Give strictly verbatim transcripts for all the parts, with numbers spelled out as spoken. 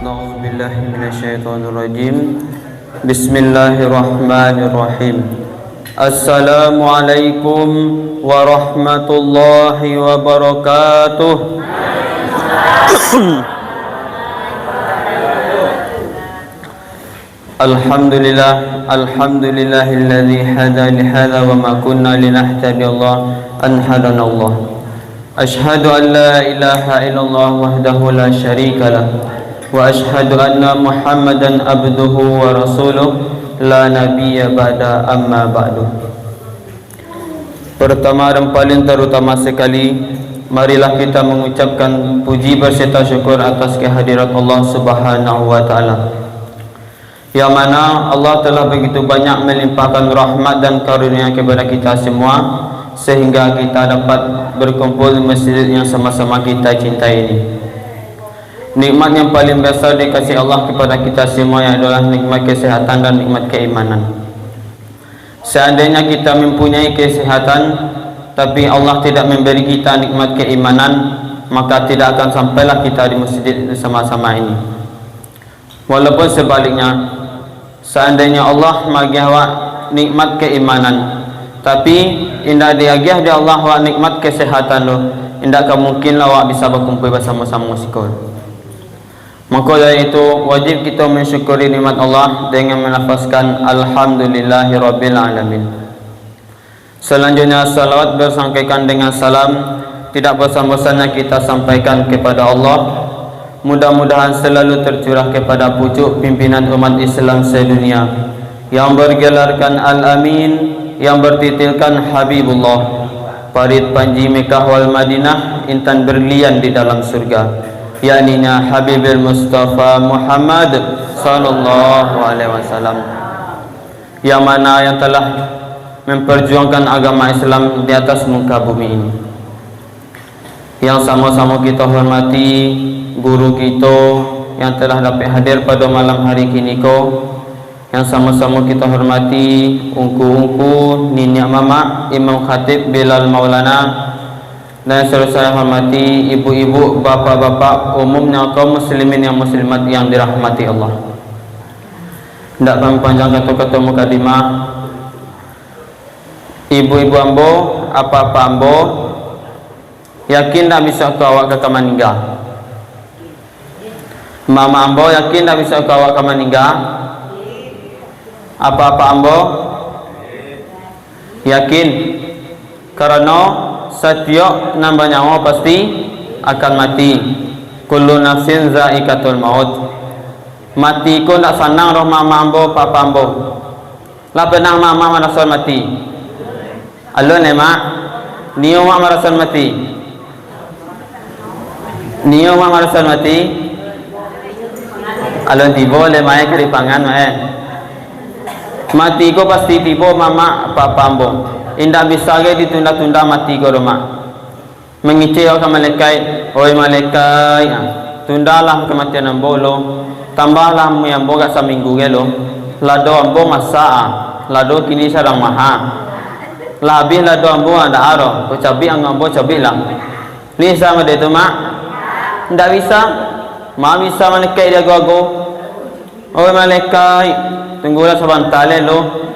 A'udzubillahi minasyaitonirrajim. Bismillahirrahmanirrahim. Assalamualaikum warahmatullahi wabarakatuh. Alhamdulillah, alhamdulillahilladzi hadana li hadza wa ma kunna linahtadiya laula an hadanallah. Asyhadu an la ilaha illallah wahdahu la syarikalah, wa asyhadu anna Muhammadan abduhu wa rasuluh, la nabiyya ba'da, amma ba'du. Pertama dan paling terutama sekali, marilah kita mengucapkan puji beserta syukur atas kehadirat Allah Subhanahu wa Ta'ala. Yang mana Allah telah begitu banyak melimpahkan rahmat dan karunia kepada kita semua, sehingga kita dapat berkumpul di masjid yang sama-sama kita cintai ini. Nikmat yang paling besar dikasih Allah kepada kita semua, yaitu adalah nikmat kesehatan dan nikmat keimanan. Seandainya kita mempunyai kesehatan, tapi Allah tidak memberi kita nikmat keimanan, maka tidak akan sampailah kita di masjid bersama-sama ini. Walaupun sebaliknya, seandainya Allah maagiah awak nikmat keimanan, tapi indak diagiah dek Allah awak nikmat kesehatan tu, indak ka mungkinlah awak bisa bakumpul basamo-samo siko. Mako dari itu, wajib kito mansyukuri nikmat Allah dengan malafazkan, "Alhamdulillahirabbil alamin." Salanjuiknyo, salawat basangkaikan dengan salam, tidak bosan-bosannya kita sampaikan kepada Allah. Mudah-mudahan selalu tercurah kepada pucuk pimpinan umat Islam sedunia, yang bergelarkan Al-Amin, yang bertitilkan Habibullah, parit panji Mekah wal Madinah, intan berlian di dalam surga, yakninya Habibil Mustafa Muhammad sallallahu alaihi wasallam, yang mana yang telah memperjuangkan agama Islam di atas muka bumi ini. Yang samo-samo kita hormati guru kita yang telah dapek hadir pada malam hari kini ko, yang samo-samo kita hormati ungku-ungku, niniak mamak, imam khatib, Bilal Maulana, dan yang seluruh saya hormati ibu-ibu, bapak-bapak, umumnya kaum muslimin yang muslimat yang dirahmati Allah. Ndak kami panjang kato-kato mukadimah. Ibu-ibu ambo, apak-apak ambo, yakin ndak bisuak ko awak ka, ka maningga? Mamak ambo, yakin ndak bisuak ko awak ka maningga? Apak-apak ambo, yakin, karano satiok nan banyawo pasti akan mati. Kullu nafsin zaikatul maut. Mati ko ndak sanang doh, mamak ambo, apak-apak ambo. Lah pernah mamak maraso mati? Alun, eh, Mak? Nio Mak maraso mati? Nio Mak maraso mati? Alun tibo lai, Mak, eh, ka dipangan, Mak, eh. Mati ko pasti tibo, mamak, apak-apak ambo. Indak bisa gai ditunda-tunda mati ko doh, Mak. Mangecek awak ka malekaik, "Oi malekaik, ah, tundalah kamatian ambo lo, tambahlah umua ambo agak saminggu gai lo. Lado ambo masak, ah, lado kini sadang maha. Lah abih lado ambo, ah, ndak ado, ko cabik angok ambo, cabiklah." Bisa mode tu, Mak? Ndak bisa. Ma bisa malekaik diago-ago. "Oi malekaik, tunggulah sabanta lai lo.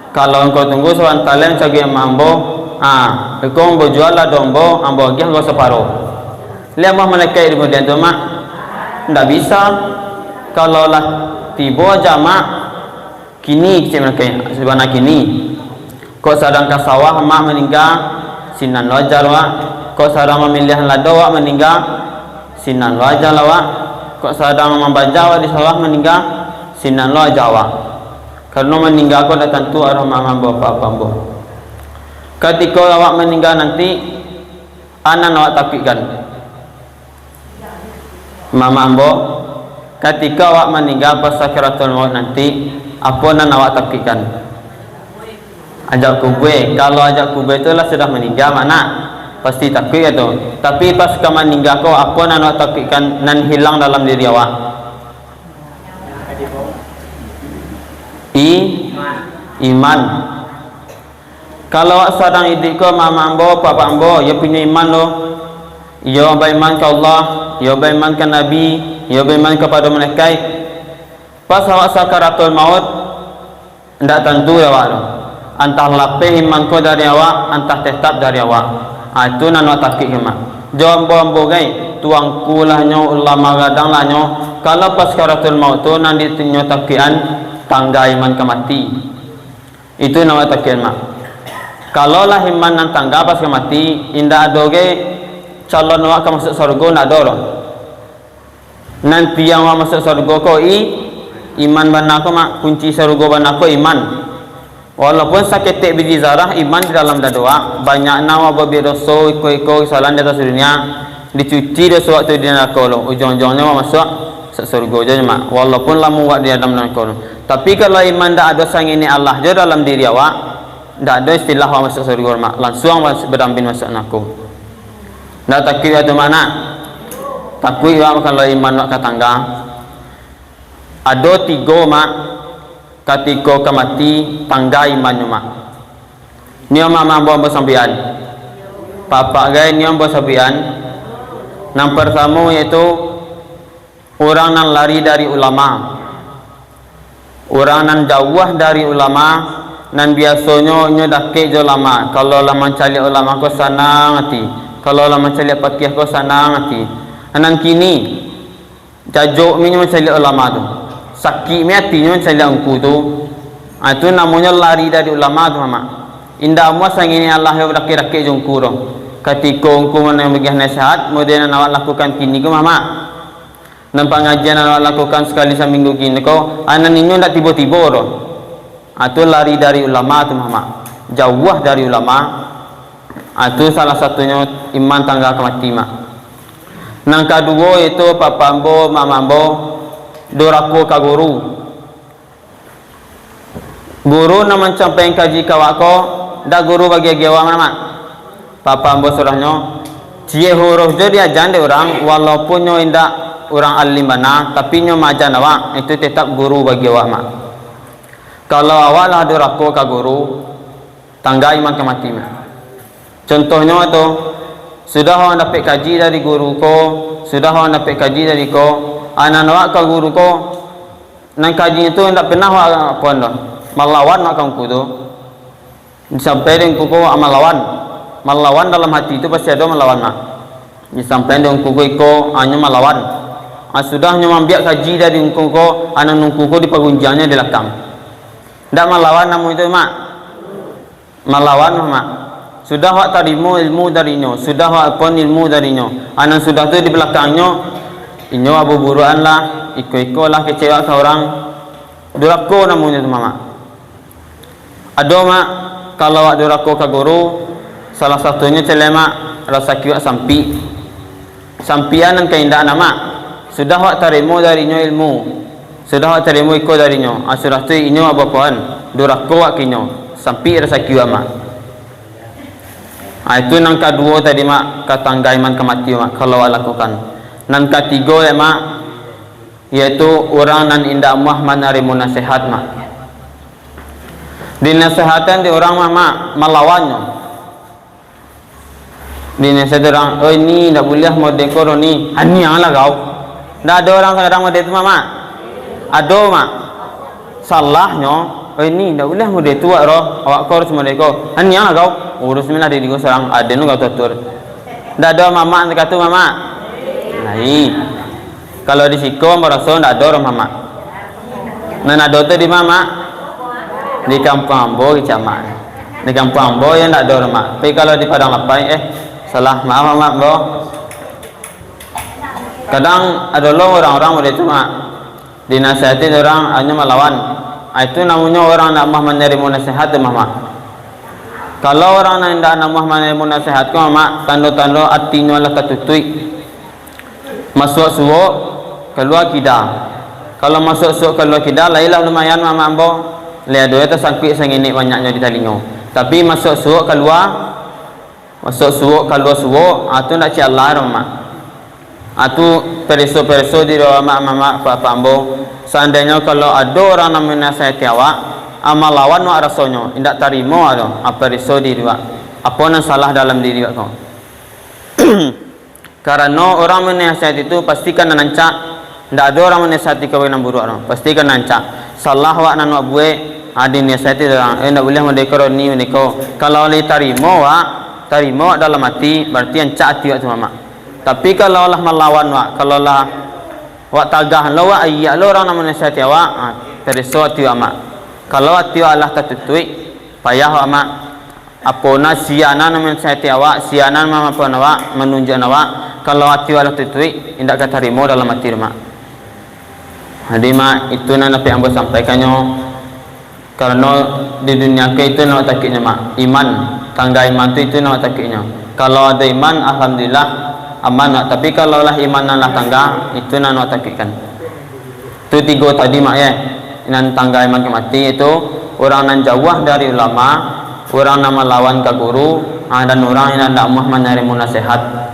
Kalau angkau tunggu sabanta lai mancari amak ambo, ah, iko ambo jual lado ambo, ambo agiah angkau saparo." Lai amuah malekaik di kemudian tu, Mak? Ndak bisa. Kalau lah tibo aja, Mak. Kini kecek malekaik, sabana kini. Kok sadang ka sawah amak maningga, sinan lo aja lo, Wak. Kok sadang mamiliahan lado awak maningga, sinan lo aja lah, Wak. Kok sadang mambaja awak di sawah maningga, sinan lo aja awak. Karano maningga ko ndak tantu aroh mamak ambo, apak-apak ambo. Katiko awak maningga nanti, a nan awak takuikkan? Mamak ambo, katiko awak maningga pas sakaratul maut nanti, apo nan awak takuikkan? Azab kubua. Kalau azab kubua tu lah sudah maningga, Mak, nak, pasti takuik tu. Tapi pas ka maningga ko, apo nan awak takuikkan nan hilang dalam diri awak? I-, iman. Kalau awak sadang iduik ko, mamak ambo, apak-apak ambo, iyo punyo iman lo. Iyo baiman ka Allah, iyo baiman ka Nabi, Iyo baiman kapado malaikat. Pas awak sakaratul maut, ndak tantu dek awak tu. Antah lapeh iman ko dari awak, antah tetap dari awak. Ah, itu nan awak takuik ko, Mak. Jo ambo-ambo gai, tuangku lah nyo, ulama gadang lah nyo, kalau pas sakaratul maut tu nan di-, nyo takuikan, tangga iman ka mati. Itu nan awak takuikan, Mak. Kalau lah iman nan tangga pas ka mati, indak ado gai calon awak ka masuak sarugo, ndak ado doh. Nan tiang awak masuak sarugo ko i-, iman bana ko, Mak. Kunci sarugo bana ko iman. Walaupun saketek biji zarah iman di dalam dado awak, banyak nan awak babuek doso, iko-iko kesalahan di ateh dunia, dicuci doso awak tu di narako lo, ujuang-ujuangnyo awak masuak sa-, sarugo juo, Mak. Walaupun lamo awak di dalam narako lo. Tapi kalau iman ndak ado sanginik Allah juo dalam diri awak, ndak ado istilah awak masuak sarugo, Mak. Lansuang awak badambin masuak narako. Ndak takuik awak tu, Mak, nak? Takuik awak kalau iman awak ka tangga. Ado tigo, Mak, katiko ka mati tangga imannyo, Mak. Nio, Mak, ambo, ambo sambian. Papak gai nio ambo sambian. Nan partamo yaitu urang nan lari dari ulama. Urang nan jauah dari ulama, nan biasonyo inyo dakek jo ulama. Kalau lah mancaliak ulama ko sanang ati. Kalau lah mancaliak pakiah ko sanang ati. Nan kini, jajok mi nyo mancaliak ulama tu. Sakik mi atinyo mancaliak ungku tu. Ah, itu namonyo lari dari ulama tu, Mak. Indak amuah sanginik Allah yo dakek-dakek jo ungku tu. Katiko ungku nan magiah nasihat, model nan awak lakukan kini ko, Mak. Nan pangajian nan awak lakukan sakali saminggu kini ko, ah, nan inyo ndak tibo-tibo doh. Ah, tu lari dari ulama tu, Mak. Jauah dari ulama. Ah, tu salah satunyo iman tangga ka mati, Mak. Nan kaduo yaitu, Papak ambo, Mamak ambo, durako ka guru. Guru nan mancampaian kaji ka awak ko, ndak guru bagi-bagi awak, Mak. Papak ambo sudahnyo, ciek huruf jo diajan dek urang, walaupun nyo indak urang alim bana, tapi nyo maajan awak, itu tetap guru bagi awak, Mak. Kalau awak lah durako ka guru, tangga iman ka mati, Mak. Contohnyo tu, sudah awak dapek kaji dari guru ko, sudah awak dapek kaji dari ko, anan awak ka guru ko, nan kajinyo tu indak pernah awak apoan doh, malawan awak ka ungku tu. Sampai dek ungku ko awak malawan. Malawan dalam hati tu pasti ado malawan, Mak. Sampai dek ungku ko iko, anyo malawan. Ah, sudah nyo maambiak kaji dari ungku ko, anan ungku ko dipagunjiangnyo di lakang. Ndak malawan namonyo tu, Mak. Malawan, Mak. Sudah awak tarimo ilmu darinyo, sudah awak apoan ilmu darinyo. Anan sudah tu di balakangnyo, inyo babuburuan lah, iko-iko lah kecek awak ka urang. Durako namonyo tu, Mak. Ado, Mak, kalau awak durako ka guru, salah satunyo cek lai, Mak, rasaki awak sampik. Sampian nan ka indak, Mak. Sudah awak tarimo darinyo ilmu, sudah awak tarimo iko darinyo, ah, sudah tu inyo awak bapoan, durako awak ka inyo, sampik rasaki awak, Mak. Ah, itu nan kaduo tadi, Mak, ka tangga iman ka mati, Mak, kalau awak lakukan. Nan katigo, yo, Mak, yaitu urang nan indak amuah manarimo nasihat, Mak. Dinasihatan dek urang, Mak, Mak, malawannyo. Dinasihati urang, "Oi, Ni, ndak buliah model ko doh, Ni." "Aniang lah kau." Ndak ado urang sakadang model tu, Mak, Mak? Ado, Mak. Salahnyo, "Oi, Ni, ndak buliah model tu awak doh. Awak ko harus model ko." "Aniang lah kau." Urus mi lah diri ko surang, aden kau tutur. Ndak ado mamak nan katu, Mamak? Lai. Kalau di siko ambo raso ndak ado doh, Mamak. Nan ado tu di ma, Mak? Di kampuang ambo, kecek Amak. Di kampuang ambo yo ndak ado doh, Mak. Tapi kalau di Padang Lapai, eh, salah, maaf, Mamak, ambo. Kadang ado lo urang-urang model tu, Mak. Dinasihati urang, anyo malawan. Ah, itu namonyo urang ndak amuah manarimo nasihat tu, Mamak. Kalau urang nan indak amuah manarimo nasihat ko, Mamak, tando-tando atinyo lah tatutuik. Masuak suok, kalua kida. Kalau masuak suok, kalua kida, lai lah lumayan, Mamak ambo. Lai ado yo tasangkuik sanginik banyaknyo di talingo. Tapi masuak suok, kalua, masuak suok, kalua suok, ah, tu ndak ciek alah doh, Mak. Ah, tu pareso-pareso diri awak, Mak, Mamak, Papak ambo. Saandainyo kalau ado urang nan manasihati awak, ah, malawan awak rasonyo, indak tarimo awak doh, ah, pareso diri awak. Apo nan salah dalam diri awak ko? Karano urang manasihati tu pasti kan nan rancak, Indak ado urang manasihati ka nan buruak tu. Pasti ka nan rancak. Salah awak nan awak buek, ah, dinasihati urang, "Eh, indak buliah modeko, Roni, modeko." Kalau lah tarimo awak, tarimo awak dalam ati, bararti rancak ati awak tu, Mak. Tapi kalau lah malawan awak, kalau lah awak tagah lo, awak aiak lo urang nan manasihati awak, ah, pareso ati awak, Mak. Kalau ati awak lah tatutuik, payah awak, Mak. Apo nan sia nan manasihati awak, sia nan mamaafkan awak, manunjuakan awak, kalau ati awak lah tutuik, indak ka tarimo dalam ati tu, Mak. Jadi, Mak, itu nan dapek ambo sampaikannyo. Karano di dunia ko itu nan awak takuiknyo, Mak. Iman, tangga iman tu itu nan awak takuiknyo. Kalau ado iman, alhamdulillah, aman, Mak. Tapi kalau lah iman nan lah tangga, itu nan awak takuikkan. Tu tigo tadi, Mak, ye. Nan tangga iman ka mati, yaitu urang nan jauah dari ulama, urang nan malawan ka guru, ah, dan urang nan indak amuah manarimo nasehat.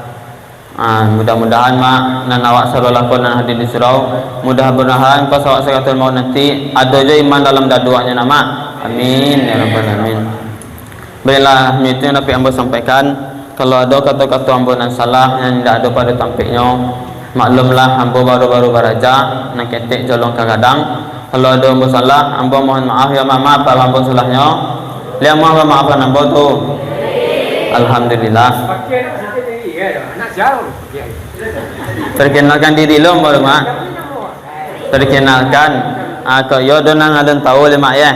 Ah, mudah-mudahan, Mak, nan awak sarolah ko nan hadir di surau, mudah-mudahan pas awak sakaratul maut nanti, ado jo iman dalam dado awaknyo, nah, Mak. Amin, ya rabbal alamin. Baiklah, itu yang dapat ambo sampaikan. Kalau ado kato-kato ambo nan salah, nan indak ado pado tampeknyo, maklumlah, ambo baru-baru baraja, nan ketek jolong ka gadang. Kalau ado ambo salah, ambo mohon maaf, ya, Mak, maaf ambo salahnyo. Liak maaf, maafkan ambo tu. Alhamdulillah. Perkenalkan diri lo, ambo, Mak. Perkenalkan, ah, kok yo do nan alun tahu, Mak, ya.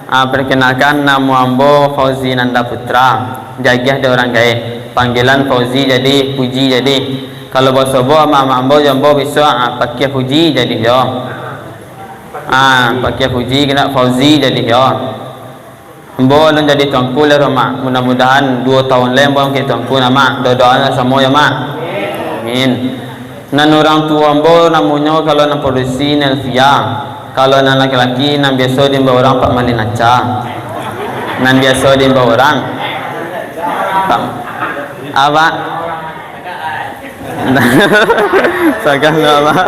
Ah, perkenalkan, namo ambo Fauzi Nanda Putra, diagiah dek urang gaek. Panggilan Fauzi jadi, Puji jadi. Kalau basobok amak-amak ambo jo ambo bisuak, ah, pakia Puji jadi jo. Ah, pakia Puji kena Fauzi jadi jo. Ambo alun jadi tuanku lai, Mak. Mudah-mudahan duo taun lai ambo angkek tuanku, nah, Mak. Doa-doa samo yo, Mak. Amin. Nan urang tuo ambo namonyo, kalau nan padusi Nelvia, kalau nan laki-laki nan biaso diimbau urang Pak Malin Aca. Nan biaso diimbau urang Pak, apo? Sagan lo, Pak.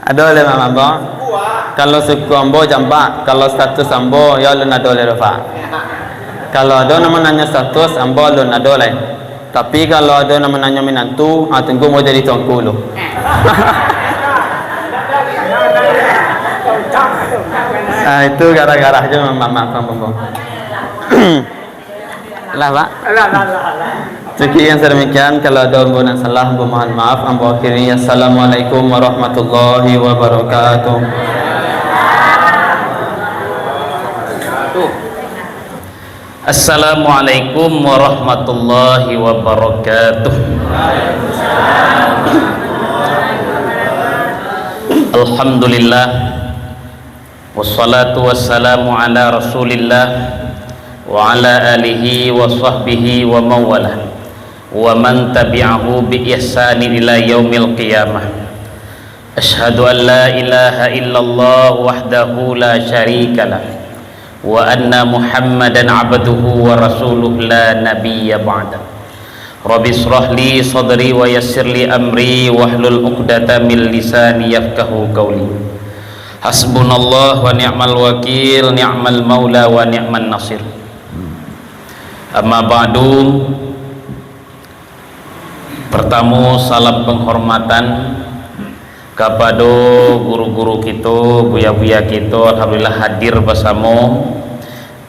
Ado lai, Mak, ambo. Kalau suku ambo Jambak, kalau status ambo, yo alun ado lai doh, Pak. Kalau ado nan mananyo status, ambo alun ado lai. Tapi kalau ado nan mananyo minantu, ah, tunggu ambo jadi tuanku lu. Ah, itu gara-gara aja, Mak, Mak, Mak, ambo. Lah, Pak. Alah, alah, alah, alah. Cukup yang sedemikian, kalau ada ambo nan salah, ambo mohon maaf, ambo akhiri. Assalamualaikum warahmatullahi wabarakatuh. Assalamualaikum warahmatullahi wabarakatuh. Alhamdulillah. Wassalatu wassalamu ala Rasulillah wa ala alihi wa sahbihi wa mawalah, wa man tabi'ahu bi ihsanin ila yaumil qiyamah. Asyhadu an la ilaha illallah wahdahu la syarikalah, wa anna Muhammadan abduhu wa rasuluh la nabiyya ba'dah. Rabbi israh li sadri wa yassir li amri wahlul uqdatan min lisani yafqahu qauli. Hasbunallah wa ni'mal wakil, ni'mal maula wa ni'man nasir. Amma ba'du. Pertamo, salam penghormatan kapado guru-guru kito, buya-buya kito, alhamdulillah hadir basamo.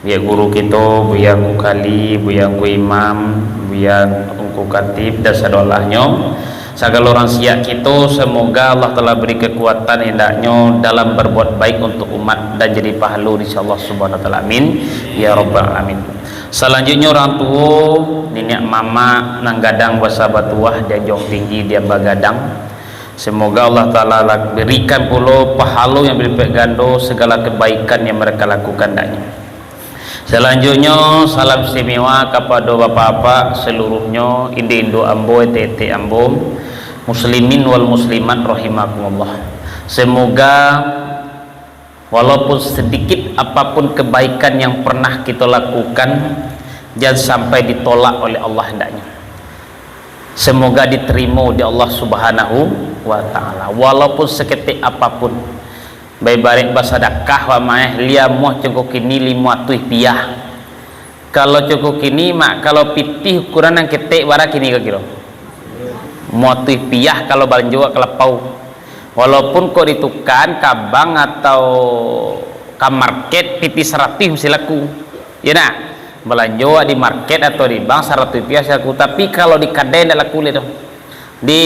Buya guru kito, Buya Angku Kali, Buya Angku Imam, Buya Angku Katib, dan sadolahnyo. Sagalo urang siak kito, semoga Allah Taala beri kekuatan hendaknyo dalam berbuat baik untuk umat dan jadi pahala di sisi Allah Subhanahu Wa Taala. Amin. Ya Rabbal Alamin. Salanjutnyo urang tuo, niniak mamak nan gadang basa batuah, dianjuang tinggi, dian bagadang. Semoga Allah Taala la-, berikan pulo pahalo yang berlipat gando segala kebaikan yang mereka lakukan hendaknyo. Salanjutnyo, salam istimewa kapado bapak-bapak seluruhnyo, indik-indik ambo, etek-etek ambo, muslimin wal muslimat rahimakumullah. Semoga walaupun sedikit apapun kebaikan yang pernah kito lakukan, jan sampai ditolak oleh Allah hendaknyo. Semoga diterimo di Allah Subhanahu wa Ta'ala, walaupun saketek apapun. Baibarat basadakah, wak maeh, liamuah congko kini limo atuih piah. Kalau cukuik kini, Mak, kalau pitih ukuran nan ketek bara kini ka kiro? Limo ratuih rupiah kalau balanjo ka lapau. Walaupun kok ditukan ka bank atau ka market, pitih saratuih masih laku. Iyo ndak? Balanjo di market atau di bank saratuih rupiah masih laku. Tapi kalau di kadai ndak laku lai tu. Di,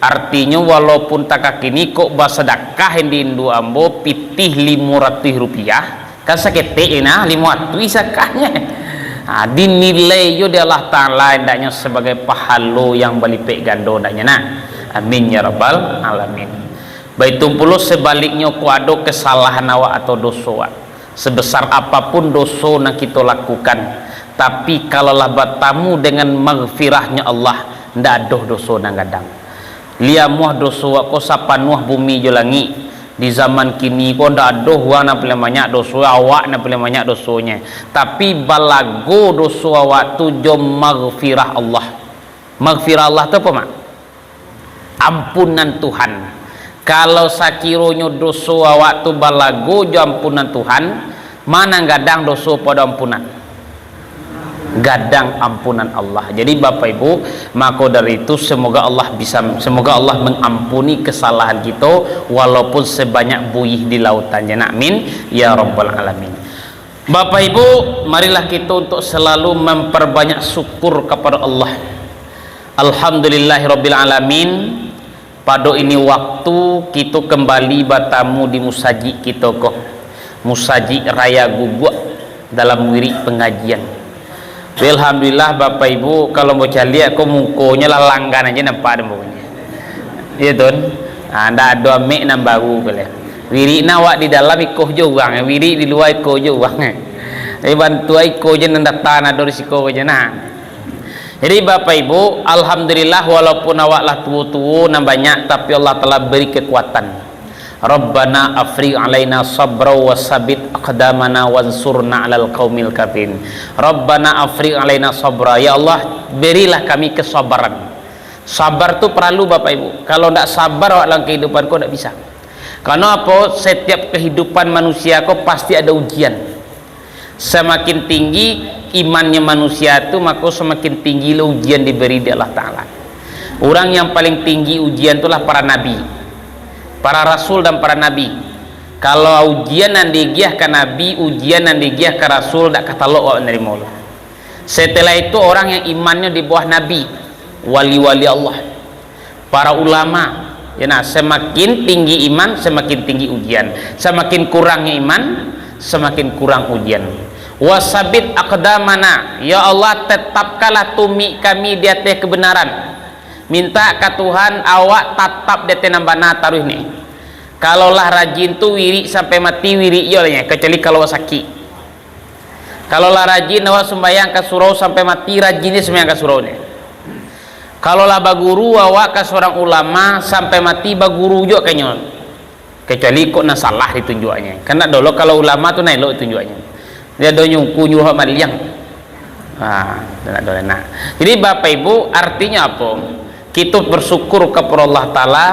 artinyo, walaupun takakini kok basadakah di induak ambo pitih limo ratuih rupiah, kan saketek ni nah, limo ratuih sakahnyo. Ha, dinilai jo di Allah Ta'ala, hendaknyo sabagai pahalo yang balipek gando, hendaknyo nah. Amin ya rabbal alamin. Baitu pulo sabaliknyo, kok ado kasalahan awak atau doso awak, sebesar apapun doso nan kito lakukan, tapi kalau lah batamu dengan maghfirah-Nyo Allah, ndak ado doso nan gadang. Liamuah doso awak ko sapanuah bumi jo langik. Di zaman kini ko ndak ado urang nan paliang banyak doso, awak nan paliang banyak dosonyo. Tapi balago doso awak tu jo maghfirah Allah. Maghfirah Allah tu apo, Mak? Ampunan Tuhan. Kalau sakironyo doso awak tu balago jo ampunan Tuhan, ma nan gadang, doso apo ampunan? Gadang ampunan Allah. Jadi, Bapak Ibu, mako dari itu, semoga Allah bisa, semoga Allah mengampuni kesalahan kito, walaupun sebanyak buih di lautan, ya nak, amin, ya rabbal alamin. Bapak Ibu, marilah kito untuk selalu memperbanyak syukur kepada Allah. Alhamdulillahirabbil alamin. Pado ini waktu, kito kembali batamu di musajik kito ko, Musajik Raya Guguak, dalam wirik pengajian. Alhamdulillah, Bapak Ibu, kalau ambo caliak ko, mukonyo lah langgan aja nampak dek ambo ko. Iyo, Tun? Ha, ndak ado amek nan baru ko lai. Wirik nan awak di dalam iko jo urang, wirik di lua iko jo urang. Jadi, bantuan iko je nan datang, ado di siko ko je nah. Jadi, Bapak Ibu, alhamdulillah, walaupun awak lah tuo-tuo nan banyak, tapi Allah Taala beri kekuatan. Rabbana afrigh alaina sabra wa sabbit aqdamana wansurna alal qaumil kafirin. Rabbana afrigh alaina sabra. Ya Allah, berilah kami kesabaran. Sabar tu paralu, Bapak Ibu. Kalau ndak sabar awak dalam kehidupan ko, ndak bisa. Karano apo? Setiap kehidupan manusia ko pasti ada ujian. Samakin tinggi imannyo manusia tu, mako samakin tinggi lo ujian diberi dek Allah Taala. Urang yang paling tinggi ujian tu lah para nabi, para rasul dan para nabi. Kalau ujian nan diagiah ka nabi, ujian nan diagiah ka rasul, dak ka talok awak manarimo lo. Setelah itu, orang yang imannyo di bawah nabi, wali-wali Allah, para ulama. Ya nah, semakin tinggi iman, semakin tinggi ujian. Semakin kurangnya iman, semakin kurang ujian. Wasabit aqdamana, ya Allah, tetapkanlah tumik kami di ateh kebenaran. Minta ka Tuhan, awak tatap di ateh nan bana taruih ni. Kalau lah rajin tu, wirik sampai mati, wirik jo lah nyo, kecuali kalau awak sakik. Kalau lah rajin awak sumbayang ka surau sampai mati, rajin je sumbayang ka surau ni. Kalau lah baguru awak ka surang ulama sampai mati, baguru juo ka nyo. Kecuali kok nan salah ditunjuaknyo. Kan ndak dolo kalau ulama tu nan elok ditunjuaknyo. Dia ado nyungku nyuruh maliang. Ha, ndak dolo nak. Jadi, Bapak Ibu, artinyo apo? Kito bersyukur kepada Allah Taala,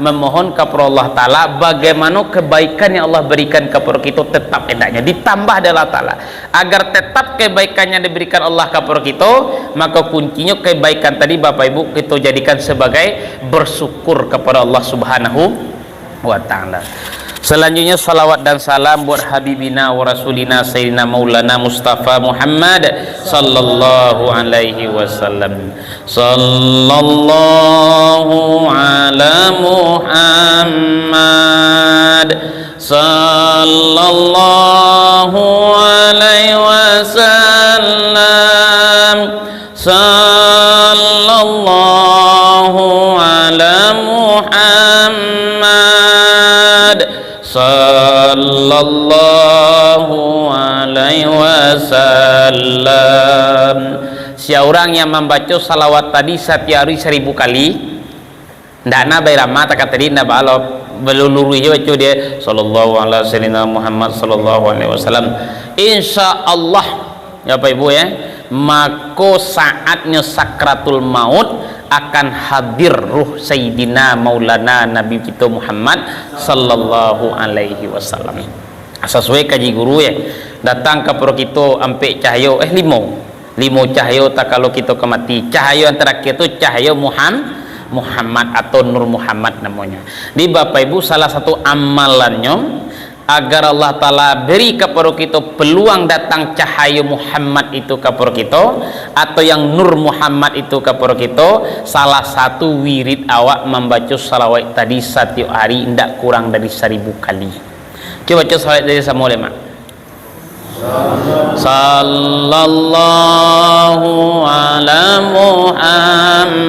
memohon kepada Allah Taala, bagaimana kebaikan yang Allah berikan kepada kita tetap hendaknya ditambah dari Allah Taala. Agar tetap kebaikan yang diberikan Allah kepada kita, maka kuncinya kebaikan tadi, Bapak Ibu, kita jadikan sebagai bersyukur kepada Allah Subhanahu wa Taala. Selanjutnya, salawat dan salam buat Habibina wa Rasulina Sayyidina Maulana Mustafa Muhammad sallallahu alaihi wasallam. Sallallahu ala Muhammad. Sallallahu alaihi wasallam. Sallallahu ala Muhammad. Sallallahu alaihi wasallam. Siaurang yang mambaco salawat tadi satiap hari saribu kali, ndak na bairama takah tadi, ndak baa lo, baluluruih je baco dia, sallallahu ala sayyidina Muhammad sallallahu alaihi wasallam. Insya Allah, ya Bapak Ibu ya, mako saatnyo sakratul maut akan hadir ruh Sayyidina Maulana Nabi kito Muhammad sallallahu alaihi wasallam. Sasuai kaji guru, ya, datang kapado kito ampek cahayo, eh, limo. Limo cahayo takalo kito ka mati. Cahayo yang tarakhir tu cahayo Muham-, Muhammad atau Nur Muhammad namonyo. Di Bapak Ibu, salah satu amalannyo, agar Allah Taala beri kapado kito peluang datang cahayo Muhammad itu kapado kito, atau yang Nur Muhammad itu kapado kito, salah satu wirid awak mambaco salawat tadi satiok hari indak kurang dari saribu kali. Cubo baco salawat tadi samo, Mak. Sallallahu ala Muhammad,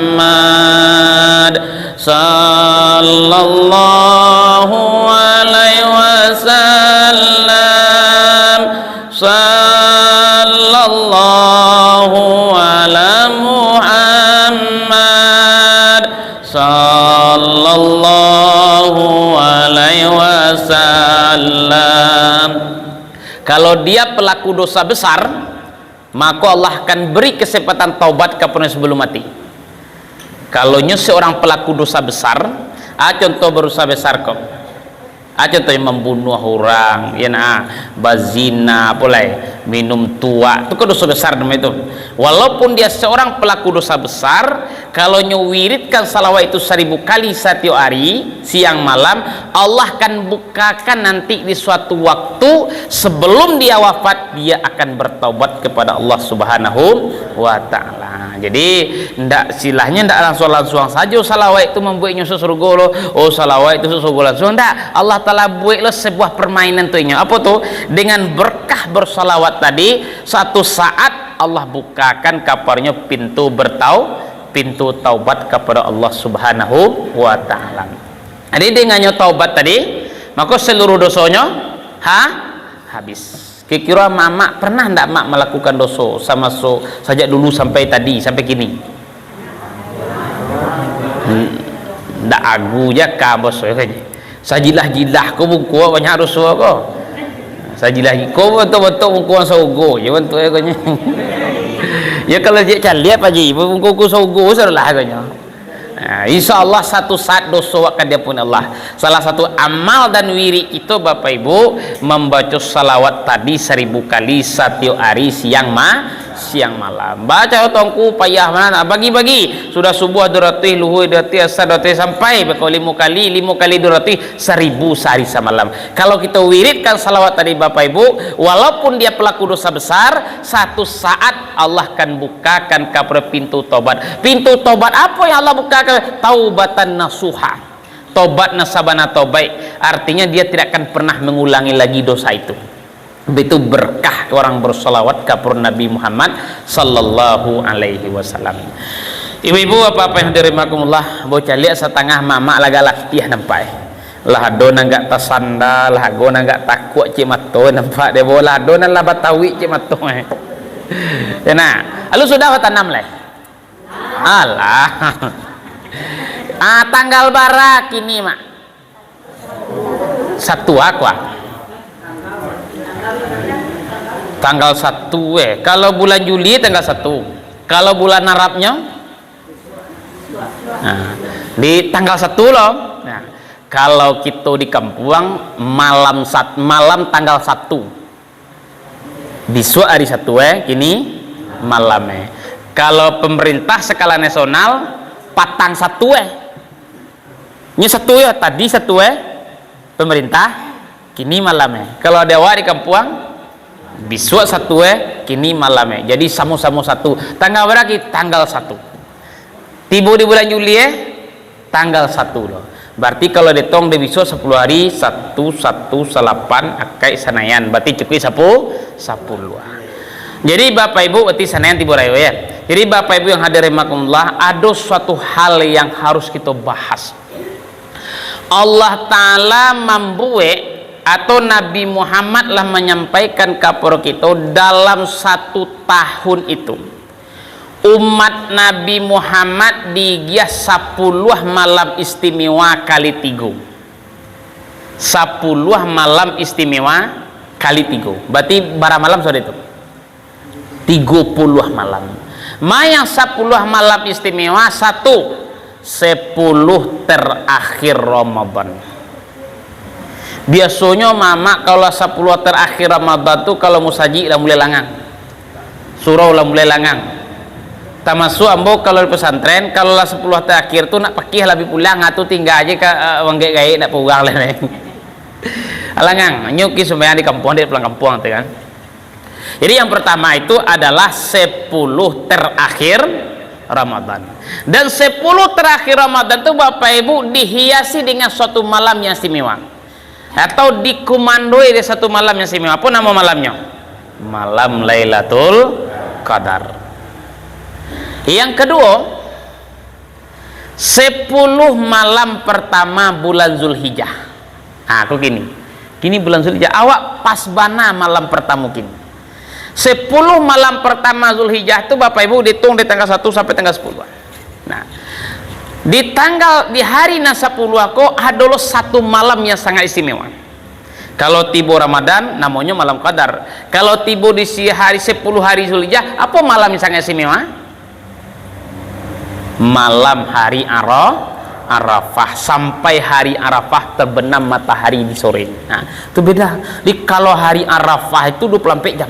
sallallahu alaihi wasallam, sallallahu ala Muhammad, sallallahu alaihi wasallam. Kalau dia pelaku dosa besar, mako Allah akan beri kesempatan taubat kapadonyo sebelum mati. Kalau nyo seorang pelaku dosa besar, ah, contoh berusaha besar ko. Ah, contoh yang membunuh orang, ya nah, bazina, apo lai, minum tuak, tu kan dosa besar namanya itu. Walaupun dia seorang pelaku dosa besar, kalau nyo wiridkan salawat itu saribu kali satiok hari, siang malam, Allah akan bukakan nanti di suatu waktu sebelum dia wafat, dia akan bertaubat kepada Allah Subhanahu wa Ta'ala. Jadi, ndak, silahnyo ndak langsuang-langsuang sajo salawat itu mambuek nyo masuak surga lo. Oh, salawat itu masuak surga langsuang. Ndak, Allah Ta'ala buek lo sebuah permainan tu inyo. Apo tu? Dengan berkah bersalawat tadi, satu saat Allah bukakan kapadonyo pintu bertau-, pintu taubat kapada Allah Subhanahu wa Ta'ala. Jadi, dengannyo taubat tadi, mako seluruh dosonyo, ha, habis. Kiro-kiro mamak pernah ndak mak malakukan doso samaso sajak dulu sampai tadi, sampai kini? Hmm, ndak agu ja ka boso, ya kan? Sajilah-jilah ko bungkuak banyak doso ko. Sajilah ko bantuak-bantuak bungkuak saugo je bantuak, ya kan? Ya, kalau dia caliak, Pak Ji, bungkuak saugo salah, katanya. Nah, insya Allah satu saat doso akan diampuni Allah. Salah satu amal dan wirid kito, Bapak Ibu, mambaco salawat tadi saribu kali satiok hari siang ma-, siang malam. Baco tongku payah mana, bagi-bagi. Sudah subuh dua ratus, luhur dua ratus, asar dua ratus, sampai beko limo kali, limo kali dua ratus, saribu sahari samalam. Kalau kito wiridkan salawat tadi, Bapak Ibu, walaupun dia pelaku dosa besar, satu saat Allah akan bukakan kapado pintu tobat. Pintu tobat apo yang Allah bukakan? Taubatan nasuha. Tobat nan sabana tobat. Artinya, dia tidak akan pernah mengulangi lagi dosa itu. Itu berkah orang bersalawat kapado Nabi Muhammad sallallahu alaihi wasallam. Ibu-ibu, bapak-bapak yang dirahimakumullah, bocah liak satangah mamak lah agak latiah nampak, eh. Lah ado nan agak tasanda, lah ado nan agak takuik cik mato nampak dek bo, lah ado nan lah batawik cik mato, eh. Ya nah, lalu sudah batanam lai. Alah. Ah, tanggal bara kini, Mak? Satu aku, ah. Tanggal satu, eh. Kalau bulan Juli tanggal satu. Kalau bulan Arabnyo? Nah, di tanggal satu lo. Nah, kalau kito di kampuang, malam sat-, malam tanggal satu. Bisuak hari Satu, eh, kini malam, eh. Kalau pemerintah skala nasional, patang Satu, eh. Nyo Satu, yo, tadi Satu, eh, pemerintah, kini malam, eh. Kalau di awak di kampuang, bisuak Satu, eh, kini malam, eh. Jadi samo-samo Satu. Tanggal bara ki? Tanggal satu. Tibo di bulan Juli, eh, tanggal satu lo. Berarti kalau dietong di bisuak sapuluah hari, satu, satu, salapan, akaik, sanayan. Berarti cukuik sapu-, sapuluah. Jadi, Bapak Ibu, berarti sanayan tibo rayo, ya. Jadi, Bapak Ibu yang hadir rahimakumullah, ado suatu hal yang harus kito bahas. Allah Ta'ala mambuek, atau Nabi Muhammad lah manyampaikan kapado kito dalam satu tahun itu. Umat Nabi Muhammad diigiah sapuluah malam istimewa kali tigo. Sapuluah malam istimewa kali tigo. Berarti bara malam sudah itu? Tigo puluah malam. Ma yang sapuluah malam istimewa, satu, sepuluh terakhir Ramadan. Biasonyo mamak kalau lah sapuluah tarakhir Ramadan tu, kalau musajik lah mulai langang, surau lah mulai langang. Tamasuak ambo kalau di pesantren, kalau lah sapuluah tarakhir tu nak pakiah lah bi pulang, ah, tu tingga aja ka, ah, manggaek-gaek, nak pulang lah. Langang, nyo ki sumbayang di kampuang, di pulang kampuang tu kan. Jadi yang pertama itu adalah sepuluh terakhir Ramadan. Dan sepuluh terakhir Ramadan tu, Bapak Ibu, dihiasi dengan suatu malam yang istimewa. Atau dikumandoi di satu malam yang istimewa. Apa nama malamnya? Malam Lailatul Qadar. Yang kedua, sepuluh malam pertama bulan Zulhijjah. Ah, aku gini. Kini bulan Zulhijjah, awak pas bana malam pertama kini. Sepuluh malam pertama Zulhijjah tu, Bapak Ibu, dihitung dari tanggal satu sampai tanggal sepuluh. Nah, di tanggal, di hari nan sapuluah ko, adalah satu malam yang sangat istimewa. Kalau tibo Ramadan, namonyo malam Qadar. Kalau tibo di si hari sepuluh hari Zulhijjah, apa malam yang sangat istimewa? Malam hari Ara-, Arafah, sampai hari Arafah terbenam matahari di sore. Nah, tu beda. Jadi, kalau hari Arafah itu dua puluh ampek jam.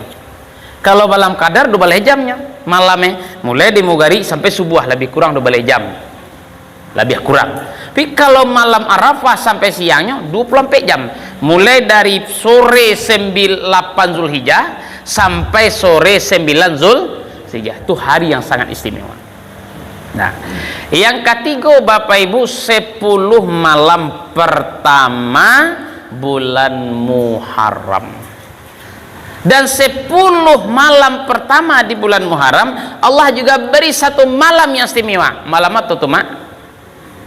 Kalau malam Qadar, dua baleh jamnyo. Malam, eh, mulai di Mugari sampai subuah, lebih kurang dua baleh jam. Lebih kurang. Tapi kalau malam Arafah sampai siangnyo, dua puluh ampek jam. Mulai dari sore sembil-, lapan Zulhijjah sampai sore sembilan Zulhijjah. Itu hari yang sangat istimewa. Nah, yang katigo, Bapak Ibu, sepuluh malam pertama bulan Muharram. Dan sepuluh malam pertama di bulan Muharram, Allah juga beri satu malam yang istimewa. Malam apa tu, Mak?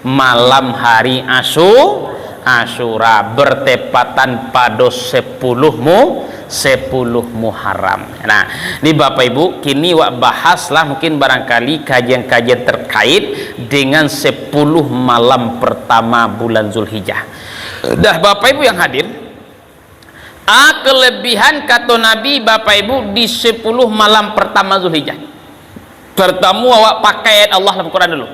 Malam hari Asyu-, Asyura, bertepatan pado sepuluh Mu-, sepuluh Muharram. Nah, ni Bapak Ibu, kini wak bahaslah mungkin barangkali kajian-kajian terkait dengan sepuluh malam pertama bulan Zulhijjah. Dah, Bapak Ibu yang hadir, a, kelebihan, kato Nabi, Bapak Ibu, di sepuluh malam pertama Zulhijjah. Pertama, awak pakai ayat Allah dalam Quran dulu.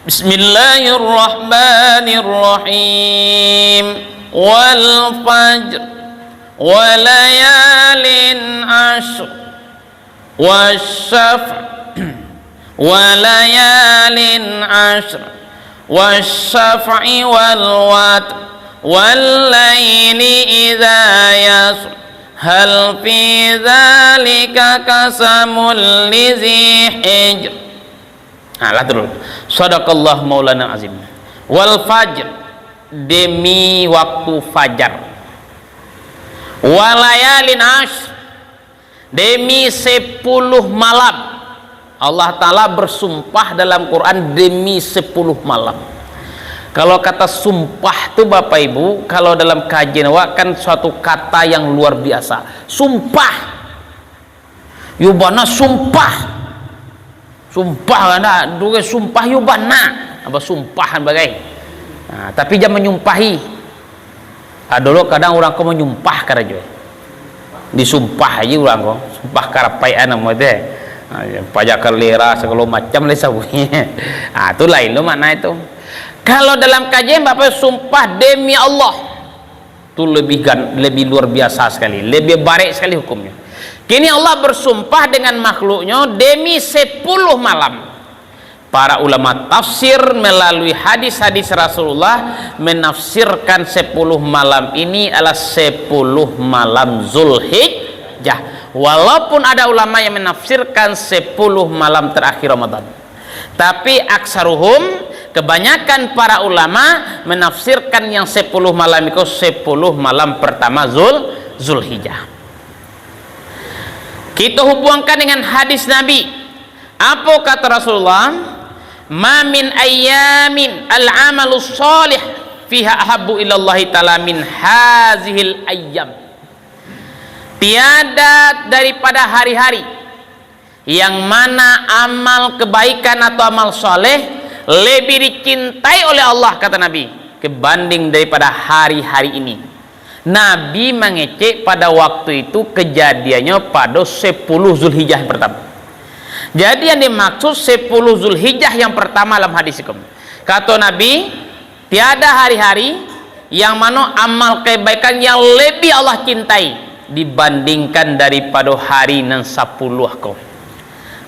Bismillahirrahmanirrahim. Wal fajr. Walayalin ashr. Wasyaf-, walayalin ashr. Wasyaf'i wal watr. Wal laili idza yasr. Hal fi dzalika qasamul lizi hijr. Nah, lah turun. Sadaqallah maulana azim. Wal fajr, demi waktu fajar. Walayalin ashr, demi sepuluh malam. Allah Ta'ala bersumpah dalam Quran demi sepuluh malam. Kalau kata sumpah tu, Bapak Ibu, kalau dalam kajian awak kan suatu kata yang luar biasa. Sumpah. Yo bana sumpah. Sumpah kan dak? Duo sumpah yo bana. Apa sumpahan bagai? Nah, tapi jan manyumpahi. Ado lo kadang urang ko manyumpah karajo. Disumpah aja urang ko. Sumpah karapaikan namo teh. Ha, pajak kalera sagalo macam lai sabuiknyo. Ha, tu lain lo makna itu. Kalau dalam kajian Bapak sumpah demi Allah. Tu lebih gan-, lebih luar biasa sekali, lebih barek sekali hukumnya. Kini Allah bersumpah dengan makhluknya demi sepuluh malam. Para ulama tafsir melalui hadis-hadis Rasulullah menafsirkan sepuluh malam ini adalah sepuluh malam Zulhijjah. Walaupun ada ulama yang menafsirkan sepuluh malam terakhir Ramadan. Tapi aksaruhum, kebanyakan para ulama menafsirkan yang sepuluh malam itu sepuluh malam pertama Zul-, Zulhijjah. Kita hubungkan dengan hadis Nabi. Apa kata Rasulullah? "Ma min ayyamin al-amalu shalih fiha ahabbu ilallahi ta'ala min hazihil ayyam." Tiada daripada hari-hari yang mana amal kebaikan atau amal saleh lebih dicintai oleh Allah, kata Nabi, kebanding daripada hari-hari ini. Nabi mangecek pada waktu itu kejadiannya pada sepuluh Zulhijjah yang pertama. Jadi yang dimaksud sepuluh Zulhijjah yang pertama dalam hadis itu. Kata Nabi, tiada hari-hari Yang mano amal kebaikan yang lebih Allah cintai dibandingkan daripado hari nan sapuluah ko.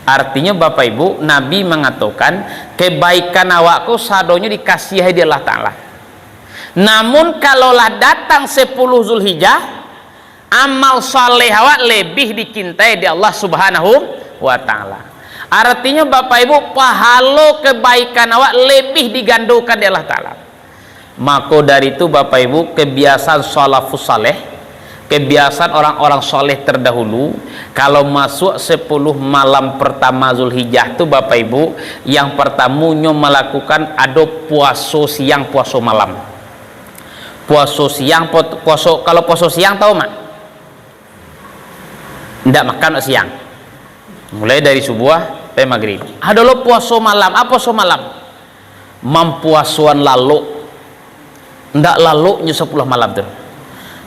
Artinyo, Bapak Ibu, Nabi mangatokan, kebaikan awak ko sadonyo dikasiahi di Allah Ta'ala. Namun, kalau lah datang sapuluah Zulhijjah, amal saleh awak lebih dicintai di Allah Subhanahu wa Ta'ala. Artinyo, Bapak Ibu, pahalo kebaikan awak lebih digandokan di Allah Ta'ala. Mako dari itu, Bapak Ibu, kebiasaan salafus saleh, kebiasaan orang-orang saleh terdahulu, kalau masuk sapuluah malam pertama Zulhijjah tu, Bapak Ibu, yang pertamonyo malakukan ado puaso siang, puaso malam. Puaso siang, po-, puaso, kalau puaso siang tahu, Mak? Ndak makan siang. Mulai dari subuah sampai magrib. Ado lo puaso malam. Apo puaso malam? Mampuasoan lalok. Ndak laloknyo sapuluah malam tu.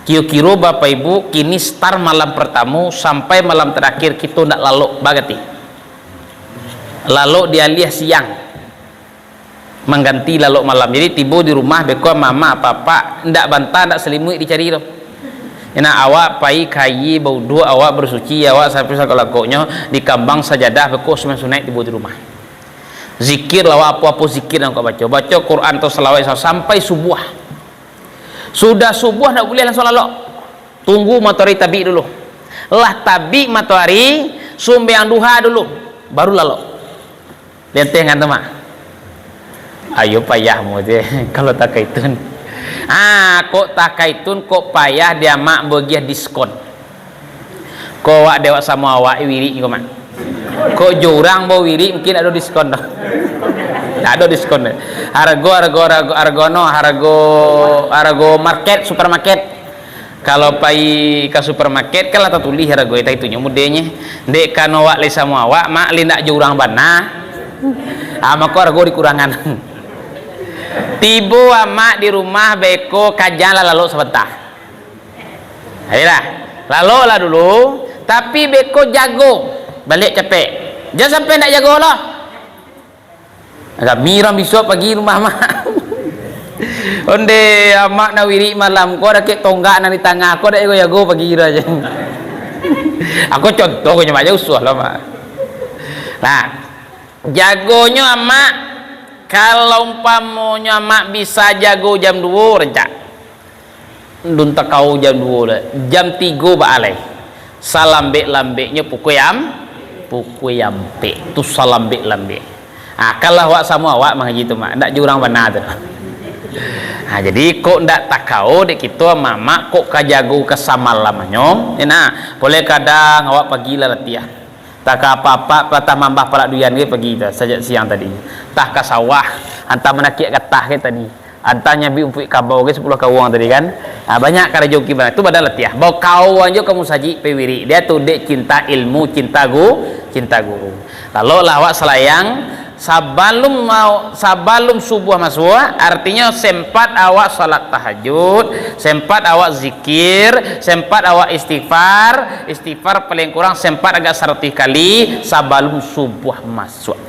Kiro-kiro, Bapak Ibu, kini start malam pertamo sampai malam terakhir kito ndak lalok, barati. Lalok dialiah siang. Mangganti lalok malam. Jadi, tibo di rumah, beko mama, papa, ndak banta, ndak salimuik dicari tu. Nah, awak pai ka aia, bauduak, awak basuci, awak sampai sakalangkoknyo, dikambang sajadah, beko sunaik-sunaik tibo di rumah. Zikir lah, awak apo-apo zikir nan awak baco. Baco Quran atau salawat sampai subuah. Sudah subuah, ndak buliah langsuang lalok. Tunggu matoari tabik dulu. Lah tabik matoari, sumbayang duha dulu, baru lalok. Lenteh kan tu, Mak? Ayo payah mu je, kalau takaitun. Ah, kok takaitun, kok payah di amak bagiah diskon. Kok awak dewek samo awak, eh, wirik ko, Mak. Kok jo urang bo wirik, mungkin ado diskon tu. Ado diskon tu. Hargo, hargo, hargo, hargo no, hargo, hargo market, supermarket. Kalau pai ka supermarket, kan lah tatulih harago, tah itunyo mudenye. Dek kano awak lai samo awak, Mak, lai ndak jo urang bana. Ah, mako harago dikurangan. Tibo amak di rumah, beko kaja lah lalok sabanta. Ayolah, lalok lah dulu, tapi beko jago, baliak capek. Jan sampai ndak jago lo. Kami urang bisuak pagi rumah amak. Onde amak nan wirik malam ko, dakek tonggak nan di tangah ko, dak jago-jago pagi tu aja. Aku contoh ko nyo, mak, jan usuah lo, mak. Nah, jagonyo amak, kalau umpamonyo amak bisa jago jam duo rancak. Alun takao jam duo lah. Jam tigo baalai. Salambek-lambeknyo pukua am-, pukua ampek. Tu salambek-lambek. Ah, kalau awak samo awak mangaji tu, mak. Ndak jo urang bana tu. Ha, jadi, kok ndak takao dek kito, mamak, kok ka jago ka samalamnyo. Yo nah, boleh kadang awak pagi lah latiah. Tah ka apak-apak, patah mambah palak duyan ge pagi tu, sajak siang tadi. Tah ka sawah, antah manakiak gatah ge tadi. Antah nyabik umpuik kabau ge sapuluah kawuang tadi kan. Ha, banyak karajo kiban. Tu badan latiah. Bakawan jo ka musajik pai wirik. Dia tu dek cinta ilmu, cinta gu-, cinta guru. Lalok lah awak salayang, sabalum mau, sabalum subuah masuak, artinyo sempat awak salat tahajud, sempat awak zikir, sempat awak istighfar, istighfar paling kurang sempat agak saratuih kali sabalum subuah masuak.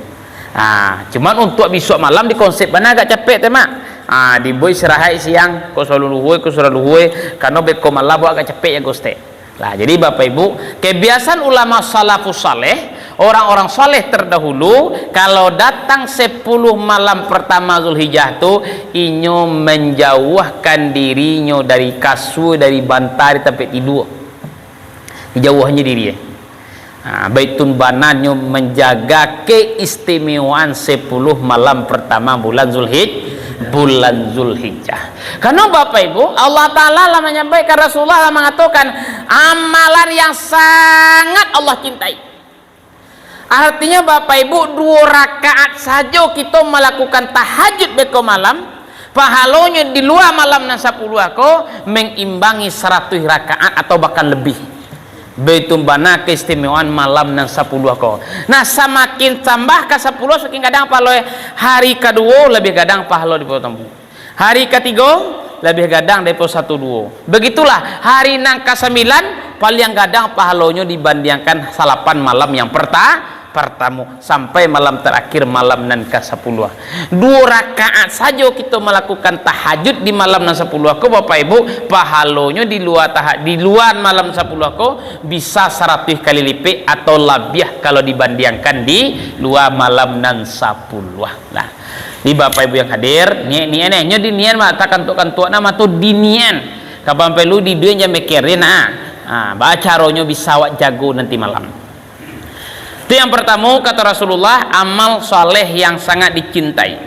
Ah, cuman untuak bisuak malam dikonsep bana agak capek tu, mak. Ah, dibuek istirahat siang, kok sabalum luhua, kok sudah luhua, karano beko malam awak agak capek jago stek. Lah, jadi Bapak Ibu, kebiasaan ulama salafus saleh, orang-orang saleh terdahulu, kalau datang sapuluah malam pertama Zulhijjah tu, inyo manjauahkan dirinyo dari kasua, dari banta, dari tampek tidua. Dijauahnyo diri, eh. Ha, baitun bananyo manjaga keistimewaan sapuluah malam pertama bulan Zulhij-, bulan Zulhijjah. Karano Bapak Ibu, Allah Ta'ala lah manyampaikan, Rasulullah lah mangatokan, amalan yang sangat Allah cintai. Artinyo, Bapak Ibu, duo rakaat sajo kito malakukan tahajud beko malam, pahalonyo di lua malam nan sapuluah ko mengimbangi saratuih rakaat atau bahkan lebih. Baitun bana keistimewaan malam nan sapuluah ko. Nah, samakin tambah ka sapuluah, samakin gadang pahalo. Hari kaduo labiah gadang pahalo di Pulau Tambu. Hari katigo labiah gadang daripado satu duo. Begitulah, hari nan kasambilan paliang gadang pahalonyo dibandiangkan salapan malam yang perta-, Partamo, sampai malam tarakhir, malam nan kasapuluah. Duo rakaat sajo kito malakukan tahajud di malam nan sapuluah ko, Bapak Ibu, pahalonyo di lua taha-, di lua malam sapuluah ko bisa saratuih kali lipek atau labiah kalau dibandiangkan di lua malam nan sapuluah. Nah, di Bapak Ibu yang hadir, niat-niat neh, nyo di nian mah, takantuak-kantuak nah mah tu di nian. Kapan perlu di dunia jan mikirin, nah. Ah, baa caronyo bisa awak jago nanti malam. Itu yang pertamo, kata Rasulullah, amal saleh yang sangat dicintai,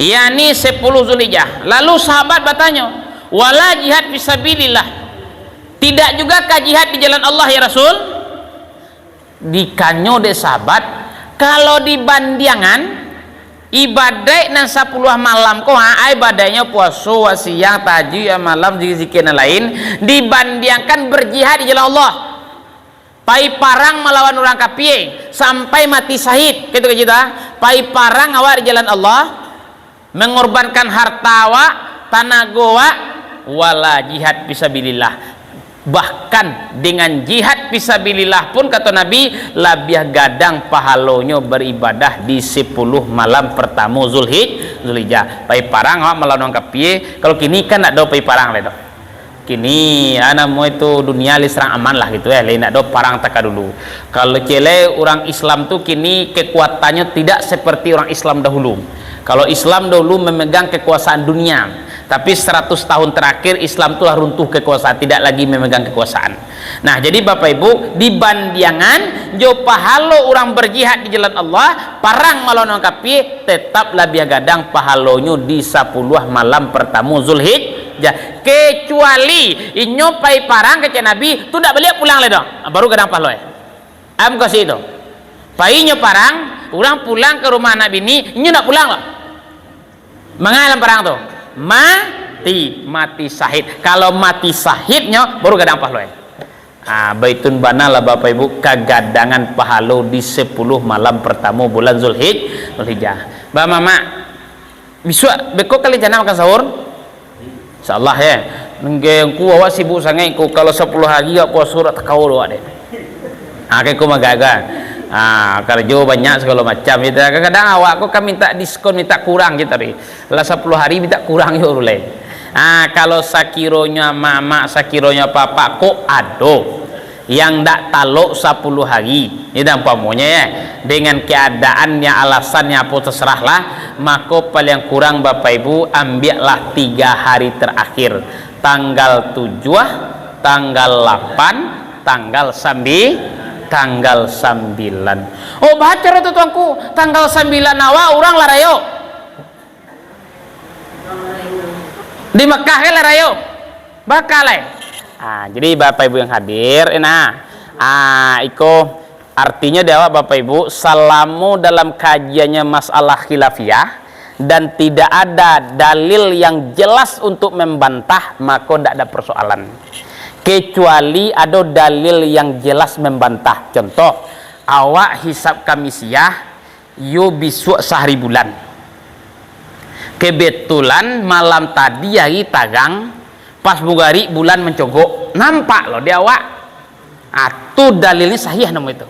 yakni sepuluh Zulhijjah. Lalu sahabat batanyo, "Wala jihad fisabilillah? Tidak jugakah jihad di jalan Allah, ya Rasul?" Dikanyo dek sahabat, "Kalau dibandiangan, ibadaik nan sapuluah malam ko, ha, ibadaiknyo puaso, awak siang, tahajud, awak malam, zikir-zikir nan lain, dibandiangkan berjihad di jalan Allah." Pai parang malawan urang kapie, sampai mati syahid. Kaitu ka cito, pai parang awak di jalan Allah, mangorbankan harta awak, tanago awak, wala jihad fisabilillah. Bahkan dengan jihad fisabilillah pun, kato Nabi, labiah gadang pahalonyo baribadah di sapuluah malam partamo Zulhij-, Zulhijjah. Pai parang awak malawan urang kapie, kalau kini kan ndak ado pai parang lai tu. Kini, ah, namo itu dunia lai sarang aman lah gitu, eh, lai ndak ado parang taka dulu. Kalau ciek lai urang Islam tu kini kekuatannyo tidak seperti urang Islam dahulu. Kalau Islam dahulu memegang kekuasaan dunia, tapi seratus tahun terakhir Islam tu lah runtuh kekuasaan, tidak lagi memegang kekuasaan. Nah, jadi Bapak Ibu, dibandiangan jo pahalo urang berjihad di jalan Allah, parang malawan urang kapie, tetap labiah gadang pahalonyo di sapuluah malam partamo Zulhijjah. Kecuali inyo pai parang, kecek Nabi, tu ndak baliak pulang lai doh. Baru gadang pahalo, eh. Am kasi tu. Pai inyo parang, urang pulang ka rumah anak bini, inyo ndak pulang lo. Manga dalam parang tu? Mati, mati syahid. Kalau mati syahidnyo, baru gadang pahalo, eh. Ah, baitun bana lah, Bapak Ibu, kagadangan pahalo di sapuluah malam partamo bulan Zulhij-, Zulhijjah. Ba, Mamak, bisuak beko ka rencana makan sahur? Insyaallah, ya. Nengge ngku awak sibuk sangaik ko, kalau sapuluah hari awak puaso dak takao doh awak dek. Ah, kan ko magaga. Ah, karajo banyak sagalo macam gitu. Kadang-kadang awak ko kan minta diskon, minta kurang gitu tadi. Lah sapuluah hari minta kurang yo rulai. Ah, kalau sakironyo amak-amak, sakironyo apak-apak ko ado yang ndak talok sapuluah hari, ni dah umpamonyo, ya, dengan keadaannya, alasannya apo, terserahlah, mako paling kurang, Bapak Ibu, ambiaklah tiga hari terakhir, tanggal tujuah, tanggal lapan, tanggal sambi-, tanggal sambilan. Oh, baco tu, Tuanku, tanggal sambilan awak urang lah rayo. Di Mekah kan lah rayo. Baka lai. Ah, jadi Bapak Ibu yang hadir, eh, nah. Ah, iko artinya di awak Bapak Ibu, salamo dalam kajiannya masalah khilafiyah dan tidak ada dalil yang jelas untuk membantah, mako ndak ada persoalan. Kecuali ado dalil yang jelas membantah. Contoh, awak hisab Kamisiah, iyo bisuak sahari bulan. Kebetulan malam tadi ari tarang, pas mugarik bulan mancogok, nampak lo di awak. Ah, tu dalilnyo sahih namo itu.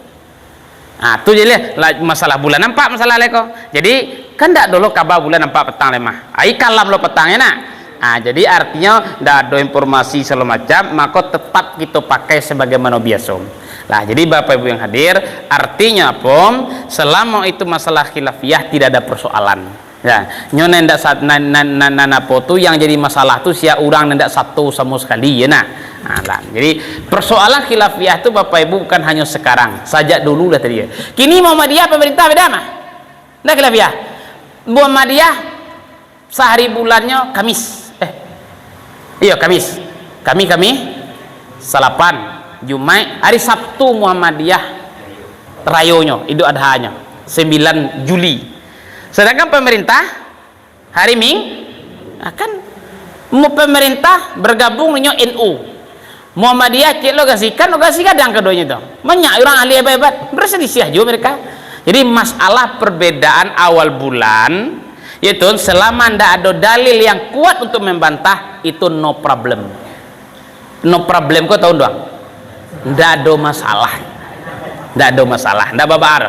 Ah, tu jadi lah, masalah bulan nampak masalah lai ko. Jadi, kan ndak dulu kaba bulan nampak petang lai mah. Ari kalam lo petangnyo nak. Ah, jadi artinyo ndak ado informasi segalo macam, mako tetap kito pakai sebagaimano biaso. Lah, jadi Bapak Ibu yang hadir, artinyo apo? Selama itu masalah khilafiyah, tidak ada persoalan. Ya, nyo nan ndak sa-, nan, nan, nan, nan apo tu yang jadi masalah tu sia urang nan ndak sato samo sakali, ya nak? Nah, lah. Jadi persoalan khilafiyah tu Bapak Ibu bukan hanya sekarang, sajak dulu lah tadi, ya. Kini Muhammadiyah pemerintah beda mah. Ndak khilafiyah. Muhammadiyah sahari bulannyo Kamis. Eh. Iyo, Kamis. Kami, kami salapan, Jumaik, hari Sabtu Muhammadiyah rayonyo, Idul Adhanyo, sembilan Juli. Sedangkan pemerintah hari Ming-, ah, kan, mu-, pemerintah bergabung dengan N U. Muhammadiyah cek lo gasikan, lo gasi gadang keduanya tu. Banyak orang ahli hebat-hebat, berselisih aja mereka. Jadi masalah perbedaan awal bulan, yaitu selama ndak ada dalil yang kuat untuk membantah, itu no problem. No problem ko tahu doang? Ndak ada masalah. Ndak ado masalah, ndak babar.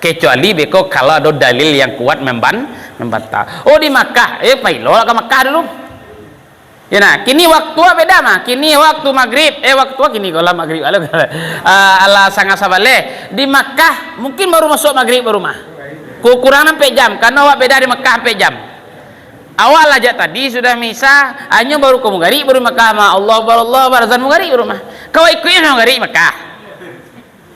Kecuali beko kalau ado dalil yang kuat memban-, membantah. Oh, di Makkah, eh, pailolah ka Makkah dulu. Ya nah, kini waktu beda mah. Kini waktu magrib, eh, waktu kini kalau magrib, alah, ah, alah sanga sabaleh. Di Makkah mungkin baru masuk magrib baru mah. Ku-, kurang ampek jam, karena awak beda di Makkah ampek jam. Awak lah jak tadi sudah misa, hanyo baru ka magrib baru Makkah mah. Allah Akbar, Allah Akbar, azan magrib baru mah. Kau ikutin magrib Makkah.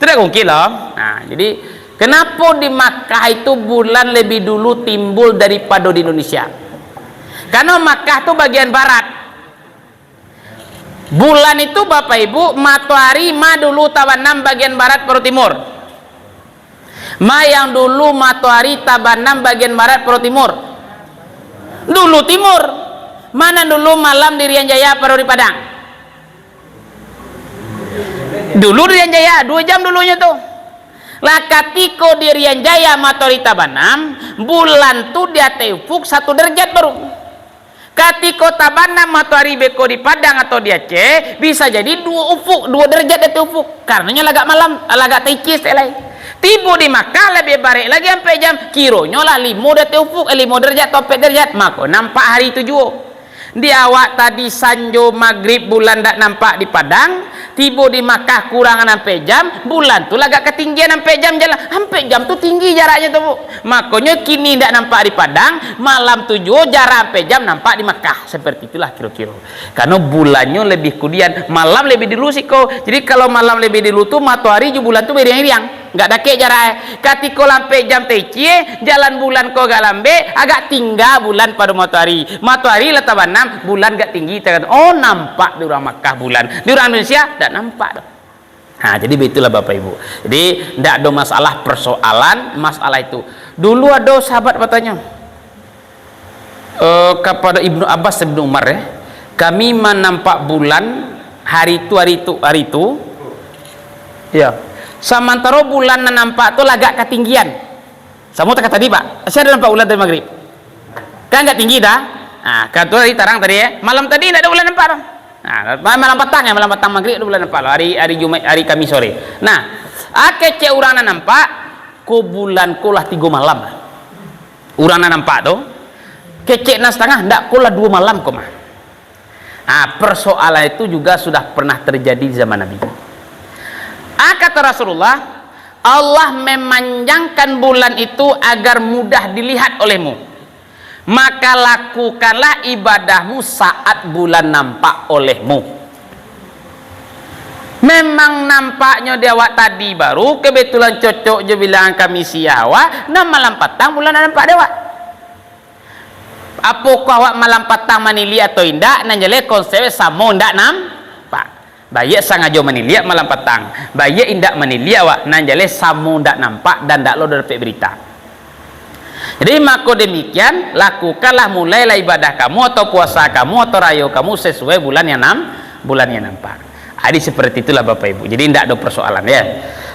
Tidak mungkin loh. Nah, jadi, kenapo di Makkah itu bulan lebih dulu timbul daripado di Indonesia? Karena Makkah tu bagian barat. Bulan itu, Bapak Ibu, matoari ma dulu tabanam bagian barat pado timur. Ma yang dulu matoari tabanam bagian barat pado timur. Dulu timur. Ma nan dulu malam di Irian Jaya pado di Padang? Dulu Irian Jaya, dua jam dulunyo tu. Lah, katiko di Irian Jaya matoari tabanam, bulan tu di ateh ufuk satu derajat baru. Katiko tabanam matoari beko di Padang atau di Aceh, bisa jadi duo ufuk, duo derajat di ateh ufuk. Karanonyo lah agak malam, lah agak taikis tek lai. Tibo di Makkah labiah barek lagi ampek jam, kironyo lah limo di ateh ufuk, eh, limo derajat atau ampek derajat, mako nampak hari tu juo. Di awak tadi sanjo magrib bulan dak nampak di Padang, tibo di Makkah kurangan ampek jam, bulan tu lah agak katinggian ampek jam jalan. Ampek jam tu tinggi jaraknyo tu, Bu. Makonyo kini dak nampak di Padang, malam tu juo jarak ampek jam nampak di Makkah. Seperti itulah kiro-kiro. Karano bulannyo lebih kudian, malam lebih dulu siko. Jadi kalau malam lebih dulu tu, matoari jo bulan tu bairiang-iriang. Nggak dakek jarak, eh. Katiko lah ampek jam taikie, jalan bulan ko agak lambek, agak tingga bulan pado matoari. Matoari lah tabanam, bulan agak tinggi, tagan-, oh, nampak di urang Makkah bulan. Di urang Indonesia, ndak nampak doh. Ha, jadi baitulah Bapak Ibu. Jadi, ndak ado masalah persoalan, masalah itu. Dulu ado sahabat batanyo, eh, kapado Ibnu Abbas, Ibnu Umar, eh, "Kami manampak bulan hari tu, hari tu, hari tu, ya, samantaro bulan nan nampak tu lagak katinggian." Samo takah tadi, Pak. Sia ado nampak bulan tadi magrib? Kan agak tinggi dah. Nah, kan tu tadi tarang tadi, eh. Malam tadi ndak ado bulan nampak tu. Nah, ma-, malam patang, ya, malam patang magrib ado bulan nampak tu. Hari, hari Jumaik, hari Kamis sore. Nah, ah, kecek urang nan nampak, ko bulan ko lah tigo malam. Urang nan nampak tu, kecek nan satangah, ndak, ko lah duo malam ko mah. Ah, persoalan itu juga sudah pernah terjadi di zaman Nabi. Ah, kata Rasulullah, "Allah memanjangkan bulan itu agar mudah dilihat olehmu. Maka lakukanlah ibadahmu saat bulan nampak olehmu." Memang nampaknyo di awak tadi baru, kebetulan cocok jo bilangan Kamisiah awak, nan malam patang bulan nampak di awak. Apokoh awak malam patang maniliak atau indak, nan jaleh konsep samo ndak nampak. Baiak sangajo maniliak malam patang, baiak indak maniliak awak, nan jaleh samo ndak nampak dan ndak lo dapek berita. Jadi, mako demikian, lakukanlah, mulailah ibadah kamu, atau puasa kamu, atau rayo kamu, sesuai bulan yang nam-, bulan yang nampak. Jadi, seperti itulah, Bapak Ibu. Jadi, ndak ado persoalan, ya.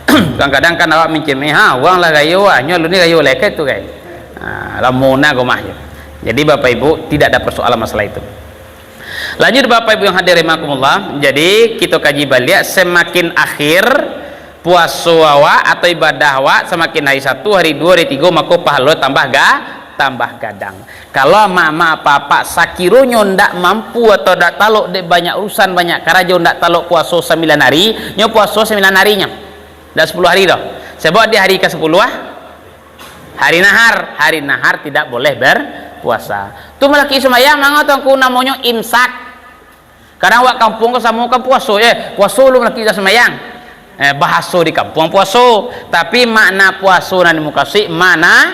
Kadang-kadang kan awak mincin, "Ha, urang lah rayo, ah, nyo alun ni rayo lai, kan itu, kan?" Ha, lamo na rumah je. Jadi, Bapak Ibu, tidak ada persoalan masalah itu. Lanjut, Bapak Ibu yang hadir rahimakumullah. Jadi, kita kaji baliak, semakin akhir puaso awak atau ibadah awak, samakin hari satu, hari duo, hari tigo, mako pahalo tambah ga-, tambah gadang. Kalau amak-amak, apak-apak, sakironyo ndak mampu atau ndak talok dek banyak urusan, banyak karajo, ndak talok puaso sambilan hari, nyo puaso sambilan hari nyo. Ndak sapuluah hari doh. Sabab di hari kasapuluah, hari nahar, hari nahar tidak boleh berpuasa. Tu malakik sumbayang, manga tu angku namonyo imsak. Kadang awak kampuang ko samo kan puaso, eh, puaso lu malakik dak sumbayang. Eh, bahaso di kampuang puaso, tapi makna puaso nan dimukasuik mana,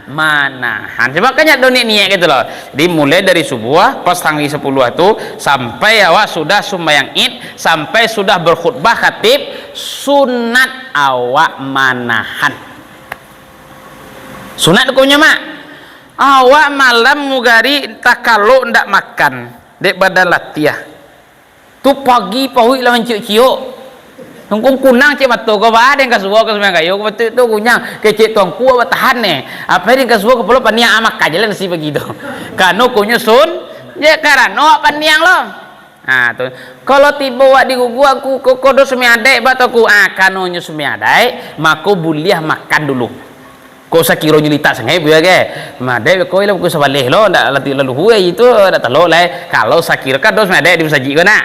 manahan. Sebab kan ndak ado niat-niat gitu loh. Jadi mulai dari subuah, pas tanggal sapuluah tu, sampai awak sudah sumbayang Id, sampai sudah berkhutbah khatib, sunat awak manahan. Sunat hukumnyo, Mak. Awak malam mugari takalok ndak makan, dek badan latiah. Tu pagi pahuik lah manciok-ciok. Nungkung kunang cek mato ko, ba, den kasuo ka Sumbayang Gayo ko, batua tu kunyang. Kecek tuangku awak tahan ne. Apo den kasuo kapalo paniang, ah, makan je lah nasi pagi tu. Kano kunyo sun, je karano awak paniang lo. Ha, tu. Kalau tibo awak di guguak, ku, ko, ko do sumbayang adaik, ba tu ku. Ah, kanonyo sumbayang adaik, mako buliah makan dulu. Kok sakironyo litak sangaik, buya ke? Madek ko lah pukul sabaleh lo, ndak lati lalu huai itu, ndak telok lai. Kalau sakiro kan dos madek di masajik ko nak.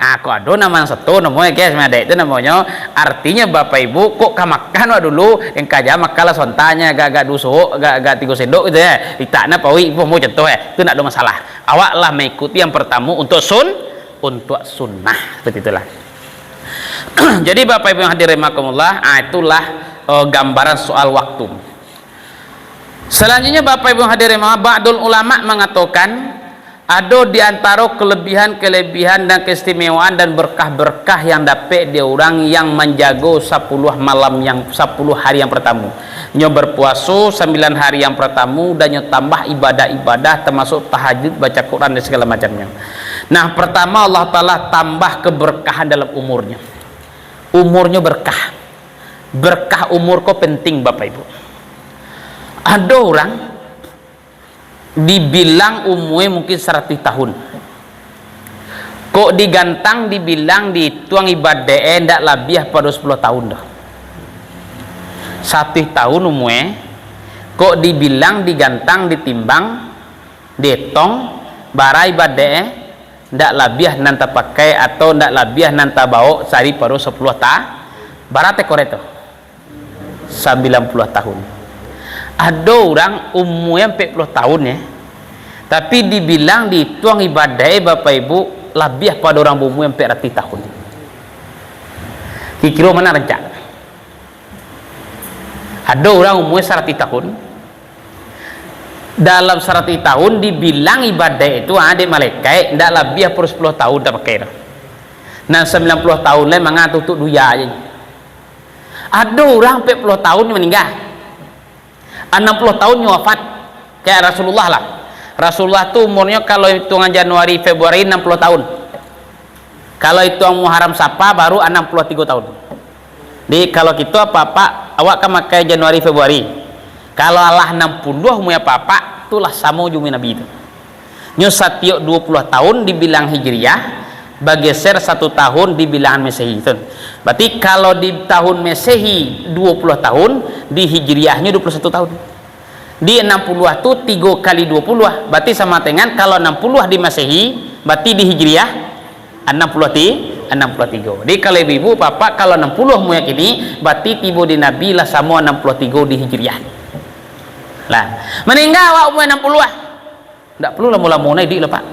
Ah, kok ado nama sato namo ke madek itu namonyo. Artinyo Bapak Ibu, kok ka makan wak dulu, engka ja makan lah sontaknyo, agak-agak duo suok, agak-agak tigo sendok gitu ya. Litaknyo pauik, ipo mau contoh eh. Itu ndak ado masalah. Awak lah mengikuti yang pertama untuk sun, untuk sunnah. Seperti itulah. Jadi Bapak Ibu yang hadir rahimakumullah, ah, itulah eh, gambaran soal waktu. Selanjutnya Bapak Ibu yang hadir rahimakumullah, ba'dul ulama mengatakan ado di antaro kelebihan-kelebihan dan keistimewaan dan berkah-berkah yang dapek di orang yang manjago sapuluah malam yang, sapuluah hari yang pertama. Nyo berpuaso sambilan hari yang pertama, dan nyo tambah ibadah-ibadah, termasuk tahajud, baca Quran, dan segala macamnya. Nah, pertama, Allah Ta'ala tambah keberkahan dalam umurnyo. Umurnyo berkah. Berkah umur ko penting, Bapak Ibu. Ado urang dibilang umue mungkin saratuih tahun. Kok digantang, dibilang, diituang ibadae, ndak labiah pado sapuluah tahun doh. Saratuih tahun umue, kok dibilang, digantang, ditimbang, dietong, bara ibadae, ndak labiah nan tapakai atau ndak labiah nan tabawok saripado sapuluah ta-, bara tekoreto. Sambilan puluah tahun. Ado urang umue ampek puluah tahun, ya. Tapi dibilang diituang ibadae, Bapak Ibu, labiah pado urang baumue ampek ratuih tahun. Kiro-kiro ma nan rancak? Ado urang umue saratuih tahun. Dalam saratuih tahun dibilang ibadae itu, ah, dek malekaik, ndak labiah pado sapuluah tahun tapakai tu. Nan sambilan puluah tahun lai manga tu untuak dunia aja. Ado urang ampek puluah tahun nyo maningga. Anam puluah tahun nyo wafat. Kayak Rasulullah lah. Rasulullah tu umurnyo kalau hitungan Januari, Februari, anam puluah tahun. Kalau hitungan Muharram, Safar, baru anam puluah tigo tahun. Jadi, kalau kito apak-apak, awak kan makai Januari, Februari. Kalau alah anam puluah umur apak-apak, tu lah samo jo umur Nabi tu. Nyo satiok duo puluah tahun dibilang Hijriah, bageser satu tahun dibilang Masehi tu. Berarti kalau di tahun Masehi duo puluah tahun, di Hijriahnyo duo puluah satu tahun. Di anam puluah tu tigo kali duo puluah, berarti samo dengan kalau anam puluah di Masehi, berarti di Hijriah anam puluah ti-, anam puluah tigo. Jadi kalau ibu-ibu, bapak, kalau anam puluah umur kini, berarti tibo di Nabi lah samo anam puluah tigo di Hijriah. Lah, maningga awak umur anam puluah. Ndak perlu lamo-lamo na iduik lah, Pak.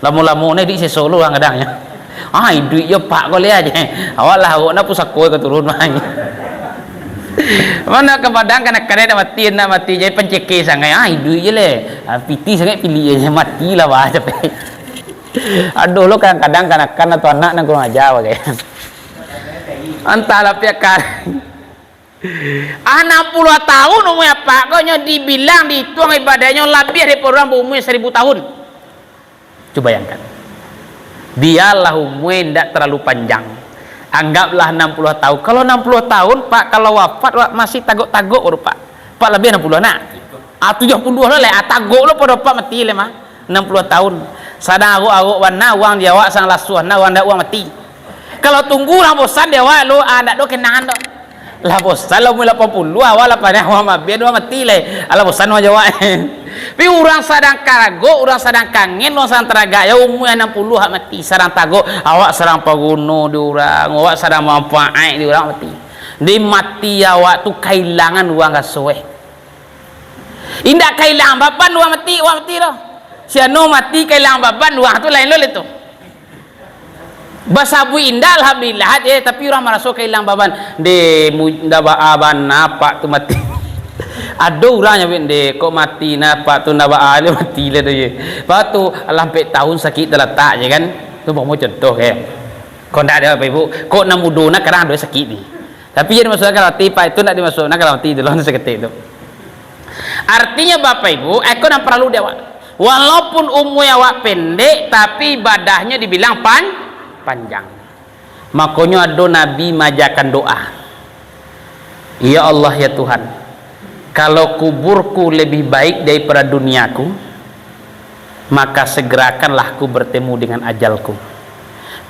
Lamo-lamo na iduik seso lo urang kadang nyo. Ah, iduik jo, Pak, ko liak aja. Awak lah, awak na pusako ka turun, Pak. Mano ka Padang, kanak-kanak dah mati, nak mati, jadi panceke sangai. Ah, iduik je leh. Ah, piti sangai pilih je, mati lah, Pak, capek. Aduh, lo kadang-kadang kanakan atau anak nan kurang aja, bagai. Antahlah pihak kar-, Anam puluah tahun umur apak ko nyo dibilang, diituang ibadahnyo labiah daripado urang baumur saribu tahun. Cubo bayangkan. Bialah umur indak terlalu panjang. Anggaplah anam puluah tahun. Kalau anam puluah tahun, Pak, kalau wafat, Pak, masih tagok-tagok baru, Pak. Pak labiah anam puluah nak? Ah, tujuah puluah lah, lah. Ah, tagok lo pado Pak mati lah mah. Anam puluah tahun. Sadang arok-arok bana, urang di awak sadang lasuah, nah, urang dak urang mati. Kalau tunggu urang bosan di awak lo, ah, ndak do kenangan do. Lah bosan lah umur lapan puluah, awak lapan, awak mabian, awak mati lai. Alah bosan awak jawab. Tapi urang sadang karagok, urang sadang kangen, urang sadang taragak, ya umur anam puluah awak mati, sadang tagok, awak sadang paguno di urang, awak sadang manfaat di urang mati. Di mati awak tu kailangan urang raso eh. Indak kailangan baban urang mati, urang mati tu. Si anu mati kailangan baban, urang tu lain lo tu. Basabuik indak, alhamdulillah je, tapi urang maraso kailangan baban. Nde, mu-, ndak baa bana apak tu mati. Ado urang nyabuik, "Nde, kok mati nah apak tu, ndak baa le mati le tu je." Apak tu, alah ampek tahun sakik talatak je kan. Tu umpamo contoh ke. Kok ndak ado Bapak Ibu, kok nan mudo nah kadang ado sakik ni. Tapi jan dimasuakkan rati, Pak, itu ndak dimasuakkan rati tu, lo saketek tu. Artinyo, Bapak Ibu, iko nan paralu di awak. Walaupun umua awak pendek, tapi ibadahnyo dibilang pan-, panjang. Makonyo ado Nabi maajakan doa, "Ya Allah, ya Tuhan, kalau kuburku lebih baik daripada duniaku, maka segerakanlah aku bertemu dengan ajalku."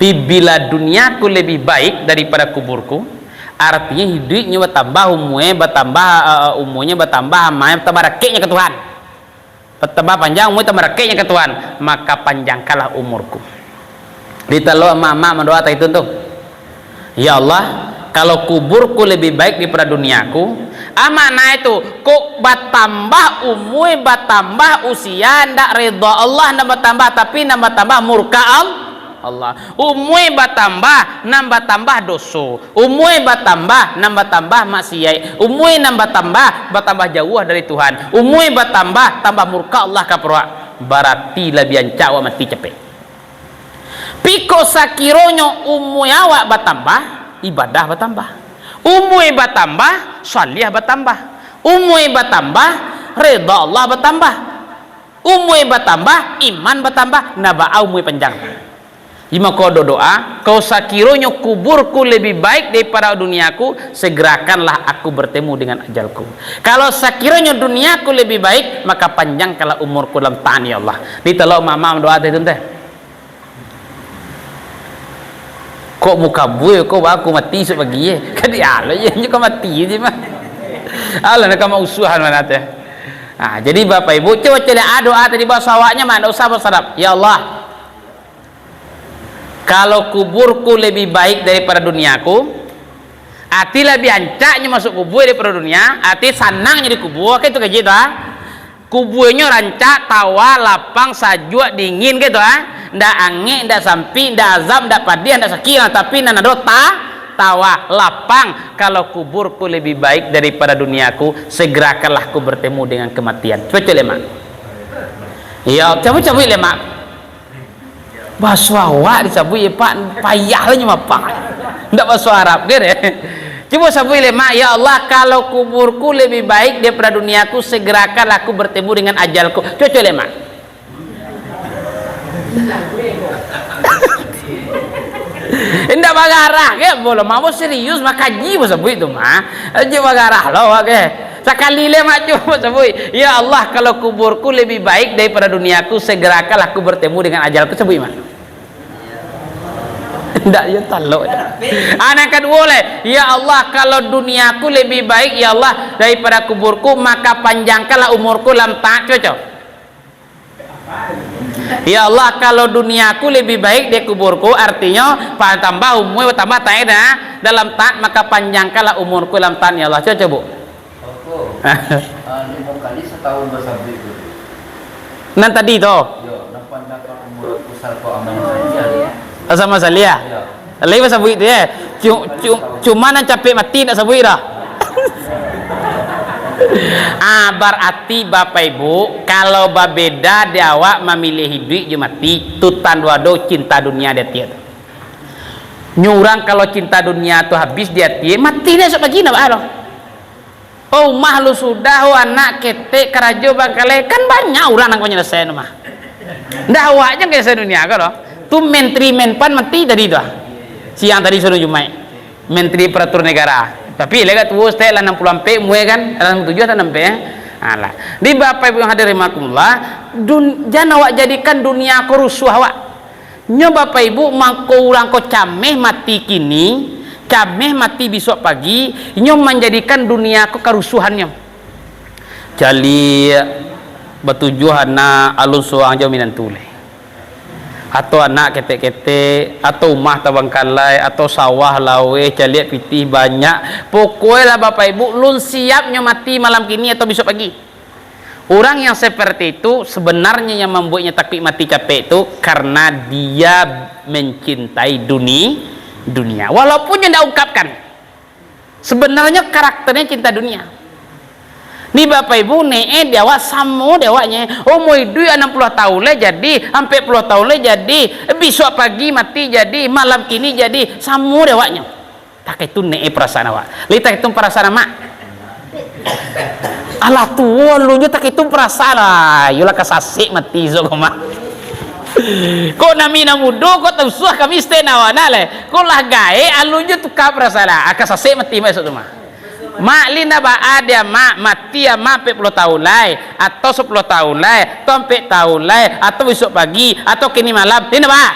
Pi-, bila duniaku lebih baik daripada kuburku, artinyo hiduiknyo batambah, umue batambah, eh, umuenyo batambah, amae batambah, dakeknyo ka Tuhan. Batambah panjang umue, tambah dakeknyo ka Tuhan, maka panjangkanlah umurku. Di talo amak-amak mandoa tak itu tu. Ya Allah, kalau kuburku lebih baik daripada duniaku, amak naik tu, kok batambah umue, batambah usia, ndak rida Allah nan batambah, tapi nan batambah murka Al-, Allah. Umue batambah, nan batambah doso. Umue batambah, nan batambah maksiat. Umue nan batambah, batambah jauah dari Tuhan. Umue batambah, tambah murka Allah ka paruak. Barati labiah ancak awak mati capek. Piko sakironyo umue awak batambah, ibadah batambah. Umue batambah, saliah batambah. Umue batambah, rida Allah batambah. Umue batambah, iman batambah, nah baa umue panjang. Jadi mako doa, "Kalau sakironyo kuburku lebih baik daripada duniaku, segerakanlah aku bertemu dengan ajalku. Kalau sakironyo duniaku lebih baik, maka panjangkanlah umurku dalam taat, ya Allah." Di talo mama doa teh tu teh. Kok mukabue, kok ba aku mati esok pagi, eh? Kan di alo je, nyo ka mati je mah. Alah, nak ka mausuahan mana teh. Ah, jadi Bapak Ibu, cubo caliak ah doa tadi, baso awaknyo mah, ndak usah baso Arab. Ya Allah, kalau kuburku lebih baik daripada duniaku, ati labiah ancaknyo masuk kubur daripada dunia, ati sanangnyo di kubur, kan itu kaji tu, ah. Kubuanyo rancak, tawa, lapang, sajuak, dingin, gitu, ah. Ndak angek, ndak sampik, ndak azam, ndak padiah, ndak sakik, ah, tapi nan ado ta-, tawa, lapang. Kalau kuburku lebih baik daripada duniaku, segerakanlah ku bertemu dengan kematian. Cubo cek lemak. Iyo, cabuik-cabuik lemak. Baso awak disabuik, Pak, payah lah nyo mapang. Ndak baso Arab, kan, eh? Cubo sabuik lai, Mak, "Ya Allah, kalau kuburku lebih baik daripada duniaku, segerakanlah aku bertemu dengan ajalku." Cubo, cubo lai, Mak. Indak bagarah, ke? Boh lah, Mak, boh serius, makaji, boh sabuik tu, Mak. Ajo bagarah lo, ke? Sakali lai, Mak, cubo sabuik. "Ya Allah, kalau kuburku lebih baik daripada duniaku, segerakanlah aku bertemu dengan ajalku." Sabuik, Mak. Ndak, yo talok. Ah, nan kaduo lai, "Ya Allah, kalau duniaku lebih baik, ya Allah, daripada kuburku, maka panjangkanlah umurku lam taat." Cubo, cubo. "Ya Allah, kalau duniaku lebih baik dari kuburku," artinyo, pa-, tambah umur, tambah taat, nah, dalam taat, "maka panjangkanlah umurku dalam taat, ya Allah." Cubo, cubo. Oke. Ah, limo kali satahun basabuik tu. Nan tadi tu? Yo, nan panjangkan umur aku sarto amal saliah. Amal saliah? Yo. Lai basabuik tu, yo. Cu-, cu-, cuma nan capek mati ndak sabuik doh. Ah, barati Bapak Ibu, kalau babeda di awak mamilih hiduik jo mati, tu tando ado cinta dunia di ati tu. Nyo urang kalau cinta dunia tu habis di ati, mati nyo esok pagi ndak baa doh. Oh, umah lu sudah, oh, anak ketek, karajo bangkalai, kan banyak urang nan ka manyalasaian umah. Ndak awak jan ka sadunia ko doh. Tu menteri menpan mati tadi tu, ah. Siang tadi sudah Jumaik. Menteri Peraturan Negara. Tapi lah agak tuo, Ustaz, lah anam puluah ampek umua kan, lah anam puluah tujuah atau anam ampek, eh. Alah. Di Bapak Ibu yang hadir rahimakumullah, dun-, jan awak jadikan dunia ko rusuah awak. Nyo Bapak Ibu, mangko urang ko cameh mati kini, cameh mati bisuak pagi, nyo manjadikan dunia ko karusuhannyo. Caliak batujuah anak, alun surang jo minantu lai. Atau anak ketek-ketek, atau umah tabangkalai, atau sawah laweh, caliak pitih banyak. Pokoknyo lah Bapak Ibu, lun siap nyo mati malam kini atau bisuak pagi. Urang yang seperti itu, sebenarnyo yang mambueknyo takuik mati capek tu, karena dia mencintai duni-, dunia. Walaupun nyo ndak ungkapkan, sebenarnyo karakternyo cinta dunia. Ni Bapak Ibu, neek di awak samo di awaknyo. Umua iduik anam puluah tahun lai jadi, ampek puluah tahun lai jadi, bisuak pagi mati jadi, malam kini jadi, samo di awaknyo. Takah itu neek perasaan awak. Lai takah itu perasaan amak. Alah tuo alun nyo takah itu perasaan. Ah, iyolah ka sasek mati esok ko mah. Kok nami nan mudo, kok tausuah kami stek nawana lai. Kok lah gaek, alun nyo tuka perasaan lah. Ah, ka sasek mati mak esok tu mah. Mak, lai ndak baa di amak, mati amak ampek puluah tahun lai, atau sapuluah tahun lai, atau ampek tahun lai, atau bisuak pagi, atau kini malam. Lai ndak baa.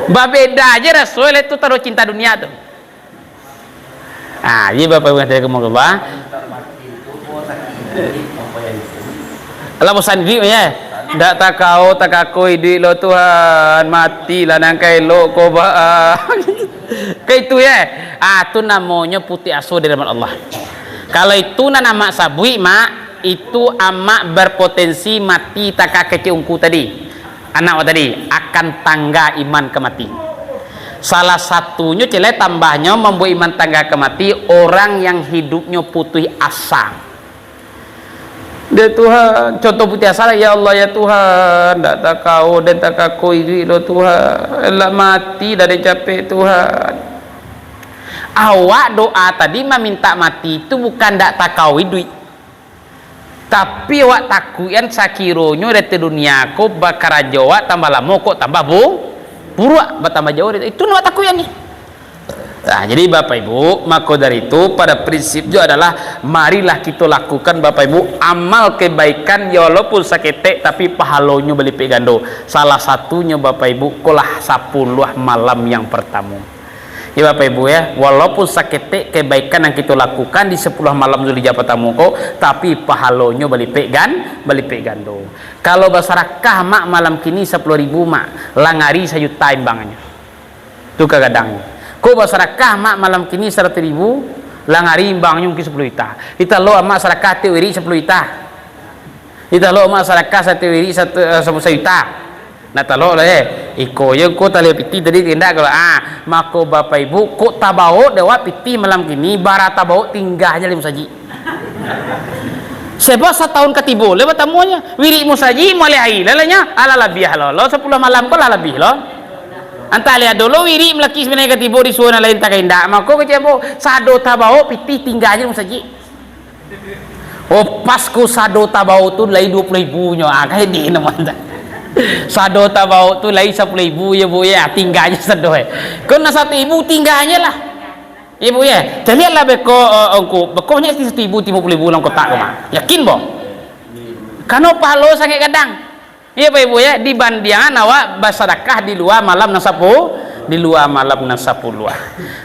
Babeda aja raso lah tu taruh cinta dunia tu. Ah, jadi Bapak Ibu yang dirahmati Allah. Alah bosan iduik ya. Ndak takao takako iduik lo Tuhan, mati lah nan ka elok ko ba. Ka itu ya. Ah, tu namonyo putuih aso dari rahmat Allah. Kalau itu nan amak sabuik, Mak, itu amak berpotensi mati takah kecek ungku tadi. Anak awak tadi akan tangga iman ka mati. Salah satunyo, cilai tambahnyo mambuek iman tangga ka mati, orang yang hidupnyo putuih asa. Dek Tuhan, contoh putuih asa lah, "Ya Allah, ya Tuhan, ndak takao den takako iduik lo Tuhan, lah mati dah den capek Tuhan." Awak doa tadi mamintak mati tu bukan ndak takao iduik. Tapi awak takuikan sakironyo dari dunia ko bakarajo awak tambah lamo kok tambah bu-, buruak, batambah jauah dari itu, awak takuikan ni. Nah, jadi Bapak Ibu, mako dari itu pada prinsip jo adalah marilah kita lakukan Bapak Ibu amal kebaikan ya walaupun saketek tapi pahalonyo balipek gando. Salah satunyo Bapak Ibu kolah sapuluah malam yang pertamo. Ya Bapak Ibu ya, walaupun saketek kebaikan yang kita lakukan di sapuluah malam Zulhijjah pertamo ko, tapi pahalonyo balipek gan-, balipek gando. Kalau basarakah mak malam kini sapuluah ribu mak, langari sajuta imbangnyo. Tu kagadang. Ko basarakah mak malam kini saratuih ribu, langari imbangnyo mungkin sapuluah juta. Ita lo amak sarakah tiok wirik sapuluah juta. Ita lo amak sarakah satiok wirik satu, eh, sapuluah juta. Nah, talok lah, eh. Iko yo ko tali pitih tadi tindak kalau, ah, mako Bapak Ibu, kok tabaok dek awak pitih malam kini, bara tabaok tingga aja limo saji. Sebab satahun katibo le batamuanyo. Wirik musajik maleh ai, lalanya, alah labiah lo, lo sapuluah malam ko lah labiah lo. Antah le ado lo wirik malaki sabananyo katibo di suo nan lain takai indak, mako kecek ambo, sado tabaok pitih tingga aja limo saji. Oh, pas ko sado tabao tu lai duo puluah ribu nyo, ah, kayak di namonyo. Sado tabao tu lai sapuluah ribu, ya, Bu, ya, tingga aja sado, eh. Ko nan satu ribu tingga aja lah. Ya, Bu, ya. Caliaklah beko, eh, ongko, beko banyak satu ribu, limo puluah ribu dalam kotak ko mah. Yakin, boh? Kano pahalo sangaik gadang. Iya, Bapak Ibu, ya, dibandiangan awak basadakah di lua malam nan sapu-, di lua malam nan sapuluah.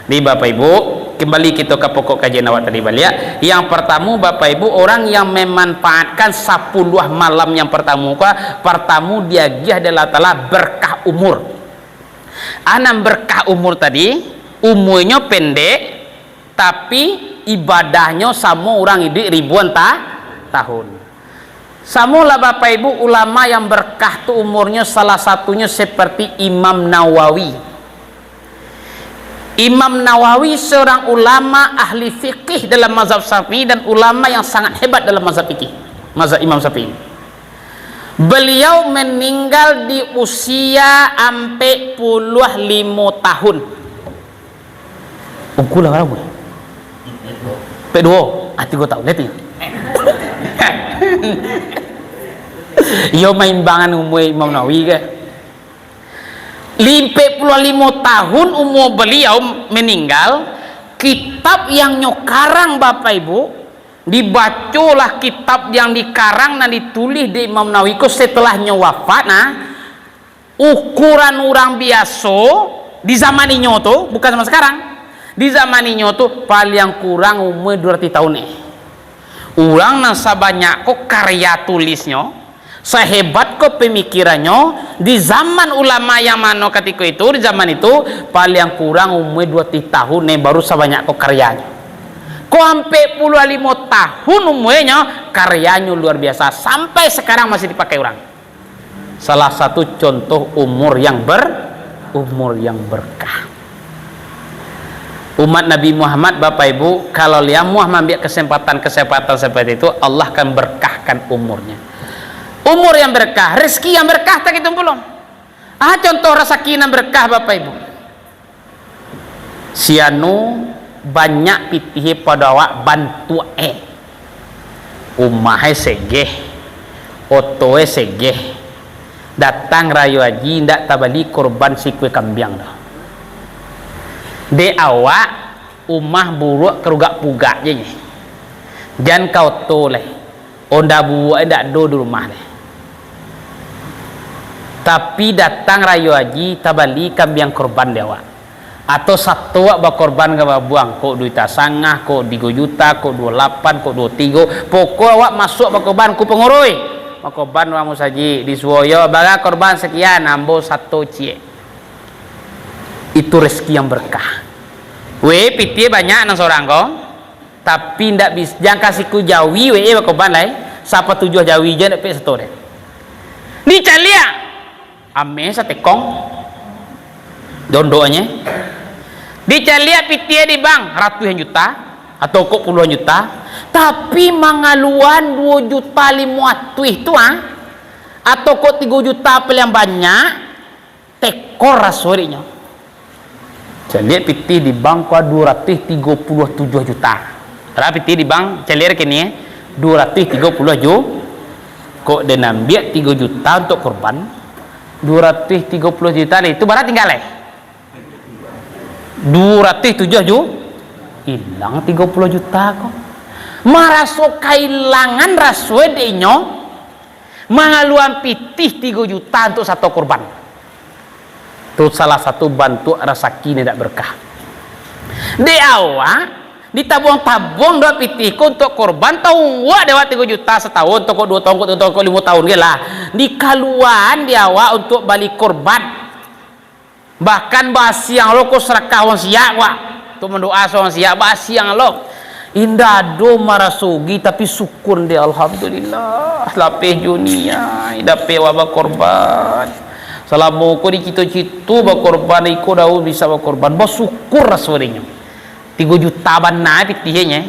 Di Bapak Ibu, kembali kita ka pokok kajian awak tadi baliak. Yang pertama, Bapak Ibu, orang yang memanfaatkan sapuluah malam yang pertama, ka, pertama diagiah dek Allah Taala berkah umur. Anan berkah umur tadi, umurnyo pendek, tapi ibadahnyo samo urang iduik ribuan ta-, tahun. Samolah Bapak Ibu, ulama yang berkah tu umurnyo salah satunyo seperti Imam Nawawi. Imam Nawawi seorang ulama ahli fikih dalam mazhab Syafi'i dan ulama yang sangat hebat dalam mazhab fikih, mazhab Imam Syafi'i. Beliau meninggal di usia ampek puluah limo tahun. Ungku lah urang, weh. Pek duo, ah, tigo tahun, lihat ni. Iyo, maimbangan umur Imam Nawawi ke? Limpek puluah limo tahun umur beliau meninggal, kitab yang nyo karang, Bapak Ibu, dibacolah kitab yang dikarang nan ditulih dek Imam Nawawi ko setelah nyo wafat, nah, ukuran urang biaso di zaman inyo tu, bukan zaman sekarang. Di zaman inyo tu, paliang kurang umur duo ratuih tahun, eh. Urang nan sabanyak ko karya tulisnyo, sahebat ko pamikirannyo, di zaman ulama yang mano katiko itu, di zaman itu, paliang kurang umur duo ratuih tahun, eh, baru sabanyak ko karyanyo. Ko ampek puluah limo tahun umurnyo, karyanyo luar biasa. Sampai sekarang masih dipakai urang. Salah satu contoh umur yang ber-, umur yang berkah. Umat Nabi Muhammad, Bapak Ibu, kalau liamuah maambiak kesempatan-kesempatan seperti itu, Allah akan berkahkan umurnya. Umur yang berkah, rezeki yang berkah, tak itu pulo. Ah, contoh rasaki nan berkah, Bapak Ibu. Si anu banyak pitih pado awak bantuak, eh. Umah, eh, segeh, oto, eh, segeh. Datang rayo haji, indak tabali korban sikue kambiang doh. Dek awak, umah buruak karugak-pugak je, nyeh. Jan ka oto lai. Onda buruak indak ado di rumah lai. Tapi datang rayo haji, tabali kambiang korban dek awak. Atau sato awak bakorban ka babuang, kok duo juta sangah, kok tigo juta, kok duo lapan, kok duo tigo. Pokok awak masuak bakorban, ku pangurui. Bakorban urang musajik, disuo yo, bara korban sakian, ambo sato ciek. Itu rezeki yang berkah. Weh, pitih banyak nan sorang ko. Tapi ndak bis-, jan ka siku jawi we bakorban lai, sapatujuah jawi je ndak pek sato deh. Dicaliak, ameh satekong dondoknye. Dicaliak pitih di bank ratuihan juta atau kok puluhan juta, tapi mangaluan duo juta limo ratuih tu ah, atau kok tigo juta paling banyak, tekor raso dek nyo. Caliak pitih di bank ko duo ratuih tigo puluah tujuah juta. Bara pitih di bank, caliak rekening, eh, duo ratuih tigo puluah ju-, kok den ambiak tigo juta untuak korban, duo ratuih tigo puluah juta lah, itu bara tingga, eh? Duo ratuih tujuah ju-, ilang tigo puluah juta ko. Maraso kailangan raso dek nyo, mangaluan pitih tigo juta untuak sato korban. Tu salah satu bantuak rasaki nan indak berkah. Dek awak, ditabuang-tabuang dek awak pitih ko untuak korban, tauang dek awak tigo juta satahun, toko duo tahun, ko tigo tahun, ko limo tahun ge lah. Dikaluaan dek awak untuak bali korban. Bahkan basiang lo ko sadakah urang siak, Pak. Untuak mandoa surang siak, basiang lo. Indak ado maraso rugi, tapi syukur dek, alhamdulillah, lapeh jo niaik, dapek awak bakorban. Salamo ko dicito-cito bakorban, iko daun bisa bakorban, basyukur raso dek nyo. Tigo juta bana pitihnyo.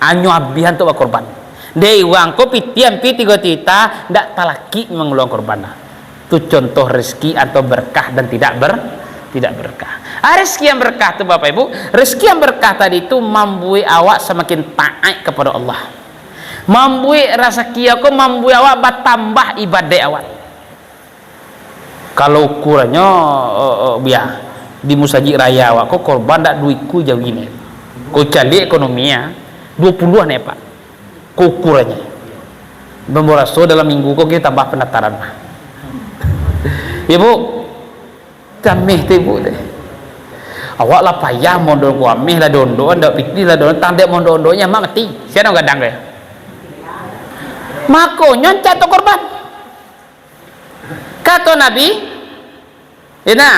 Anyo abihan untuak bakorban. Dek urang ko pitih ampia tigo juta, ndak talakik mangaluan korban lah. Tu contoh rezeki atau berkah dan tidak ber-, tidak berkah. Ah, rezeki yang berkah tu, Bapak Ibu, rezeki yang berkah tadi tu mambuek awak samakin taat kepada Allah. Mambuek rasaki awak ko, mambuek awak batambah ibadah awak. Kalau ukurannyo, eh, eh, bia, di musajik raya awak ko korban dak duo ikua jawi ne. Ko caliak ekonomi, ah, duo puluah ne, Pak. Ko ukurannyo. Bambo raso dalam minggu ko kito tambah pandaftaran, Pak. Yo, Bu. Ameh tu, Bu, tu. Awak lah payah mondok ko, ameh lah dondo, ndak pitih lah dondo, tandek mondok-ondoknyo amak mati. Sia nan gadang ko? Makonyo ancak tu korban. Kato Nabi, "Inna,"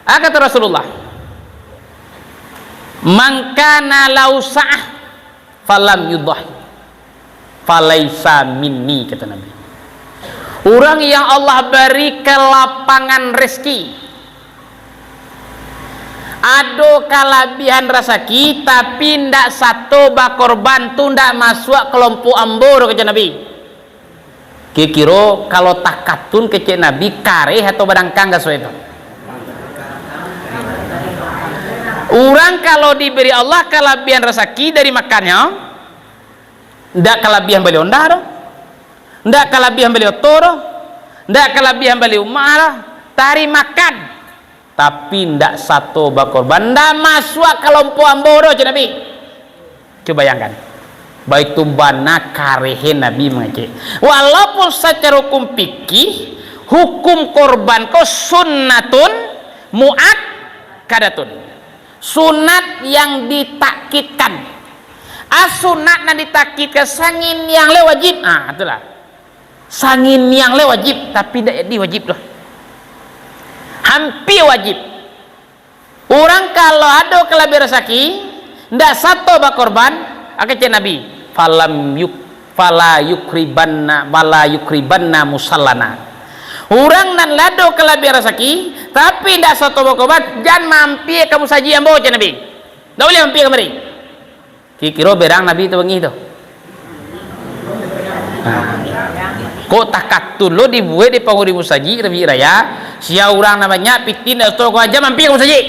ah, kato Rasulullah, "man kana lahu sa'ah falam yudhahhi, falaisa minni," kato Nabi. Urang yang Allah bari kalapangan rezeki, ado kalabiahan rasaki, tapi ndak sato bakorban, tu ndak masuak kalompok ambo, kato Nabi. Kiro-kiro kalau takatun kecek Nabi, kareh atau badangkang kasuai tu? Urang kalau diberi Allah kalabiahan rasaki dari makannyo, ndak kalabiahan bali onda doh, ndak kalabiahan bali oto doh, ndak kalabiahan bali umah doh, tari makan. Tapi ndak sato bakorban, ndak masuak kalompok ambo doh, cek Nabi. Cubo bayangkan. Baitu bana karehe Nabi mangecek. Walaupun sacaro hukum fikih, hukum korban ko sunnatun muakkadatun. Sunat yang ditakkidkan. Ah, sunat nan ditakkidkan, sanginiang lai wajib. Ah, itulah. Sanginiang lai wajib, tapi ndak jadi wajib doh. Hampia wajib. Urang kalau ado kalabiahan rasaki, ndak sato bakorban, kecek Nabi, "Falam yuk-, fala yukribanna, fala yukribanna musallana." Urang nan lah ado kalabiahan rasaki, tapi ndak sato bakorban, jan mampia ka musajik ambo, kecek Nabi. Ndak buliah mampia kamari. Kiro-kiro berang Nabi tabangih tu. Nah. Kok takatun lo dibuek di panguri musajik, Rabi Raya, sia urang nan banyak, pitih ndak sato ko, jan mampia ka musajik.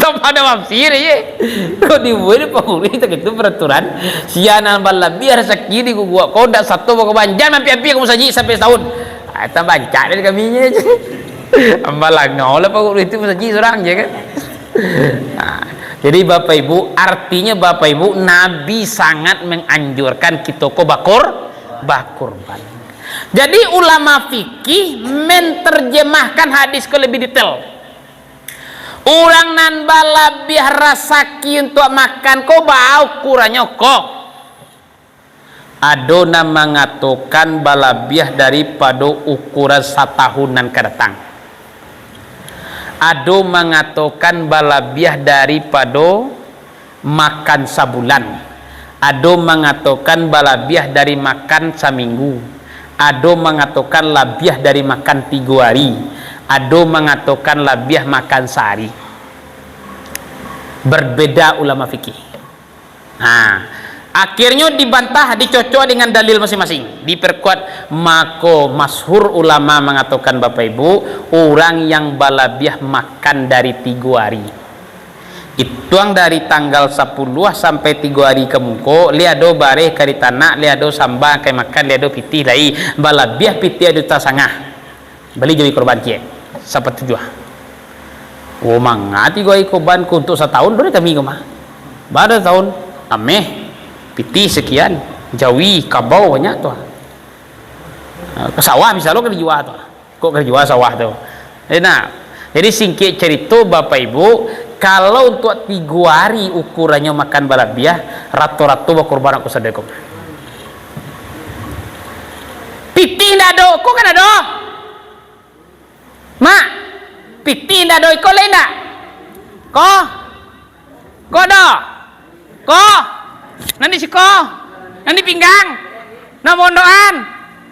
Tanpa ado mampia, ye. Kok dibuek di panguri, tak itu peraturan, sia nan balabiah rasaki di guguak ko, ndak sato bakorban, jan mampia-mampia ka musajik sampai satahun. Ah, tambah rancak dari kami nyo. Ambalangau lah panguri tu musajik surang je kan. Nah, jadi Bapak Ibu, artinya Bapak Ibu, Nabi sangat menganjurkan kito ko bakor-, bakorban. Jadi, ulama fikih menterjemahkan hadis ko lebih detail. Urang nan balabiah rasaki untuak makan ko, baa ukurannyo ko? Ado nan mangatokan balabiah daripado ukuran satahun nan ka datang. Ado mangatokan balabiah daripado makan sabulan. Ado mangatokan balabiah dari makan saminggu. Ado mangatokan labiah dari makan tigo ari. Ado mangatokan labiah makan sahari. Berbeda ulama fikih. Ha, akhirnyo dibantah, dicocok dengan dalil masing-masing, diperkuat. Mako, masyhur ulama mangatokan, Bapak Ibu, urang yang balabiah makan dari tigo ari. Ituang dari tanggal sapuluah sampai tigo ari ka muko, lai ado bareh ka ditanak, lai ado samba ka makan, lai ado pitih lai, balabiah pitih ado tasangah. Bali jawi korban ciek, sapatujuah. Oh, manga tigo ari korban ko untuak satahun, dari kami ko mah. Bara satahun, ameh, pitih sakian, jawi, kabau banyak tu. Ha, ka sawah bisa lo ka dijua tu. Kok ka dijua sawah tu? Eh, nah, jadi singkek carito, Bapak Ibu, kalau untuak tigo ari ukurannyo makan balabiah, rato-rato bakorban aku sadako. Pitih ndak ado, ko kan ado? Mak, pitih ndak ado iko lai ndak? Ko? Ko do? Ko? Nan di siko? Nan di pinggang? Nan mondokan?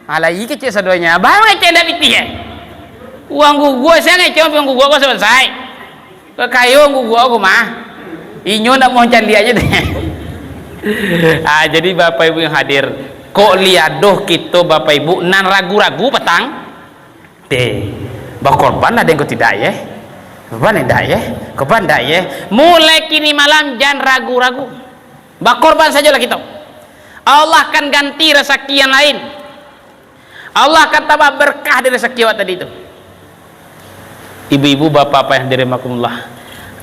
Alai kecek sadonyo, abah ngecek ndak pitih, eh? Uang gugua, sia ngecek uang gugua ko sabansai. Kok kayo uang gugua ko mah. Inyo ndak mau caliak aja deh. Ah, jadi Bapak Ibu yang hadir, kok lai ado kito Bapak Ibu nan ragu-ragu patang? Deh, bakorban lah den ko tidak, yeh? Korban indak, yeh? Korban indak, yeh? Mulai kini malam jan ragu-ragu. Bakorban sajolah kito. Allah akan ganti rasaki yang lain. Allah akan tambah berkah dari rasaki awak tadi tu. Ibu-ibu, bapak-bapak yang dirahmakumullah,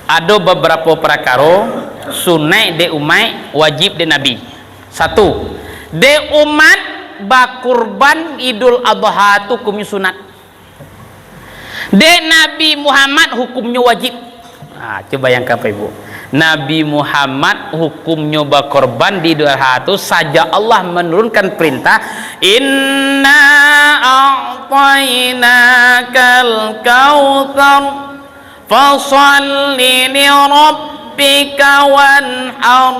ado babarapo parakaro sunaik dek umaik, wajib dek Nabi. Satu, dek umaik bakurban Idul Adha tu hukumnyo sunat. Dek Nabi Muhammad hukumnyo wajib. Ha, cubo bayangkan, Bapak Ibu. Nabi Muhammad hukumnyo bakorban di Idul Adha tu sajak Allah manurunkan perintah, "Inna a'tainakal kautsar, fashalli li rabbika wanhar."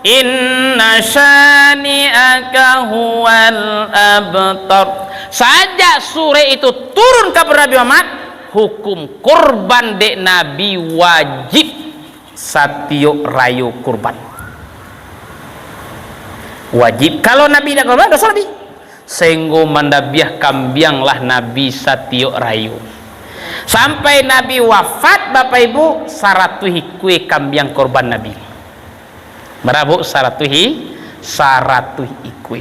Inna syani'aka huwal abtar. Sajak surek itu turun ka Nabi Muhammad, hukum kurban dek Nabi wajib satiok rayo kurban. Wajib. Kalau Nabi indak kurban, doso Nabi. Sainggo mandabiah kambianglah Nabi satiok rayo. Sampai Nabi wafat, Bapak Ibu, saratuih ikua kambiang korban Nabi. Bara, Bu? Saratuih i-, saratuih ikua.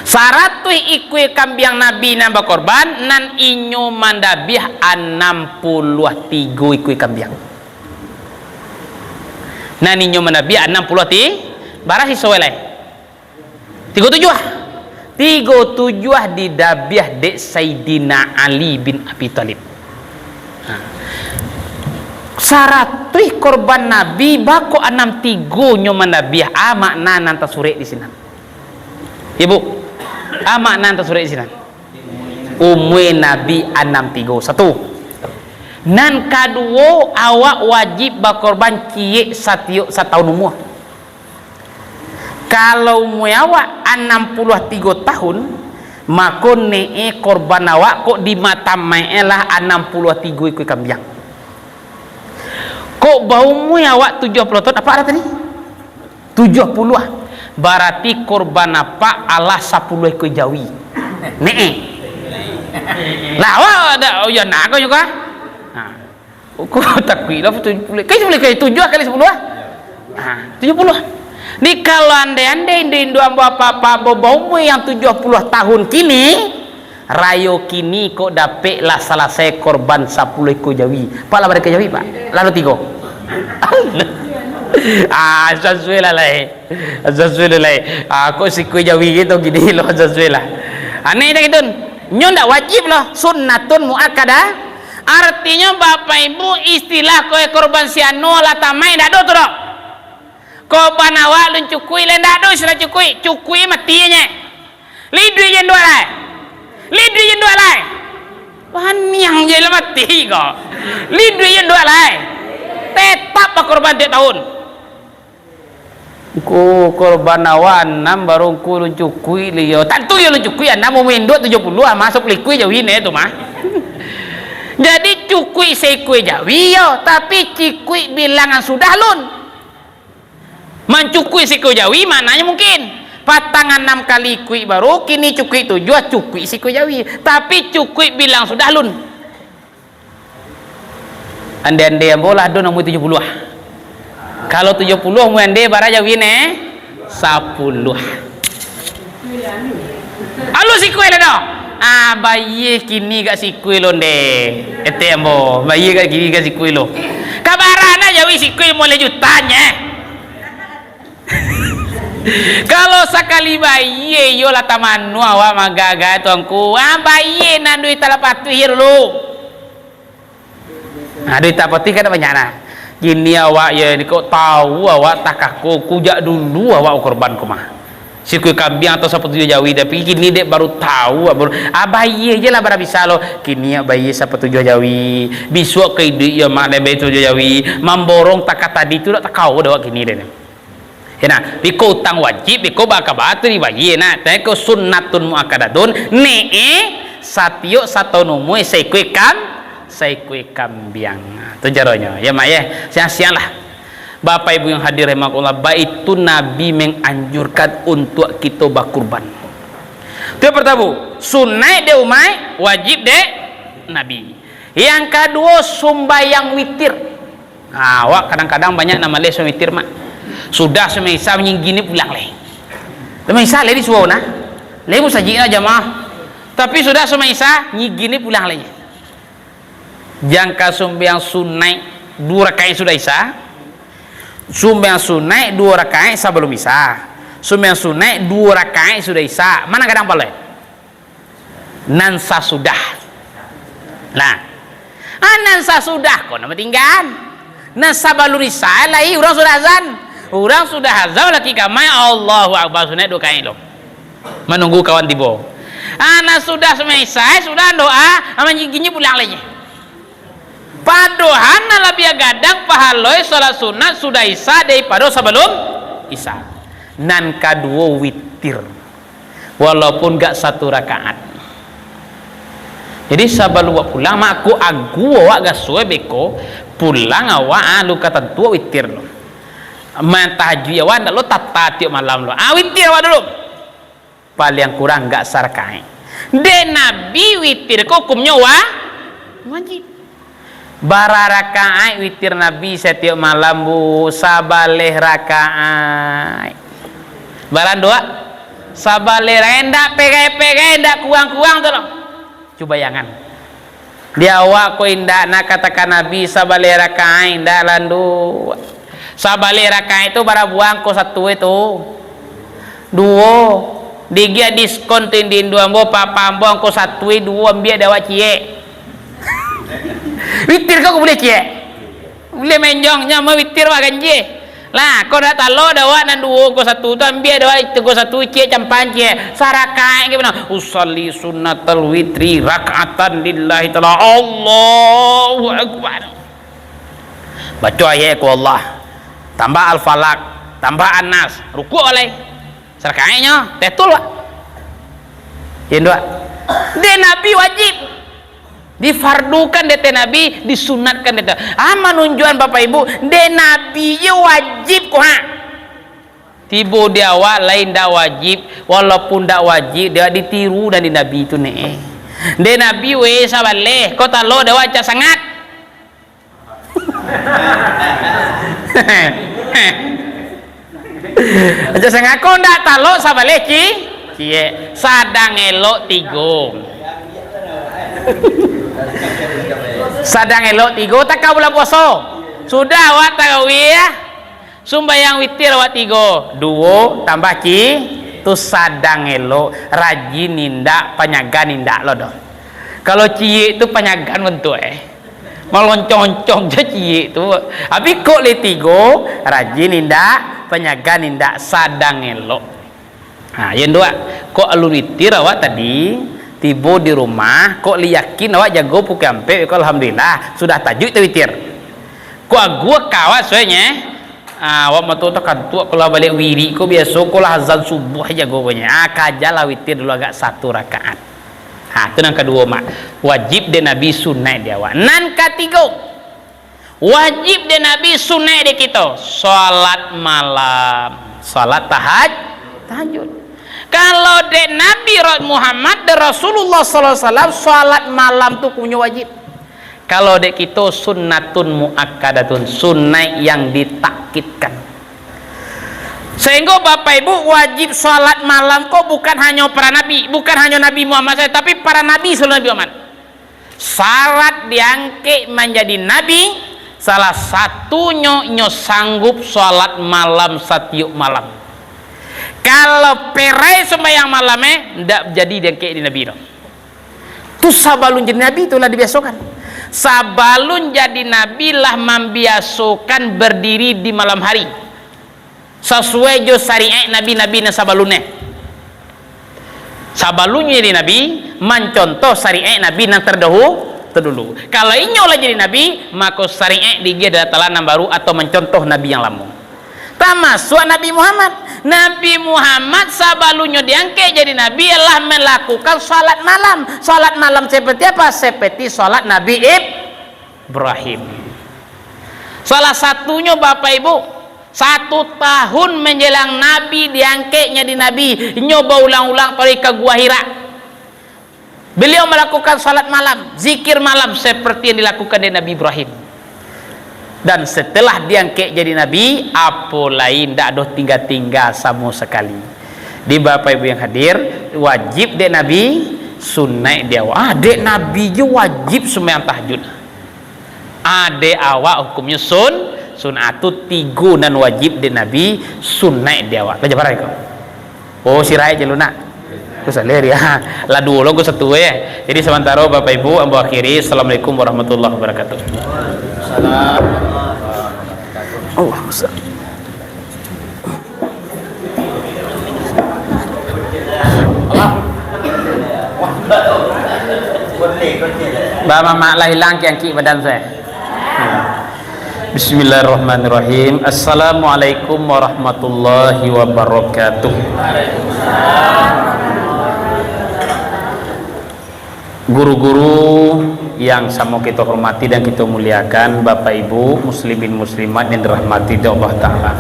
Saratuih ikua kambiang Nabi nan bakorban, nan inyo mandabiah anam puluah tigo ikua kambiang. Nan inyo mandabiah anam puluah ti-, bara siso lai? Tigo tujuah. Tigo tujuah didabiah dek Saidina Ali bin Abi Thalib. Ha. Saratuih korban Nabi, baa kok anam tigo nyo mandabiah? A makna nan tasurek di sinan. Ibu, a makna nan tasurek di sinan. Umua Nabi anam tigo. Satu. Nan kaduo, awak wajib bakorban ciek satiok satahun umua. Kalau umua awak anam puluah tigo tahun, mako, ne'e korban awak kok dimatamaiklah anam puluah tigo ikua kambiang. Kok baumua awak tujuah puluah tahun, apak ada tadi? Tujuah puluah. Barati korban apak alah sapuluah ikua jawi. Ne'e. Lah, awak ada, oh, ya, nak kau juga? Nah. Ko takuik lah, tujuah puluah. Kan tujuah kali sapuluah? Ha, tujuah puluah. Ni, kalau andai-andai indu-indu ambo, apak-apak ambo baumua yang tujuah puluah tahun kini, rayo kini kok dapek lah salasai korban sapuluah ikua jawi. Pak lah bareka jawi, Pak? Lalu tigo. Ah, sasuai lah, lai. Sasuai lah, lai. Ah, kok sikua jawi gitu, gini lo, sasuai lah. Aneh dak gitu? Nyo ndak wajib lo, sunnatun muakkadah. Artinyo, Bapak Ibu, istilah kue korban si anu lah tamai, ndak ado tu doh. Korban awak lun cukuik, lai ndak ado istilah cukuik. Cukuik mati nye. Liduik je nduak lai. Liduik je nduak lai. Paniang je lah mati ko. Liduik je nduak lai. Tetap bakorban tiap tahun. Ngku korban awak anam, baru ngku lun cukuik liyo. Tantu iyo lun cukuik anam, umua induak tujuah puluah, masuak likui jawi ne tu mah. Jadi cukuik seikua jawi yo, tapi cukuik bilangan sudah lun. Mancukuik sikua jawi, maknanyo mungkin patang anam kali ikuik baru, kini cukuik tujuah, cukuik sikua jawi. Tapi cukuik bilang sudah lun. Ande-ande ambo lah ado nan umua tujuah puluah. Kalau tujuah puluah umua ande, bara jawi ne? Sapuluah. Alun sikua lo doh. Ah, bayie kini gak sikua lo nde. Etek ambo, bayie gak kini gak sikua lo. Ka bara na jawi sikua limo baleh juta nye. Kalau sakali bayie, iyo lah tamanu awak magaga tuangku. Ah, bayie nan duit talapatuih dulu. Nah, duit tapatih kan banyak nah. Kini awak yo ni kok tahu awak takako, kujak dulu awak korban ko mah. Sikua kambiang atau sapatujuah jawi, tapi kini dek baru tahu, baru, ah, bayie je lah bara bisa lo. Kini awak bayie sapatujuah jawi, bisuak ka iduik yo mak lai bayie sapatujuah jawi, mamborong taka tadi tu dak takao dek awak kini dek. Ya nah, biko utang wajib, biko baka batu dibayie nah. Tapi ko sunnatun muakkadatun, ne e, satiok satahun umua saikua kam-, saikua kambiang. Nah, tu caronyo. Ya mak ye, siang-siang lah. Bapak Ibu yang hadir rahimakumullah, baitu Nabi menganjurkan untuk kito bakurban. Tu yang pertama, sunaik dek umaik, wajib dek Nabi. Yang kaduo, sumbayang witir. Nah, awak kadang-kadang banyak nan maleh sumbayang witir, mak. Sudah sumbayang Isya, nyigin ni pulang lai. Sumbayang Isya lai di surau nah. Lai musajik nah jamaah. Tapi sudah sumbayang Isya, nyigin ni pulang lai. Jangka sumbayang sunaik duo rakaat sudah Isya. Sumbayang sunaik duo rakaat sabalum Isya. Sumbayang sunaik duo rakaat sudah Isya. Mana gadang palai? Nan sasudah. Nah. Ah, nan sasudah ko nan batinggaan. Nan sabalun Isya lai urang sudah azan. Urang sudah azan laki kamai Allahu Akbar sunaik duo kaik lo. Manunggu kawan tibo. Ah, nan sudah sumbayang Isya, sudah doa, ah, manyiginyo pulang lai. Padohal nan labiah gadang pahaloi salat sunat sudah Isya daripado sabalun Isya. Nan kaduo witir. Walaupun gak satu rakaat. Jadi sabalun awak pulang, mak ko agu awak gasua beko, pulang awak, ah, lu ka tantu witir lo. Main tahajud awak ndak lo tata tiok malam lo. Ah, witir awak dulu. Paliang kurang gak sarakaat. Dek Nabi witir ko hukumnyo wa-, wajib. Bara rakaat witir Nabi satiok malam, Bu? Sabaleh rakaat. Bara nduak? Sabaleh rakaat, indak pegai-pegai, indak kurang-kurang tu lo. Cubo bayangan. Di awak ko indak, nak katakan Nabi sabaleh rakaat, indak landu. Sabaleh rakaat tu bara buah ko satu itu. Duo. Digiak diskon tu indu-indu ambo, papa ambo angko satu duo ambiak dek awak ciek. Witir ko buliah ciek. Buliah menjong, nyo mah witir wak ganjie. Lah, ko dak talok dek awak nan duo ko satu tu, ambiak dek awak itu ko satu ciek, campang ciek. Sarakaik ke bana? Usalli sunnatal witri rak'atan lillahi ta'ala. Allahu Akbar. Baco ayat Qul Allah. Tambah Al-Falaq, tambah An-Nas. Rukuk alai. Sarakaiknyo, tetul, Pak. Iyo, ndak? Dek Nabi wajib. Difardukan dek Nabi, disunatkan dek. Ah, manunjuakan Bapak Ibu, dek Nabi je wajib ko, ha. Tibo di awak lain ndak wajib, walaupun ndak wajib, dek ditiru dari Nabi tu, neh. Dek Nabi, weh, sabaleh, ko talok dek awak ancak sangat. Aja sangako ndak talok sabaleh ci-, ciek. Sadang elok tigo. Sadang elok tigo, taka bulan puaso. Sudah awak tarawih, sumbayang witir awak tigo. Duo tambah ci-, Tu sadang elok, rajin indak, panyagan indak lo doh. Kalau ciek tu panyagan bantuak eh. Maloncong-oncong je ciek tu. Tapi kok lai tigo, rajin indak, panyagan indak, sadang elok. Ha, yang dua, kok alun witir awak tadi, tibo di rumah, kok lai yakin awak jago pukua ampek, kok alhamdulillah, sudah tajuik tawitir. Kok agua ka awak suenyo, ah, awak mato takantuak, kok lah baliak wirik, kok biaso, kok lah azan subuh jago punyo. Ah, kajalah witir dulu agak satu rakaat. Ha, tu nan kaduo, Mak. Wajib dek Nabi, sunaik di awak. Nan katigo, wajib dek Nabi, sunaik dek kito, salat malam, salat tahaj-, tahajud. Kalau dek Nabi Ra-, Muhammad, dek Rasulullah sallallahu alaihi wasallam, salat malam tu hukumnyo wajib. Kalau dek kito, sunnatun muakkadatun, sunaik yang ditakkidkan. Sehinggo Bapak Ibu, wajib salat malam ko bukan hanyo para nabi, bukan hanyo Nabi Muhammad sajo, tapi para nabi sebelum Nabi Muhammad. Syarat diangkek manjadi nabi, salah satunyo inyo sanggup salat malam satiok malam. Kalau perai sumbayang malam, eh, ndak jadi diangkek jadi nabi doh. Tu sabalun jadi nabi tu lah dibiasokan. Sabalun jadi nabi lah mambiasokan berdiri di malam hari. Sasuai jo syariat nabi-nabi nan sabalunnyo. Sabalunnyo jadi nabi, mancontoh syariat nabi nan terdahu-, terdulu. Kalau inyo lah jadi nabi, mako syariat di Allah Taala nan baru atau mancontoh nabi yang lamo. Tamasuak Nabi Muhammad. Nabi Muhammad sabalunnyo diangkek jadi nabi, lah melakukan salat malam. Salat malam seperti apa? Seperti salat Nabi Ib-, Ibrahim. Salah satunyo, Bapak Ibu, satu tahun menjelang Nabi diangkek jadi nabi, inyo baulang-ulang pai ka Gua Hira. Beliau melakukan salat malam, zikir malam seperti yang dilakukan dek Nabi Ibrahim. Dan setelah diangkek jadi nabi, apo lai ndak doh tingga-tingga samo sakali. Di Bapak Ibu yang hadir, wajib dek Nabi, sunaik di awak. Ah, dek Nabi je wajib sumbayang tahajud. Adek awak hukumnyo sun-, sunnah tu tigo nan wajib dek Nabi, sunaik di awak. Lah jabaran ko. Oh, sirai je lu nak. Ku saleh dia. Lah duo lo, ku satu eh. Jadi, samantaro Bapak Ibu, ambo akhiri. Assalamualaikum warahmatullahi wabarakatuh. Allahumma salli. Ba mamak lah ilang kiangkik badan saya. Bismillahirrahmanirrahim. Assalamualaikum warahmatullahi wabarakatuh. Guru-guru yang samo kito hormati dan kito muliakan, Bapak Ibu muslimin muslimat yang dirahmati dek Allah Ta'ala.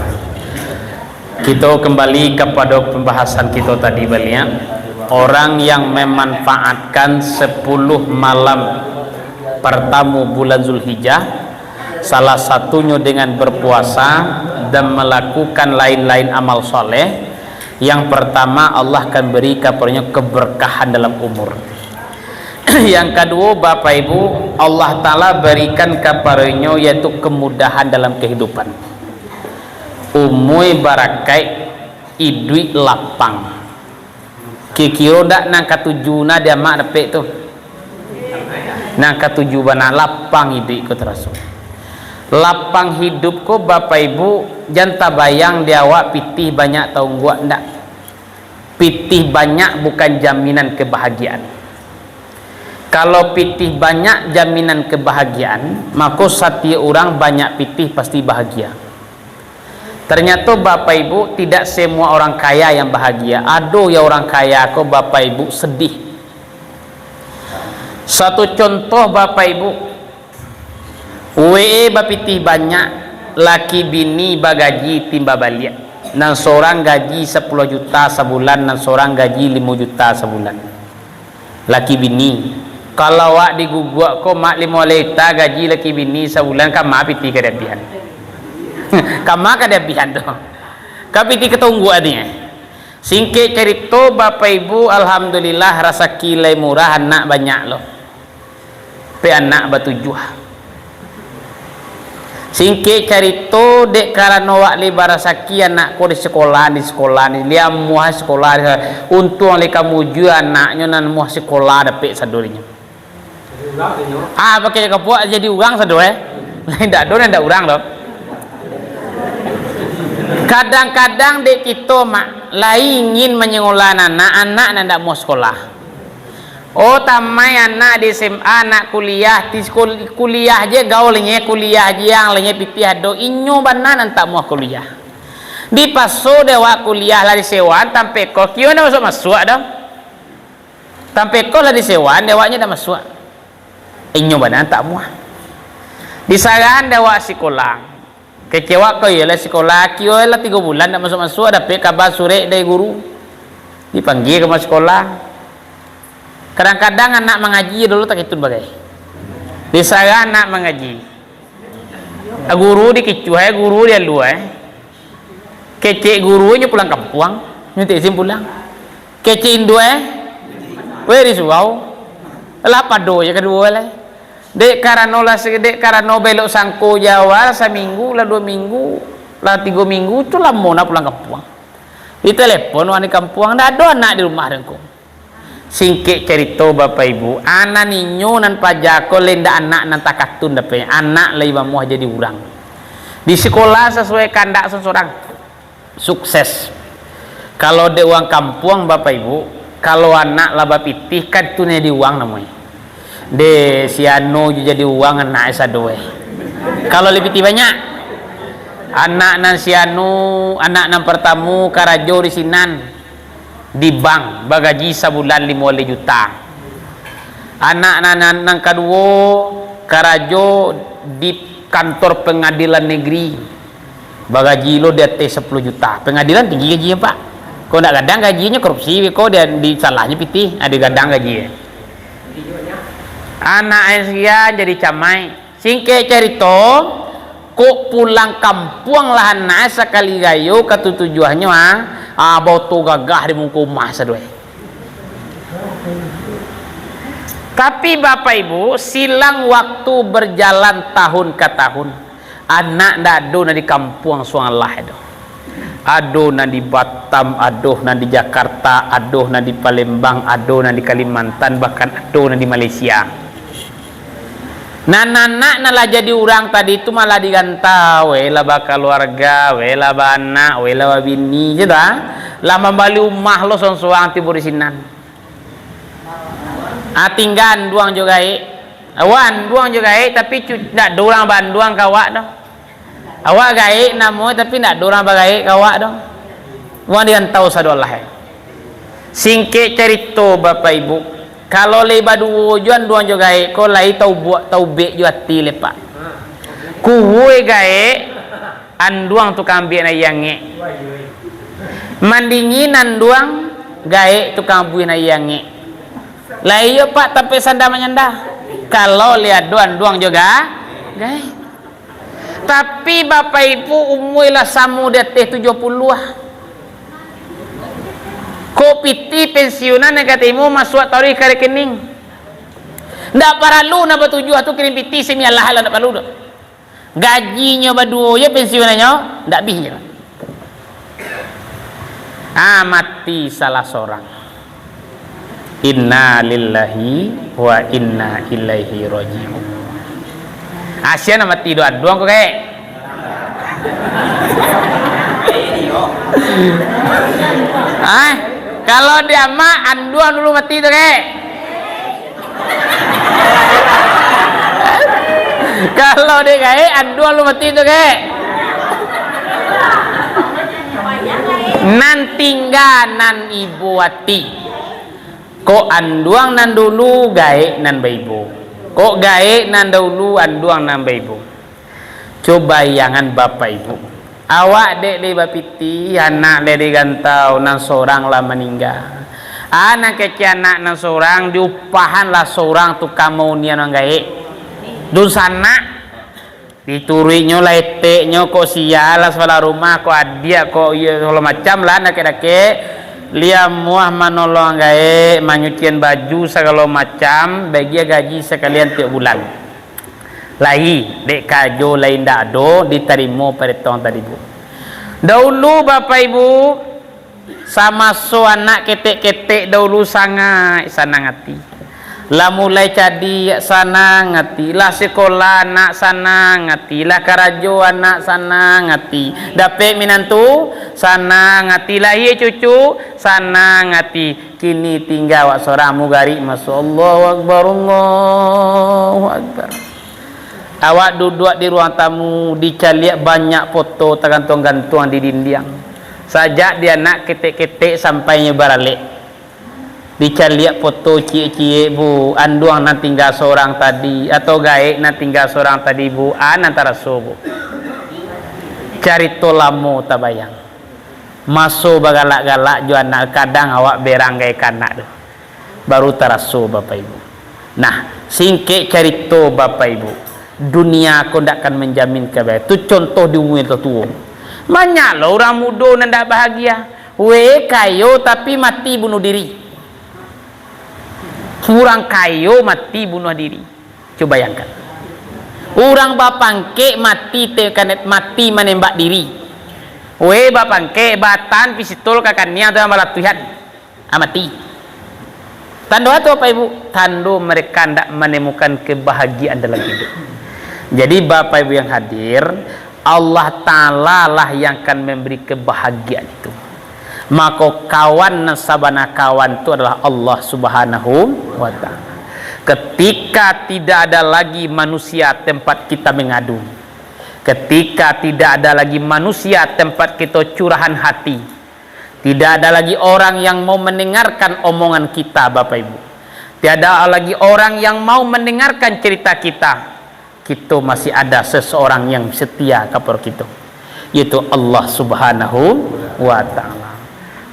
Kito kembali kapado pambahasan kito tadi baliak. Orang yang memanfaatkan sepuluh malam partamo bulan Zulhijjah, salah satunyo dengan berpuasa dan melakukan lain-lain amal saleh, yang pertama, Allah akan beri kapadonyo keberkahan dalam umur. Yang kaduo, Bapak Ibu, Allah Ta'ala berikan kapadonyo yaitu kemudahan dalam kehidupan. Umui barakaik, iduik lapang. Kiro-kiro ndak nan katuju nah di amak dapek tu? Nan katuju bana, lapang iduik ko taraso. Lapang hidup ko, Bapak Ibu, jan tabayang di awak pitih banyak taungguak, ndak. Pitih banyak bukan jaminan kebahagiaan. Kalau pitih banyak jaminan kebahagiaan, mako satiok urang banyak pitih pasti bahagia. Ternyato, Bapak Ibu, tidak semua orang kaya yang bahagia. Ado yang orang kaya ko, Bapak Ibu, sedih. Satu contoh, Bapak Ibu, W E bapitih banyak, laki bini bagaji timba baliak. Nan sorang gaji sapuluah juta sabulan, nan sorang gaji limo juta sabulan. Laki bini. Kalau awak diguguak ko, mak, limo baleh juta gaji laki bini sabulan, kama pitih ka diabihan? Kama ka diabihan tu? Ka pitih ka taungguak ni, eh? Singkek carito, Bapak Ibu, alhamdulillah, rasaki lai murah, anak banyak lo. Pe anak batujuah. Singkek carito, dek karano awak lai barasaki anak ko di sikolah, di sikolah, di, lai amuah sikolah, di, untuang lai kamujua anaknyo nan amuah sikolah dapek sado inyo. Ah, pakai kapuak jadi urang sado, eh. Indak ado, indak urang doh. Kadang-kadang dek kito, Mak, lai ingin manyikolah anak, anak nan indak amuah sikolah. Oh, tamai anak di S M A, anak kuliah, ti sekul-, kuliah je gaul nyo, kuliah je ang, lai nyo pitih ado, inyo bana nan tak amuah kuliah. Dipaso dek awak kuliah lah disewaan, tampek kos, kio ndak masuak-masuak doh. Tampek kos lah disewaan dek awak, nyo ndak masuak. Inyo bana nan tak amuah. Disarahan dek awak sikolah. Kecek awak ko iyolah sikolah, kio lah tigo bulan ndak masuak-masuak, dapek kaba surek dari guru. Dipanggia ka sikolah. Kadang-kadang anak mangaji dulu tak ketun bagai. Disarah anak mangaji. Guru dikicuah, eh, guru dialua, eh. Kecek guru nyo pulang kampuang, nyo tak izin pulang. Kecek induak, eh, weh di surau. Lah pado je kaduo lai. Dek karano lah se-, dek karano belok sangko jo awak, lah saminggu, lah duo minggu, lah tigo minggu, tu lamo nak pulang kampuang. Ditelepon urang di kampuang, ndak ado anak di rumah den ko. Singkek carito, Bapak Ibu, anak inyo nan paja ko lai ndak anak nan takatun dapek, anak lai bamuah jadi urang. Di sikolah sasuai kandak sorang-sorang. Sukses. Kalau dek urang kampuang, Bapak Ibu, kalau anak lah bapitih, kan tu nyo jadi urang namonyo. Deh, si anu jo jadi urang anak sado, eh. Kalau lai pitih banyak, anak nan si anu, anak nan partamo karajo di sinan, di bank, bagaji sabulan limo baleh juta. Anak nan, nan, nan kaduo karajo di kantor pengadilan negeri, bagaji lo di ateh sapuluah juta. Pengadilan tinggi gajinyo, Pak. Kok ndak gadang gajinyo, korupsi, kok dia disalahnyo pitih, ado gadang gajinyo. Anak sia jadi camai. Singkek carito, kok pulang kampuang lah anak sakali rayo ka tujuahnyo, ah, ah, baoto gagah di muko rumah sado, eh. Tapi, Bapak Ibu, silang waktu berjalan tahun ka tahun, anak ndak ado nan di kampuang surang lai doh. Ado nan di Batam, ado nan di Jakarta, ado nan di Palembang, ado nan di Kalimantan, bahkan ado nan di Malaysia. Nan anak nan lah jadi urang tadi tu malah di rantau, weh lah bakaluarga, weh lah baanak, weh lah babini, cak tu, ah. Lah mambali umah lo surang-surang tibo di sinan. Ah, tingga anduang jo gaek. Awak anduang jo gaek, tapi cu-, ndak ado urang baanduang ka awak doh. Awak gaek namo, tapi ndak ado urang bagaek ka awak doh. Urang di rantau sado lah, eh. Singkek carito, Bapak Ibu, kalau lai baduo jo anduang jo gaek ko, lai taubuak, taubek jo ati lai, Pak. Kuruih gaek, anduang tukang ambiak nan aia angek. Mandingin anduang, gaek tukang abuih nan aia angek. Lah iyo, Pak, tampek sanda manyanda. Kalau lai ado anduang jo ga-, gaek. Tapi, Bapak Ibu, umua lah samo di ateh tujuah puluah. Kok pitih pensiunan nan ka tarimo masuak taruih ka rekening. Ndak paralu nan batujuah tu kirim pitih, samialah lah, ndak paralu doh. Gajinyo baduo jo pensiunannyo, ndak abih nyo. Ah, mati salah sorang. Inna lillahi wa inna ilaihi raji'un. Ah, sia nan mati doh, anduang ko, kek? Ah, kalau di amak, anduang dulu mati tu, kek? Kalau dek gaek, anduang lu mati tu, kek. Nan tingga nan ibo ati. Kok anduang nan dulu, gaek nan baibo. Kok gaek nan dahulu, anduang nan baibo. Cubo bayangan, Bapak Ibu. Awak dek lai bapitih, anak lai di rantau, nan sorang lah maningga. Ah, nan kecek anak nan sorang, diupahan lah sorang tukang maunian urang gaek. Dunsanak. Dituruiknyo lah eteknyo, kok sia lah sabalah rumah, kok adiak, kok iyo, sagalo macam lah, dakek-dakek. Lai amuah manolong gaek, manyucian baju, sagalo macam, bagian gaji sakalian tiok bulan. Lai, dek karajo lai ndak ado ditarimo parentah tadi, Bu. Daulu, Bapak Ibu, samaso anak ketek-ketek daulu sangaik sanang ati. Lah mulai cadiak sanang ati, lah sikolah anak sanang ati, lah karajo anak sanang ati, dapek minantu sanang ati, lahia cucu sanang ati. Kini tingga awak sorang, mugarik maso, Allahu Akbar, Allahu Akbar. Awak duduak di ruang tamu, dicaliak banyak foto tagantuang-gantuang di dindiang. Sajak di anak ketek-ketek sampai nyo baralek. Dicaliak foto ciek-ciek, Bu, anduang nan tingga sorang tadi, atau gaek nan tingga sorang tadi, Bu, a nan taraso, Bu. Carito lamo tabayang. Maso bagalak-galak jo anak, kadang awak berang gaek ka anak tu. Baru taraso, Bapak Ibu. Nah, singkek carito, Bapak Ibu, dunia ko ndak akan manjamin kabaikan. Tu contoh di umua tuo. Banyak lo urang mudo nan ndak bahagia. Weh, kayo tapi mati bunuh diri. Urang kayo mati bunuh diri. Cubo bayangkan. Urang bapangkek mati te-, kanet-, mati manembak diri. Weh, bapangkek, batan, pistol, ka kaniang tu nan balatuihan. Ah, mati. Tando apo tu, Bapak Ibu? Tando mereka ndak manemukan kebahagiaan dalam hidup. Jadi, Bapak Ibu yang hadir, Allah Ta'ala lah yang akan memberi kebahagiaan itu. Mako, kawan nan sabana kawan tu adalah Allah Subhanahu wa Ta'ala. Ketika tidak ada lagi manusia tempat kita mengadu, ketika tidak ada lagi manusia tempat kita curahan hati, tidak ada lagi orang yang mau mendengarkan omongan kita, Bapak Ibu. Tiada lagi orang yang mau mendengarkan cerita kita. Kito masih ada seseorang yang setia kapado kito, yaitu Allah Subhanahu wa Ta'ala.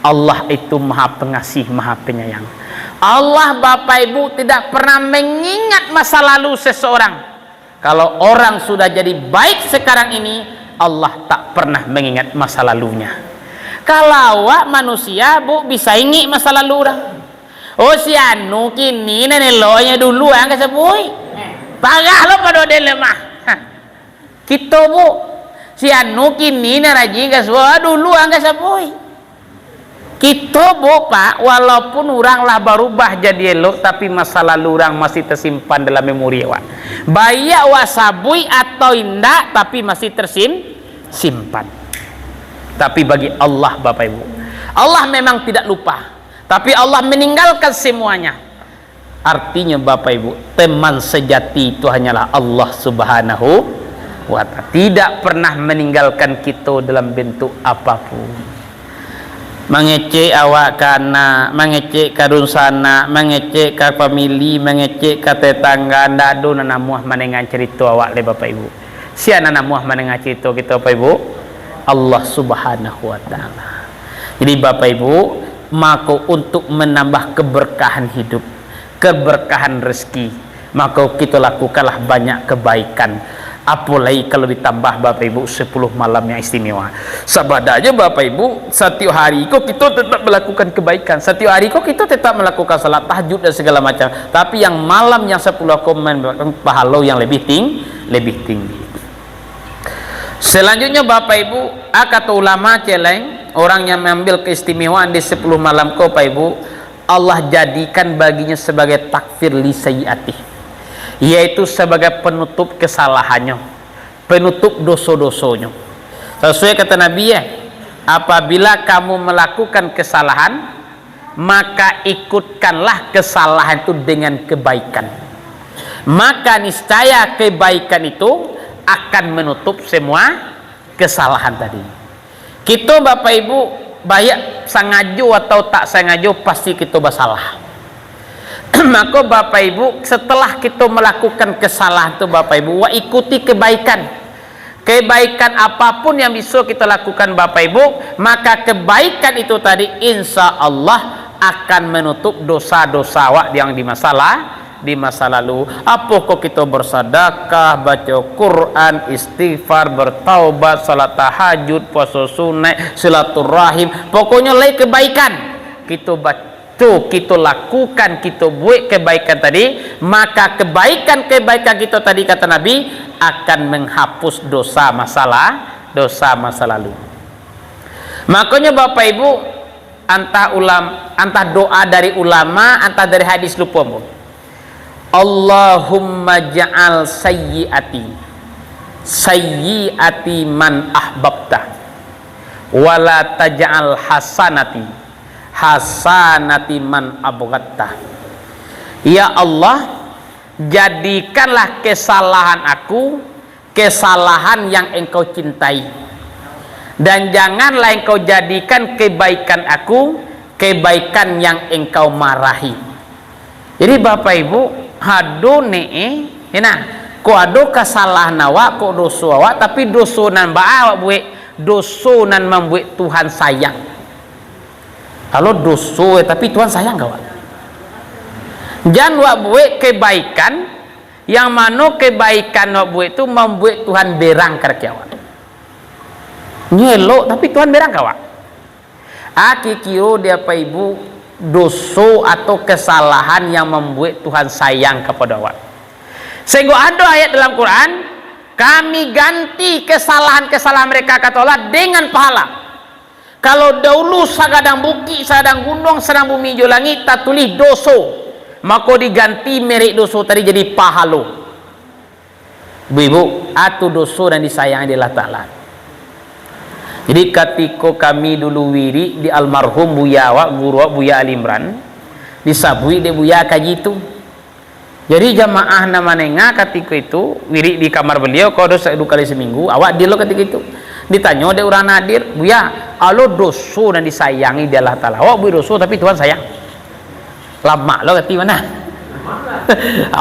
Allah itu Maha Pengasih, Maha Penyayang. Allah, Bapak Ibu, tidak pernah mengingat masa lalu seseorang. Kalau orang sudah jadi baik sekarang ini, Allah tak pernah mengingat masa lalunya. Kalau awak manusia, Bu, bisa ingek masa lalu urang. Oh, si anu kini nan eloknyo dulu ang ka sabuik. Parah lo pado den lemah. Kito, Bu, si anu kini nan rajin ka sabuik, dulu ang ka sabuik. Kito, Bu, Pak, walaupun urang lah barubah jadi elok, tapi masa lalu urang masih tasimpan dalam memori awak. Baiak awak sabuik atau indak, tapi masih tersim-, simpan. Tapi bagi Allah, Bapak Ibu, Allah memang tidak lupa. Tapi Allah meninggalkan semuanya. Artinya, Bapak Ibu, teman sejati itu hanyalah Allah Subhanahu wa Ta'ala. Tidak pernah meninggalkan kito dalam bentuk apapun. Mangecek awak ka anak, mangecek ka dunsanak, mangecek ka famili, mangecek ka tetangga, ndak ado nan namuah mandanga carito awak lai, Bapak Ibu. Sia nan namuah mandanga carito kito, Bapak Ibu? Allah Subhanahu wa Ta'ala. Jadi, Bapak Ibu, mako, untuk menambah keberkahan hidup, keberkahan rezeki, mako, kito lakukanlah banyak kebaikan. Apo lai kalau ditambah, Bapak Ibu, sepuluh malam yang istimewa. Sabananyo, Bapak Ibu, satiok hari ko kito tetap melakukan kebaikan. Satiok hari ko kito tetap melakukan salat tahajud dan segala macam. Tapi yang malam yang sepuluh ko mendapatkan pahala yang lebih ting-, lebih tinggi. Selanjutnya, Bapak Ibu, a, kato ulama cek lain, orang yang mengambil keistimewaan di sepuluh malam ko, Bapak Ibu, Allah jadikan baginya sebagai takfir li sayyiatih, yaitu sebagai penutup kesalahannya, penutup doso-dosonyo. Sesuai kata Nabi, ya, apabila kamu melakukan kesalahan, maka ikutkanlah kesalahan itu dengan kebaikan. Maka niscaya kebaikan itu akan menutup semua kesalahan tadi. Kito, Bapak Ibu, baiak sangajo atau tak sangajo, pasti kito basalah. Mako, Bapak Ibu, setelah kito melakukan kesalahan tu, Bapak Ibu, wak ikuti kebaikan. Kebaikan apapun yang bisa kita lakukan, Bapak Ibu, maka kebaikan itu tadi, insya Allah, akan menutup dosa-dosa awak yang di masa la-, di masa lalu. Apokoh kita bersedekah, baca Quran, istighfar, bertaubat, salat tahajud, puasa sunat, silaturahim, pokoknya lai kebaikan. Kita ba-, tu kito lakukan, kito buek kebaikan tadi, maka kebaikan-kebaikan kito tadi, kata Nabi, akan menghapus dosa masalah, dosa masa lalu. Makonyo, Bapak Ibu, antah ulam-, antah doa dari ulama, antah dari hadis, lupo ambo. Allahumma ja'al sayyiati sayyiati man ahbabta, wala taj'al hasanati hasanati man abghadta. Ya Allah, jadikanlah kesalahan aku kesalahan yang Engkau cintai, dan janganlah Engkau jadikan kebaikan aku kebaikan yang Engkau marahi. Jadi, Bapak Ibu, ado ne, eh, nah, kok ado kasalahan awak, kok doso awak, tapi doso nan baa awak buek, doso nan mambuek Tuhan sayang. Kalau doso, eh, tapi Tuhan sayang ka awak. Jan awak buek kebaikan, yang mano kebaikan awak buek tu mambuek Tuhan berang ka awak. Nyo elok, tapi Tuhan berang ka awak. Aki kiro di apa ibu doso atau kesalahan yang mambuek Tuhan sayang kapado awak. Sahinggo ado ayat dalam Quran, "Kami ganti kesalahan-kesalahan mereka," kata Allah, "dengan pahala." Kalau dahulu sagadang bukik, sagadang gunuang, sagadang bumi jo langik tatulih doso, mako diganti merek doso tadi jadi pahalo. Ibu-ibu, atu doso nan disayangi di Allah Ta'ala. Jadi, katiko kami dulu wirik di almarhum Buya awak, guru awak Buya Ali Imran, disabuik dek Buya kaji tu. Jadi, jamaah nan manenga katiko itu, wirik di kamar beliau, kok ado sa-, dua kali seminggu, awak hadir lo katiko itu. Ditanyo dek urang nan hadir, "Buya, alo doso nan disayangi di Allah Ta'ala. Awak buek doso, tapi Tuhan sayang." Lamak lo kati mah.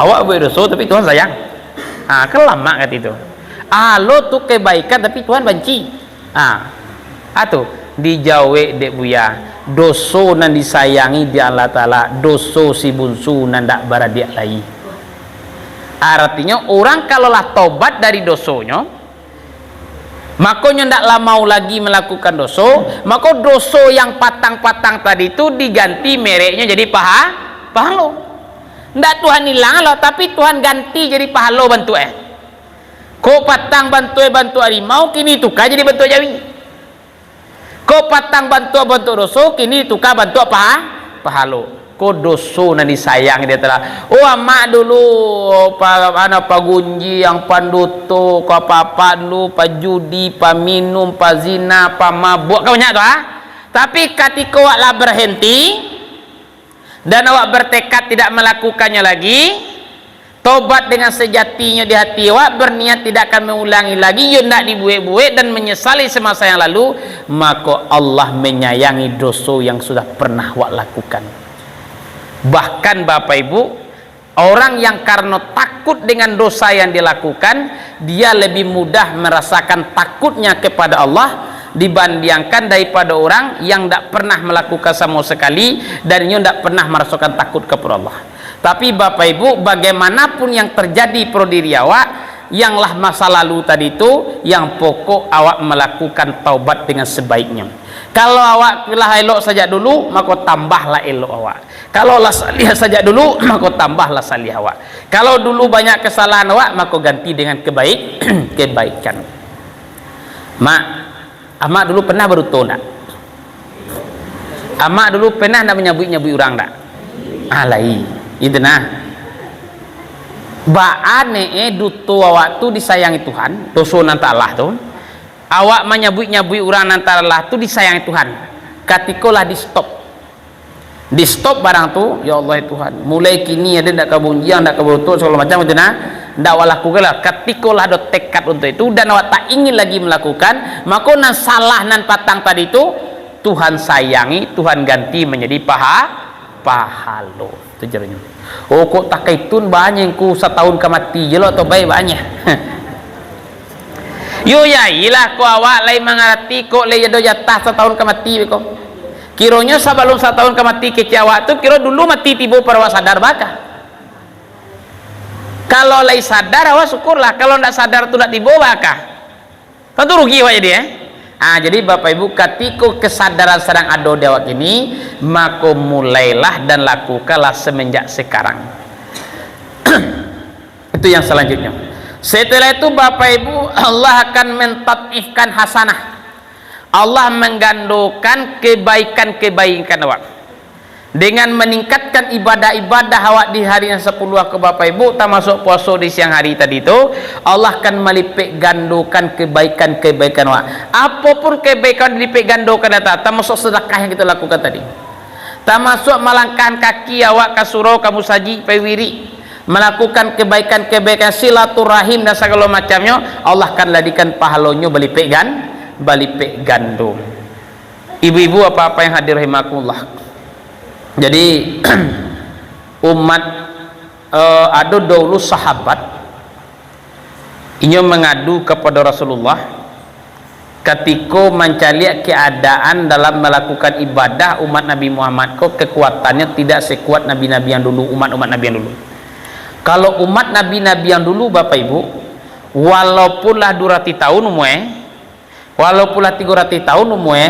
Awak buek doso, tapi Tuhan sayang. Ha, kan lamak kati tu. Alo tu kebaikan, tapi Tuhan banci. Ha. Ha tu, dijawek dek Buya, doso nan disayangi di Allah Ta'ala, doso si bunsu nan dak baradiak lai. Aratinyo, urang kalau lah tobat dari dosonyo, mako nyo ndak lah mau lagi malakukan doso, mako doso yang patang-patang tadi tu diganti mereknyo jadi paha-, pahalo. Ndak Tuhan ilang lo, tapi Tuhan ganti jadi pahalo bantuak e. Kok patang bantuak e bantuak harimau, kini tuka jadi bantuak jawi. Kok patang bantuak-bantuak doso, kini tuka bantuak paha-, pahalo. Ko doso nan disayang di Allah Ta'ala. Oh, amak dulu, pa-, anu, pagunjiang, panduto, ko apa-apa dulu, pajudi, paminum, pazina, pamabuak, kan banyak tu, ha? Tapi katiko awak lah berhenti, dan awak bertekad tidak melakukannya lagi, tobat dengan sejatinyo di hati awak, berniat tidak akan mengulangi lagi, yo ndak dibuek-buek dan menyesali semasa yang lalu, mako Allah menyayangi doso yang sudah pernah awak lakukan. Bahkan, Bapak Ibu, orang yang karena takut dengan dosa yang dilakukan, dia lebih mudah merasakan takutnya kepada Allah dibandingkan daripada orang yang ndak pernah melakukan sama sekali dan inyo ndak pernah merasakan takut kepada Allah. Tapi, Bapak Ibu, bagaimanapun yang terjadi pado diri awak, yang lah masa lalu tadi tu, yang pokok awak melakukan taubat dengan sebaiknya. Kalau awak lah elok sajak dulu, mako tambahlah elok awak. Kalau lah saliah sajak dulu, mako tambahlah saliah awak. Kalau dulu banyak kesalahan awak, mako ganti dengan kebaik-, kebaikan. Mak, Amak dulu pernah baduto ndak? Amak dulu pernah ndak manyabuik-nyabuik urang ndak? Ah, lai. Itu nah. Baa ne, eh, duto awak tu disayangi Tuhan, doso nan talah tu. Awak manyabuik-nyabuik urang nan talah tu disayangi Tuhan. Katiko lah di-stop. Di-stop barang tu, ya Allah, ya Tuhan. Mulai kini ade ndak ka bunjiang, ndak ka baduto, sagalo macam itu nah. Ndak awak lakukan lah. Katiko lah ado tekad untuk itu, dan awak tak ingin lagi melakukan, mako nan salah nan patang tadi tu, Tuhan sayangi, Tuhan ganti manjadi paha-, pahalo. Tu jaronyo. Oh, kok takah itu banyak ku satahun ka mati je lo, atau baik banyak. Yo, yailah, ko awak lai mangarati, kok lai ado jatah satahun ka mati ko. Kironyo sabalun satahun ka mati kecek awak tu, kiro dulu mati tibo pado awak sadar baka. Kalau lai sadar, awak syukurlah. Kalau ndak sadar tu ndak tibo baka. Tantu rugi awak jadi, eh. Ah, jadi Bapak Ibu, katiko kesadaran sadang ado di awak kini, mako mulailah dan lakukanlah semenjak sekarang. Itu yang selanjutnya. Setelah itu, Bapak Ibu, Allah akan mentatifkan hasanah. Allah menggandokan kebaikan-kebaikan awak. Dengan meningkatkan ibadah-ibadah awak di hari yang sapuluah ko, Bapak Ibu, tamasuak puaso di siang hari tadi tu, Allah akan malipek gandokan kebaikan-kebaikan awak. Apapun kebaikan dilipek gandokan data, tamasuak sedekah yang kita lakukan tadi. Tamasuak malangkahkan kaki awak ka surau, ka musajik, pai wirik, malakukan kebaikan-kebaikan, silaturahim dan sagalo macamnyo, Allah akan ladikan pahalonyo balipek gan-, balipek gando. Ibu-ibu, bapak-bapak yang hadir rahimakumullah. Jadi, umat, eh, ado daulu sahabat, inyo mangadu kapado Rasulullah, katiko mancaliak keadaan dalam malakukan ibadah umat Nabi Muhammad ko, kekuatannyo tidak sekuat nabi-nabi yang dulu, umat-umat nabi yang dulu. Kalau umat nabi-nabi yang dulu, Bapak Ibu, walaupun lah duo ratuih tahun umue, Walaupun lah tigo ratuih tahun umue,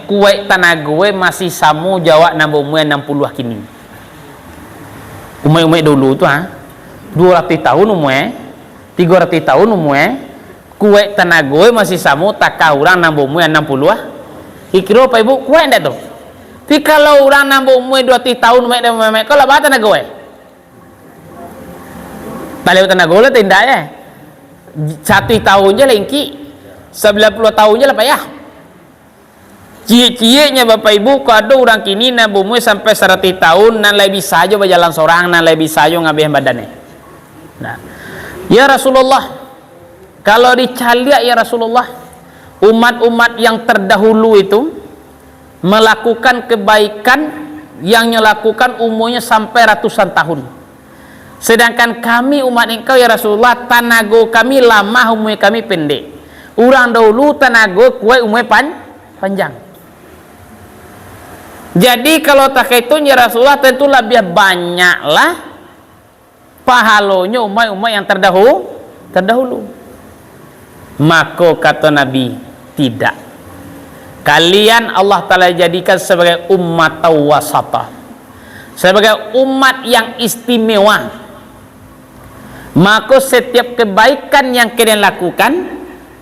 kuaik tanagoe masih samo jo awak nan baumue anam puluah kini. Umaik-umaik dulu tu, ha, duo ratuih tahun umue, tigo ratuih tahun umue, kuaik tanagoe masih samo takah urang nan baumue anam puluah. Kiro-kiro, Bapak Ibu, kuaik ndak tu? Tapi kalau urang nan baumue duo ratuih tahun, umaik dan umaik, kalau baa tanagoe? Talewat tanago lah tindak, eh. Satuih tahun je lah ingkik, sambilan puluah tahun je lah payah. Ciek-cieknyo, Bapak Ibu, kok ado urang kini nan baumue sampai saratuih tahun, nan lai bisa jo bajalan sorang, nan lai bisa jo ngabehan badannyo. Nah, ya Rasulullah, kalau dicaliak, ya Rasulullah, umat-umat yang terdahulu itu, melakukan kebaikan yang nyo lakukan umurnyo sampai ratusan tahun. Sedangkan kami umat Engkau, ya Rasulullah, tanago kami lamah, umur kami pendek. Urang dahulu tanago kuaik, umur pan-, panjang. Jadi, kalau takaitung, ya Rasulullah, tentu labiah banyaklah pahalonyo umaik-umaik yang terdahu-, terdahulu. Mako, kato Nabi, "Tidak. Kalian Allah Ta'ala jadikan sebagai ummatan wasata, sebagai umat yang istimewa. Mako, setiap kebaikan yang kalian lakukan,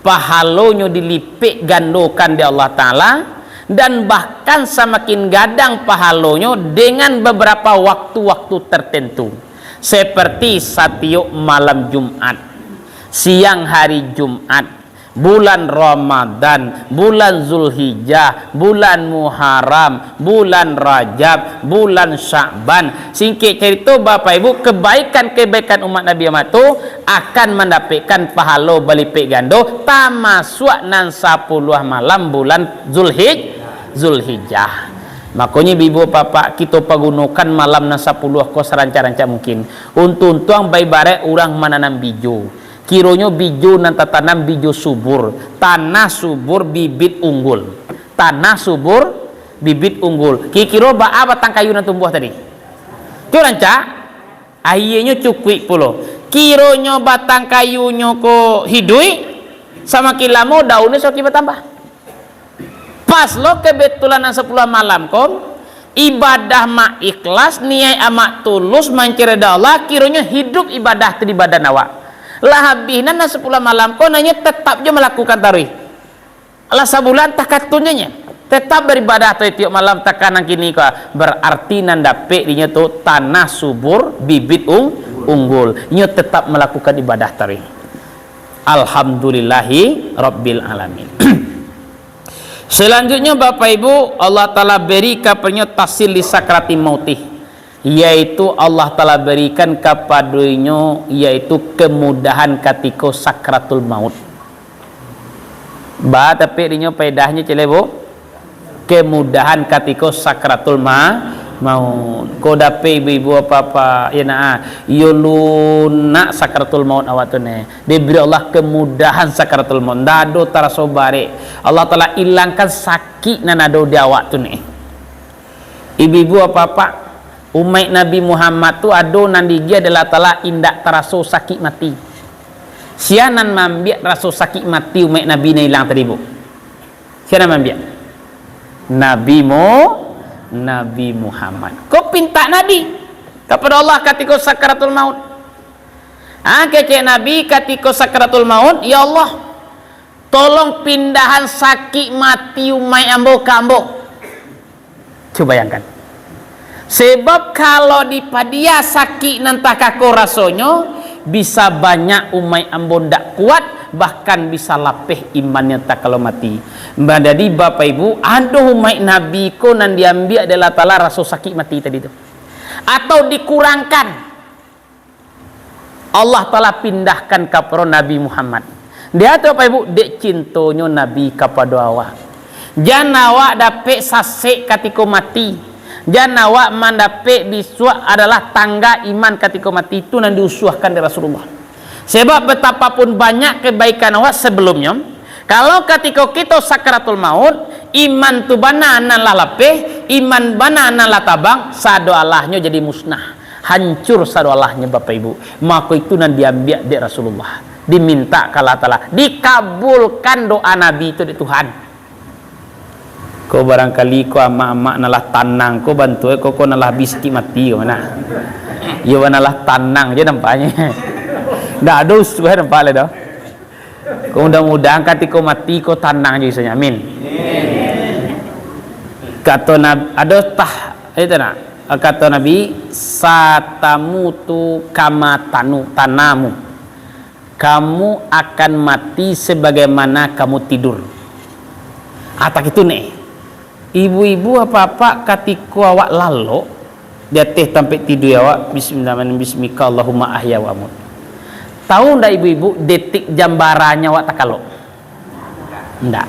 pahalonyo dilipek gandokan dek Allah Ta'ala, dan bahkan samakin gadang pahalonyo dengan beberapa waktu-waktu tertentu, seperti satiok malam Jumat, siang hari Jumat, bulan Ramadan, bulan Zulhijjah, bulan Muharram, bulan Rajab, bulan Sya'ban." Singkek carito, Bapak Ibu, kebaikan-kebaikan umat Nabi Muhammad tu akan mandapekkan pahalo balipek gando, tamasuak nan sapuluah malam bulan Zulhij-, Zulhijjah. Makonyo, ibu-ibu, bapak, kito pagunokan malam nan sapuluah ko sarancak-rancak mungkin. Untuang-untuang, baibarat urang mananam bijo. Kironyo bijo nan tatanam bijo subur, tanah subur, bibit unggul. Tanah subur, bibit unggul. Kiro-kiro baa batang kayu nan tumbuah tadi? Tu rancak, aianyo cukuik pulo. Kironyo batang kayunyo ko hiduik, samakin lamo daunnyo samakin batambah. Pas lo kebetulan nan sapuluah malam ko, ibadah mak ikhlas, niaik amak tulus, mancari rida Allah, kironyo hidup ibadah tu di badan awak. Lah habih nan, nan sapuluah malam ko, nanyo tetap jo malakukan tarawih. Lah sabulan takatunnyo, tetap baribadah tu tiok malam, takanan kini ko, berarti nan dapek dinyo tu tanah subur, bibit ung-, unggul. Inyo tetap malakukan ibadah tarawih. Alhamdulillahi Rabbil Alamin. Selanjutnya, Bapak Ibu, Allah Ta'ala beri kapadonyo tahsin li sakrati mautih, yaitu Allah Ta'ala berikan kapadonyo, yaitu kemudahan katiko sakratul maut. Ba, tapi dinyo paedahnyo cele, Bu? Kemudahan katiko sakratul ma-, maut. Ko dapek ibu-ibu apa-apa, ya nak, ah, iyo lunak sakratul maut awak tu ne. Diberi Allah kemudahan sakratul maut. Ndak ado taraso barek. Allah Ta'ala ilangkan sakik nan ado di awak tu ni. Ibu-ibu, bapak-bapak, umaik Nabi Muhammad tu ado nan diagiah dek Allah Ta'ala indak taraso sakik mati. Sia nan maambiak raso sakik mati umaik Nabi nan ilang tadi, Bu? Sia nan maambiak? Nabi Mu-, Nabi Muhammad. Ko pintak Nabi kapado Allah katiko sakaratul maut. Ah, kecek Nabi katiko sakaratul maut, "Ya Allah, tolong pindahan sakik mati umaik ambo ka ambo." Cubo bayangkan. Sebab kalau dipadia sakik nan takako rasonyo, bisa banyak umaik ambo ndak kuat, bahkan bisa lapeh imannyo takalo mati. Ba-, jadi, Bapak Ibu, ado umaik Nabi ko nan diambiak dek Allah Taala raso sakik mati tadi tu. Atau dikurangkan. Allah Taala pindahkan kapado Nabi Muhammad. Dek apo, Bapak Ibu? Dek cintonyo Nabi kapado awak. Jan awak dapek sasek katiko mati. Jan awak mandapek bisuak adalah tangga iman katiko mati. Itu nan diusuahkan dek Rasulullah. Sebab betapapun banyak kebaikan awak sebelumnyo, kalau katiko kito sakaratul maut, iman tu bana nan lah lapeh, iman bana nan lah tabang, sadoalahnyo jadi musnah. Hancur sadoalahnyo, Bapak Ibu. Mako itu nan diambiak dek Rasulullah. Diminta ka Allah Taala. Dikabulkan doa Nabi tu dek Tuhan. Ko barangkali ko amak-amak nan lah tanang ko bantuak ko, ko nan lah habis sakik mati ko mah. Iyo, nan lah tanang je nampaknyo. Ndak ado usuah nampak lai doh. Ko mudah-mudahan katiko mati ko tanang je isonyo. Amin. Kato Nab-, ado tah, itu nak. Kato Nabi, "Satamutu kama tanu-, tanamu." Kamu akan mati sebagaimana kamu tidur. Ah, tak itu nek. Ibu-ibu, apak-apak, katiko awak lalok, di ateh tampek tidur awak, "Bismillahirrahmanirrahim, bismika Allahumma ahya wa amut." Tahu ndak ibu-ibu, detik jam baranyo awak takalok? Ndak.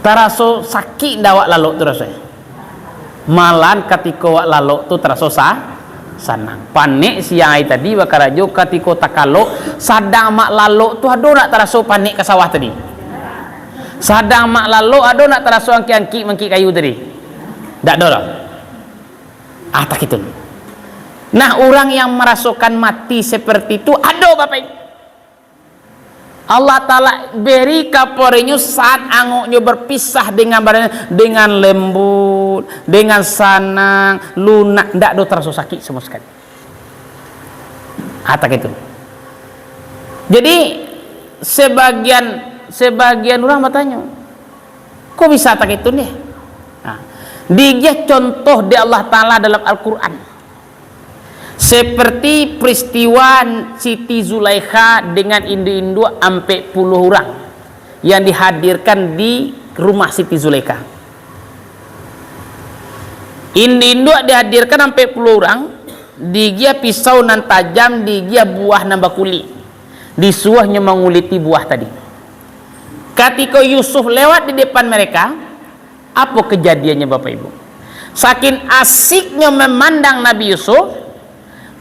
Taraso sakik ndak awak lalok tu rasonyo? Malahan katiko awak lalok tu taraso sa-, sanang. Panek siang ari tadi bakarajo, katiko takalok, sadang mak lalok tu ado ndak taraso panek ka sawah tadi? Sadang mak lalok, ado ndak taraso angkik-angkik mangkik kayu tadi? Ndak ado doh. Ah, tak itu. Nah, urang yang marasokan mati seperti itu ado, Bapak Ibu. Allah Taala beri kapadonyo saat angoknyo berpisah dengan badannya, dengan lembut, dengan sanang, lunak, ndak ado taraso sakik samo sakali. Ah, tak itu. Jadi, sebagian, sebagian urang batanyo, "Kok bisa tak itu nih?" Nah, diagiah contoh dek Allah Taala dalam Al-Quran. Seperti peristiwa Siti Zulaikha dengan induak-induak ampek puluah urang yang dihadirkan di rumah Siti Zulaikha. Induak-induak dihadirkan ampek puluah urang, diagiah pisau nan tajam, diagiah buah nan bakulik, disuruahnyo manguliti buah tadi. Katiko Yusuf lewat di depan mereka, apo kejadiannyo, Bapak Ibu? Saking asiknyo memandang Nabi Yusuf,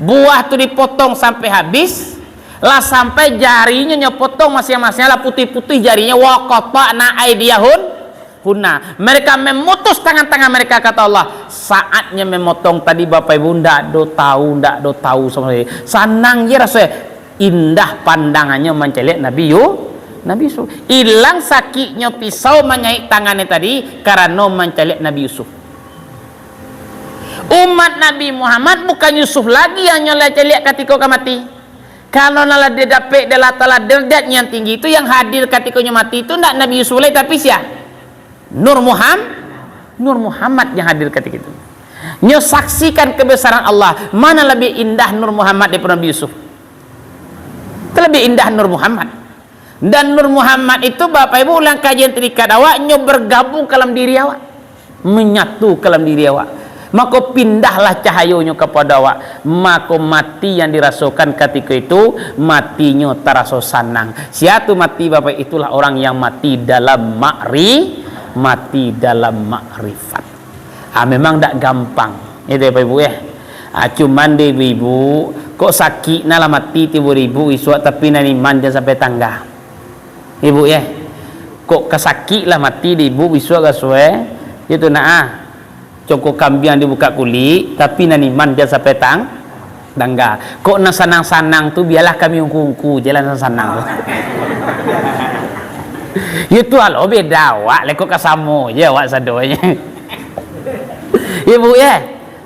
buah tu dipotong sampai habis, lah sampai jarinyo nyo potong masiang-masiang, lah putuih-putuih jarinyo, "Wa qata'na aidiyahun hunna." Mereka memutus tangan-tangan mereka, kata Allah. Saatnyo memotong tadi, Bapak Ibu, ndak do tahu, ndak do tahu samo sekali. Sanang je raso, indah pandangannyo mancaliak Nabi Yu-, Nabi Yusuf. Ilang sakiknyo pisau manyaik tangannyo tadi karano mancaliak Nabi Yusuf. Umat Nabi Muhammad bukan Yusuf lagi yang nyo lah caliak katiko ka mati. Kalau nan lah didapek dek Allah Taala derajat yang tinggi tu, yang hadir katikonyo mati tu ndak Nabi Yusuf lai, tapi sia? Nur Muham-, Nur Muhammad yang hadir katiko itu. Nyo saksikan kebesaran Allah. Mana lebih indah Nur Muhammad daripada Nabi Yusuf? Itu lebih indah Nur Muhammad. Dan Nur Muhammad itu, Bapak Ibu, ulang kajian tarikat awak, nyo bergabung ka dalam diri awak. Menyatu ka dalam diri awak. Mako, pindahlah cahayonyo kapada awak. Mako, mati yang dirasokan katiko itu, matinyo taraso sanang. Sia tu mati, Bapak, itulah orang yang mati dalam makri-, mati dalam makrifat. Ah, memang dak gampang. Itu, Bapak Ibu, ya. Ah, cuman deh, Ibu-ibu, kok sakik nah lah mati tibo ibu isuak, tapi nan iman jan sampai tangga. Ibu, ya. Kok ka sakik lah mati dek ibu isuak ka suai, itu nah, ah. Congko kambiang dibukak kulik, tapi nan iman jan sampai tang-, tangga. Kok nan sanang-sanang tu, bialah kami ungku-ungku je lah nan sanang tu. Yo tu alo beda awak, leko ka samo je awak sadonyo. Yo, Bu, yo.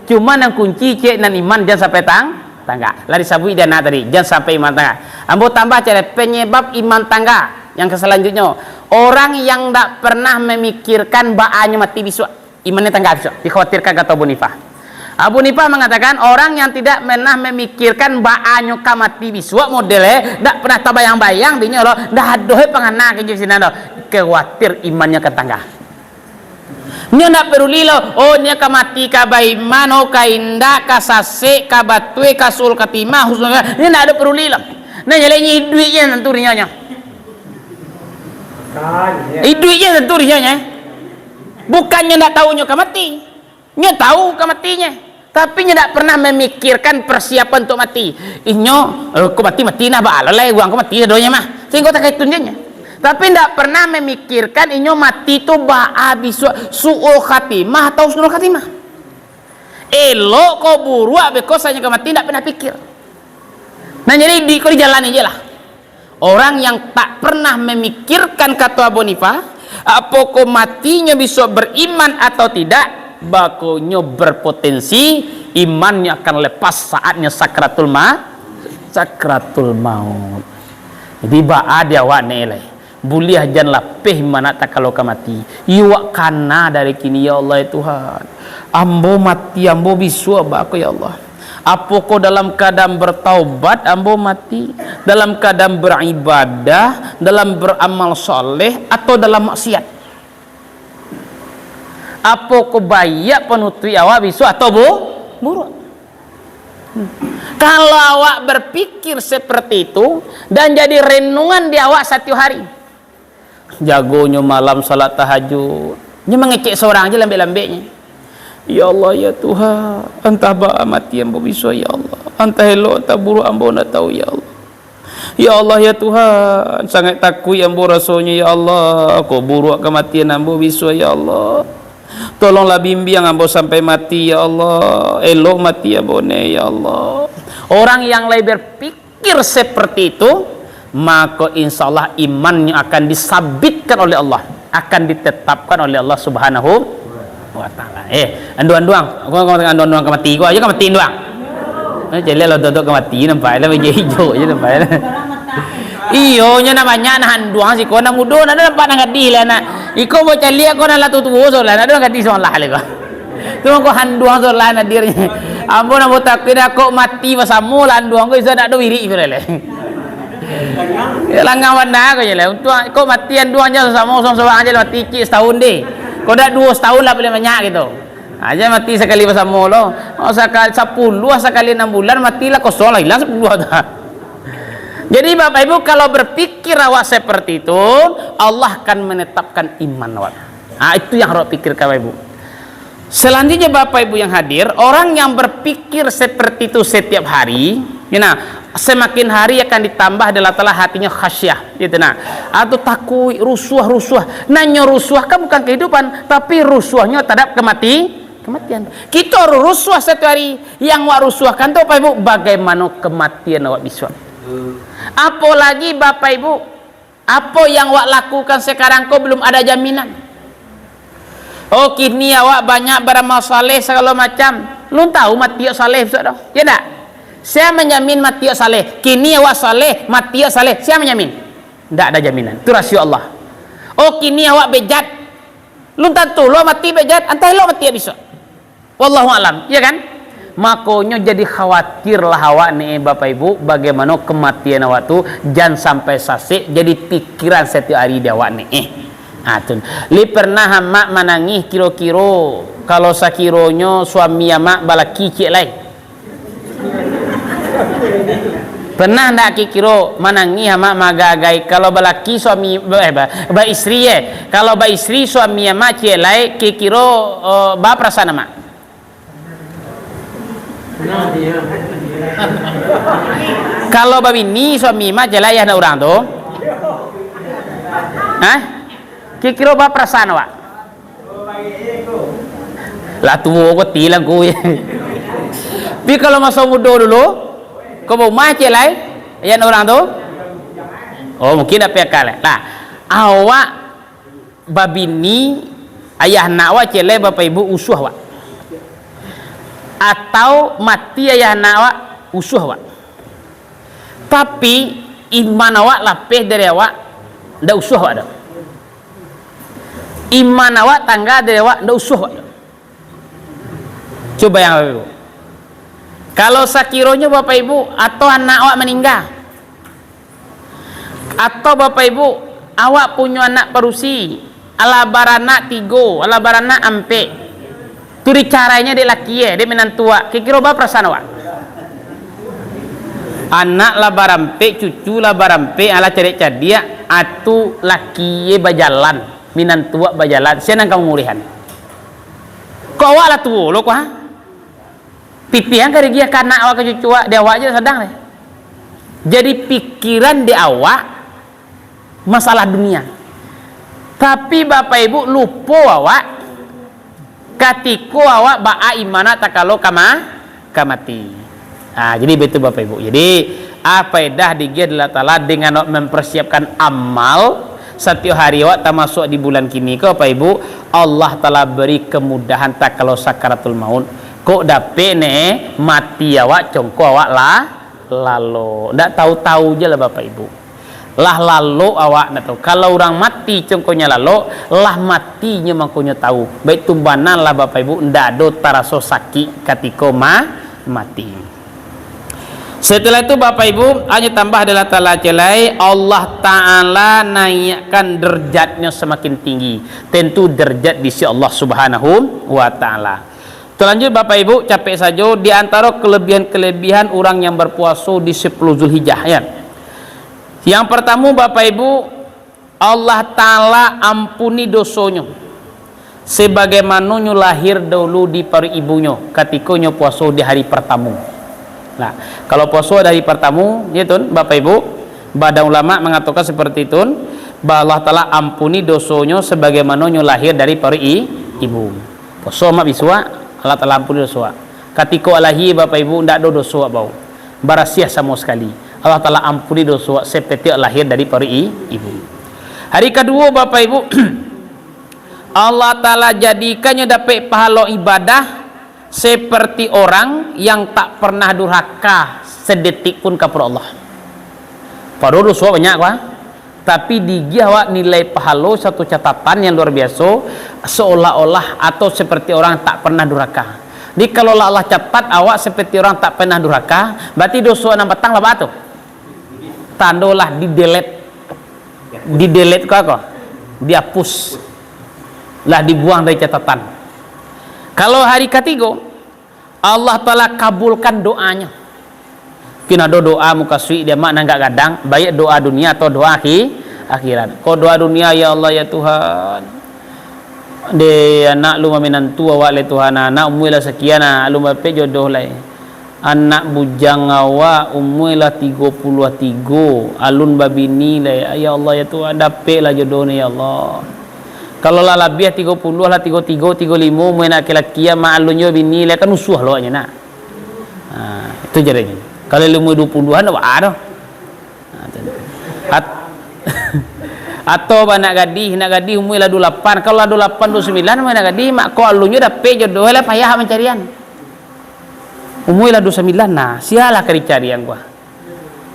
Cuma nan kunci cek nan iman jan sampai tang-, tanggak. Lah disabuik di anak tadi, jan sampai iman tanggak. Ambo tambah cek penyebab iman tanggak yang ka salanjutnyo. Orang yang ndak pernah memikirkan baanyo mati bisuak. Imannyo tanggak bisuak, dikhawatirkan, kato Abu Nifah. Abu Nifah mangatakan, orang yang tidak pernah mamikirkan baanyo ka mati bisuak model, eh, dak pernah tabayang-bayang dinyo lo, dah ado, eh, pangana ka jo sinan lo, khawatir imannyo ka tanggak. Nyo ndak peduli lo, oh, nyo ka mati ka baiman, oh, ka indak, ka sasek, ka batue, ka suul khatimah, husnul, nyo ndak ado peduli lo. Nah, jaleh nyo iduik je tantu dinyo nyo. Iduik je tantu dinyo nyo. Bukannyo ndak tahu nyo ka mati. Nyo tahu ka matinyo, tapi nyo ndak pernah mamikirkan persiapan untuak mati. Inyo, eh, ko mati, mati nah, baa lo lai, urang ko mati sadonyo mah. Sahinggo takah itu nyo. Tapi ndak pernah mamikirkan inyo mati tu baa bisuak, suul khatimah atau husnul khatimah. Elok ko buruak, beko sajo ka mati, ndak pernah pikir. Nah, jadi di, ko dijalani je lah. Orang yang tak pernah memikirkan, kato Abu Hanifah, apokah matinyo bisuak beriman atau tidak, mako nyo berpotensi imannyo akan lepas saatnyo sakratul ma-, sakratul maut. Jadi, baa di awak ni lai? Buliah jan lapeh manak takalo ka mati. Iyo wak kana dari kini, ya Allah, ya Tuhan. Ambo mati, ambo bisuak baa ko, ya Allah. Apokoh dalam keadaan bertaubat ambo mati, dalam keadaan beribadah, dalam beramal saleh, atau dalam maksiat? Apokoh baiak panutuik awak bisuak atau bu-, buruak? Kalau awak berpikir seperti itu dan jadi renungan di awak satiok hari, jagonyo malam salat tahajud, nyo mangecek sorang je lambek-lambeknyo, "Ya Allah, ya Tuhan, antah baa mati ambo bisuak, ya Allah, antah elok, antah buruak, ambo ndak tahu, ya Allah. Ya Allah, ya Tuhan, sangaik takuik ambo rasonyo, ya Allah, kok buruak kamatian ambo bisuak, ya Allah. Tolonglah bimbiang ambo sampai mati, ya Allah, elok mati ambo ne, ya Allah." Orang yang lai berpikir seperti itu, mako insya Allah imannyo akan disabitkan oleh Allah, akan ditetapkan oleh Allah Subhanahu wa Ta'ala. Eh, anduang-anduang, ko, ko, anduang-anduang ka mati, ko ajo ka mati anduang. Eh, caliak lah, dodok ka mati, nampak lah, ijo-ijo je nampak lah. Iyo, nyo nak banyak, nak anduang siko, nak mudo, nak nampak, nak gadih lah, nak. Iko bocaliak ko, nak lah tuo-tuo, so lah, nak gadih, so lah, lah ko. Tu mangko anduang tu lah nadirnyo. Ambo nak batakuik dah, kok mati basamo lah anduang ko, iso dak ado wirik ko lai. Ya, langang bana ko je lah. Untuak kok mati anduang je samo, sorang-sorang je lah mati, cik, satahun deh. Kok dak duo satahun lah paling banyak gitu. Aja mati sakali basamo lo. Oh, sakali sapuluah, sakali anam bulan mati lah kosong lah, ilang sapuluah tu. Jadi, Bapak Ibu, kalau berpikir awak seperti itu, Allah akan menetapkan iman awak. Ah, itu yang harus pikirkan, Bapak Ibu. Selanjutnya, Bapak Ibu yang hadir, orang yang berpikir seperti itu setiap hari, ya nah, semakin hari akan ditambah di Allah Ta'ala hatinyo khasyah, gitu nah. Atau takuik, rusuah, rusuah. Nah, nyo rusuah kan bukan kehidupan, tapi rusuahnyo terhadap kemati-, kematian. Kito rusuah satu hari, yang wak rusuahkan tu, Bapak Ibu, bagaimana kematian awak bisuak. Apolagi, Bapak Ibu, apo yang wak lakukan sekarang ko belum ada jaminan. Oh, kini awak banyak beramal saleh sagalo macam. Lun tahu mati awak saleh bisuak tu. Ya ndak? Sia manjamin mati awak saleh? Kini awak saleh, mati awak saleh. Sia manjamin? Ndak ada jaminan. Itu rasio Allah. Oh, kini awak bejat. Lun tantu lo mati bejat, antah elok mati awak bisuak. Wallahu alam, iya kan? Makonyo jadi khawatirlah awak ni, Bapak Ibu, bagaimana kematian awak tu, jan sampai sasek jadi pikiran setiap hari di awak ni. Ha, tu. Li pernah amak manangih kiro-kiro, kalau sakironyo suami amak balaki ciek lai? Pernah ndak kiro-kiro manangih amak maagai-agai, kalau balaki suami, eh, ba-, baistri, eh, kalau baistri suami amak ciek lai, kiro-kiro, eh, ba perasaan amak? Kalau babini suami mah jaleh ayah nak urang tu. Hah? Kiro-kiro ba perasaan awak? Lah tuo ko tilang ku. Tapi kalau maso mudo dulu, ko ba umah ciek lai, ayah nak urang tu. Oh, mungkin dak piakal. Nah, Awak babini, ayah anak awak celai, Bapak Ibu, usuah awak. Atau mati ayah anak awak, usuah awak. Tapi, iman awak lapeh dari awak, ndak usuah awak doh. Iman awak tangga dari awak, ndak usuah awak doh. Cubo bayangkan, Bapak Ibu. Kalau sakironyo, Bapak Ibu, atau anak awak maningga, atau, Bapak Ibu, awak punyo anak padusi, alah baranak tigo, alah baranak ampek, tu dicarainyo dek laki e, dek minantu awak, kiro-kiro baa parasaan awak? Anak lah barampek, cucu lah barampek, alah cadiak-cadiak, atu laki e bajalan, minantu awak bajalan, sia nan ka manguruih? Kok awak lah tuo lo ko, ha? Pipiang ka digiah ka anak awak, ka cucu awak, di awak je sadang deh. Jadi pikiran di awak masalah dunia. Tapi Bapak Ibu lupo awak, katiko awak baa iman awak takalo ka ma-, ka mati. Ha, jadi betul Bapak Ibu. Jadi, apa faedah digiah Allah Taala dengan awak mempersiapkan amal satiok hari awak, tamasuak di bulan kini ko, Bapak Ibu, Allah Taala beri kemudahan takalo sakaratul maut. Kok dapek ne, mati awak, congko awak lah lalo. Ndak tahu-tahu je lah, Bapak Ibu. Lah lalo awak, ndak tahu. Kalau urang mati congkonyo lalo, lah matinyo mangkonyo tahu. Baik tu bana lah, Bapak Ibu, ndak ado taraso sakik katiko ma-, mati. Setelah itu, Bapak Ibu, hanyo tambah dari Allah Taala celai, Allah Taala naiakkan derajatnyo samakin tinggi. Tentu derajat di sisi Allah Subhanahu wa Taala. Talanjut, Bapak Ibu, capek sajo, di antaro kelebihan-kelebihan urang yang berpuaso di sepuluh Zulhijjah, ya. Yang pertama, Bapak Ibu, Allah Taala ampuni dosonyo, sebagaimano nyo lahir dahulu di paruik ibunyo, katiko nyo puaso di hari pertamo. Nah, kalau puaso di hari pertamo, ya tun, Bapak Ibu, badan ulama mangatokan seperti itu, bahwa Allah Taala ampuni dosonyo sebagaimano nyo lahir dari paruik i-, ibu. Puaso mak bisuak, Allah Taala ampuni doso awak. Katiko lahia, Bapak Ibu, ndak ado doso awak bao. Barasiah samo sakali. Allah Taala ampuni doso awak seperti awak lahir dari paruik i-, ibu. Hari kaduo, Bapak Ibu, Allah Taala jadikannyo dapek pahalo ibadah seperti orang yang tak pernah durhaka sedetik pun kapado Allah. Padahal doso awak banyak, wah. Tapi digiah awak nilai pahalo satu catatan yang luar biaso, seolah-olah atau seperti orang tak pernah durhaka. Jadi, kalau lah Allah catat awak seperti orang tak pernah durhaka, berarti doso nan patang lah baa tu? Tando lah di-delete. Di-delete ko apo? Dihapus. Lah dibuang dari catatan. Kalau hari katigo, Allah Taala kabulkan doanyo. Mungkin ado doa mukasuik dek mak nan agak gadang, baik doa dunia atau doa akhi-, akhirat. Kok doa dunia, "Ya Allah, ya Tuhan, dek anak alun baminantu awak lai Tuhan, anak umua lah sakian, alun dapek jodoh lai. Anak bujang awak umua lah tigo puluah tigo, alun babini lai. Ya Allah, ya Tuhan, dapeklah jodoh ni, ya Allah." Kalau lah labiah tigo puluah lah, tigo tigo, tigo limo, umua anak laki-laki, mak alun jo bini lai, kan usuah lo awaknyo nak. Ha, itu jadinyo. Kalau lah umua duo puluahan, ndak baa doh. Ha, tu. At-, atau ba anak gadih, anak gadih umua lah duo lapan. Kalau lah duo lapan, duo sambilan, umua anak gadih, mak ko alun jo dapek jodoh, lah payah mancarian. Umua lah duo sambilan, nah, sia lah ka dicarian ko.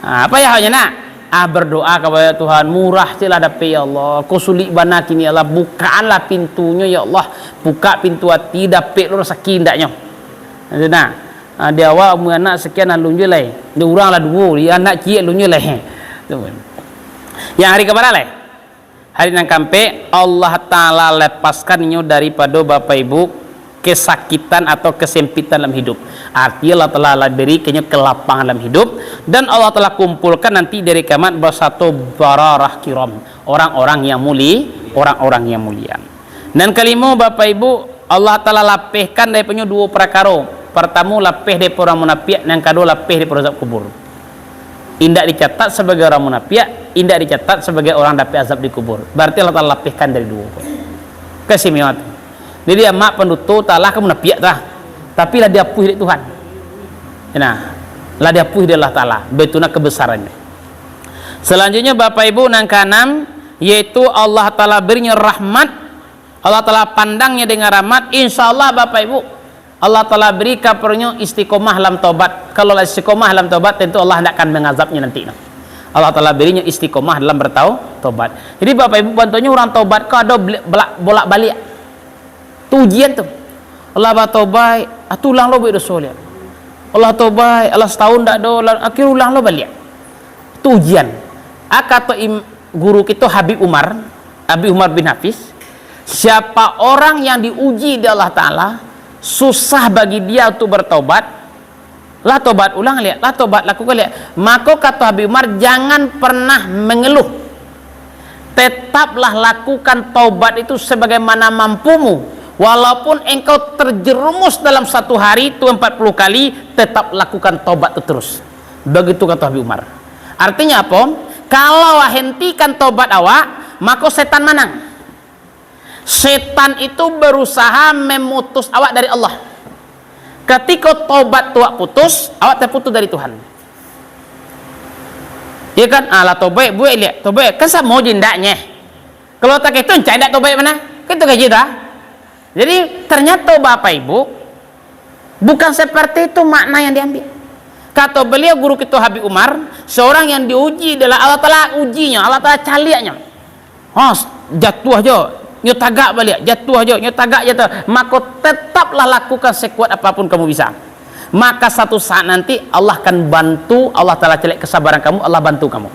Ha, payah awaknyo nak? Ah, berdoa kapado Tuhan, murah siklah dapek, ya Allah. Ko sulik bana kini, ya Allah. Bukaanlah pintunyo, ya Allah. Buka pintu ati, dapek lo rasaki andaknyo. Itu nah. Ha, di awak umua anak sakian alun jo lai. Di urang lah duo, di anak ciek alun jo lai. Tu pun. Yang hari kabara lai? Hari nan kaampek, Allah Taala lepaskan inyo daripado Bapak Ibu kesakitan atau kesempitan dalam hidup. Arti Allah Taala lah berikan inyo kelapangan dalam hidup, dan Allah Taala kumpulkan nanti di hari kiamat basato bararah kiram, orang-orang yang muli-, orang-orang yang mulia. Nan kalimo, Bapak Ibu, Allah Taala lapehkan daripado duo parakaro. Partamo, lapeh daripado urang munapiak, nan kaduo, lapeh daripado azab kubur. Indak dicatat sabagai urang munapiak, indak dicatat sabagai urang dapek azab di kubur. Bararti Allah Taala lapehkan dari duo ko. Keistimewaan tu. Jadi, amak panduto talah ka munapiak tah. Tapi lah diapuih dek Tuhan. Nah, lah diapuih dek Allah Taala. Baitu nah kebesarannya. Selanjutnya, Bapak Ibu, nan kaanam, yaitu Allah Ta'ala berinyo rahmat, Allah Ta'ala pandangnya dengan rahmat, insya Allah, Bapak Ibu, Allah Ta'ala beri kaparonyo istiqomah dalam tobat. Kalau lah istiqomah dalam tobat, tentu Allah tidak akan mengazabnya nanti. Allah Ta'ala berinyo istiqomah dalam bertau-, tobat. Jadi, Bapak Ibu, bantuannya orang tobat ko ado beli-, belak-, bolak-balik. Tu ujian tu. Allah batobaik, ah, tu ulang lo buek doso liak. Allah tobaik, Allah setahun dak ado, lah, akhir ulang lo baliak. Tu ujian. Ah, kato im-, guru kito Habib Umar, Habib Umar bin Hafiz, siapa orang yang diuji di Allah Ta'ala, susah bagi dia untuk bertobat, lah tobat ulang liak, lah tobat lakukan liak. Mako kato Habib Umar, jangan pernah mengeluh. Tetaplah lakukan tobat itu sebagaimana mampumu. Walaupun engkau terjerumus dalam satu hari itu empat puluh kali, tetap lakukan tobat itu terus. Begitu kato Habib Umar. Artinya apa? Kalau hentikan tobat awak, mako setan manang. Setan itu berusaha memutus awak dari Allah. Katiko tobat tu awak putus, awak terputus dari Tuhan. Iya kan? Alah, tobaik buek liak, tobaik. Kan samo je ndaknyo. Kalau tak itu, encak ndak tobaik mana? Kan itu gaji dah. Jadi, ternyata Bapak Ibu, bukan seperti itu makna yang diambil. Kato beliau, guru kito Habib Umar, seorang yang diuji adalah Allah Ta'ala ujinya, Allah Ta'ala caliaknya. Ha, jatuah jo, nyo tagak baliak, jatuah jo, nyo tagak, jatuah. Mako, tetaplah lakukan sekuat apapun kamu bisa. Maka satu saat nanti Allah akan bantu, Allah Ta'ala caliak kesabaran kamu, Allah bantu kamu.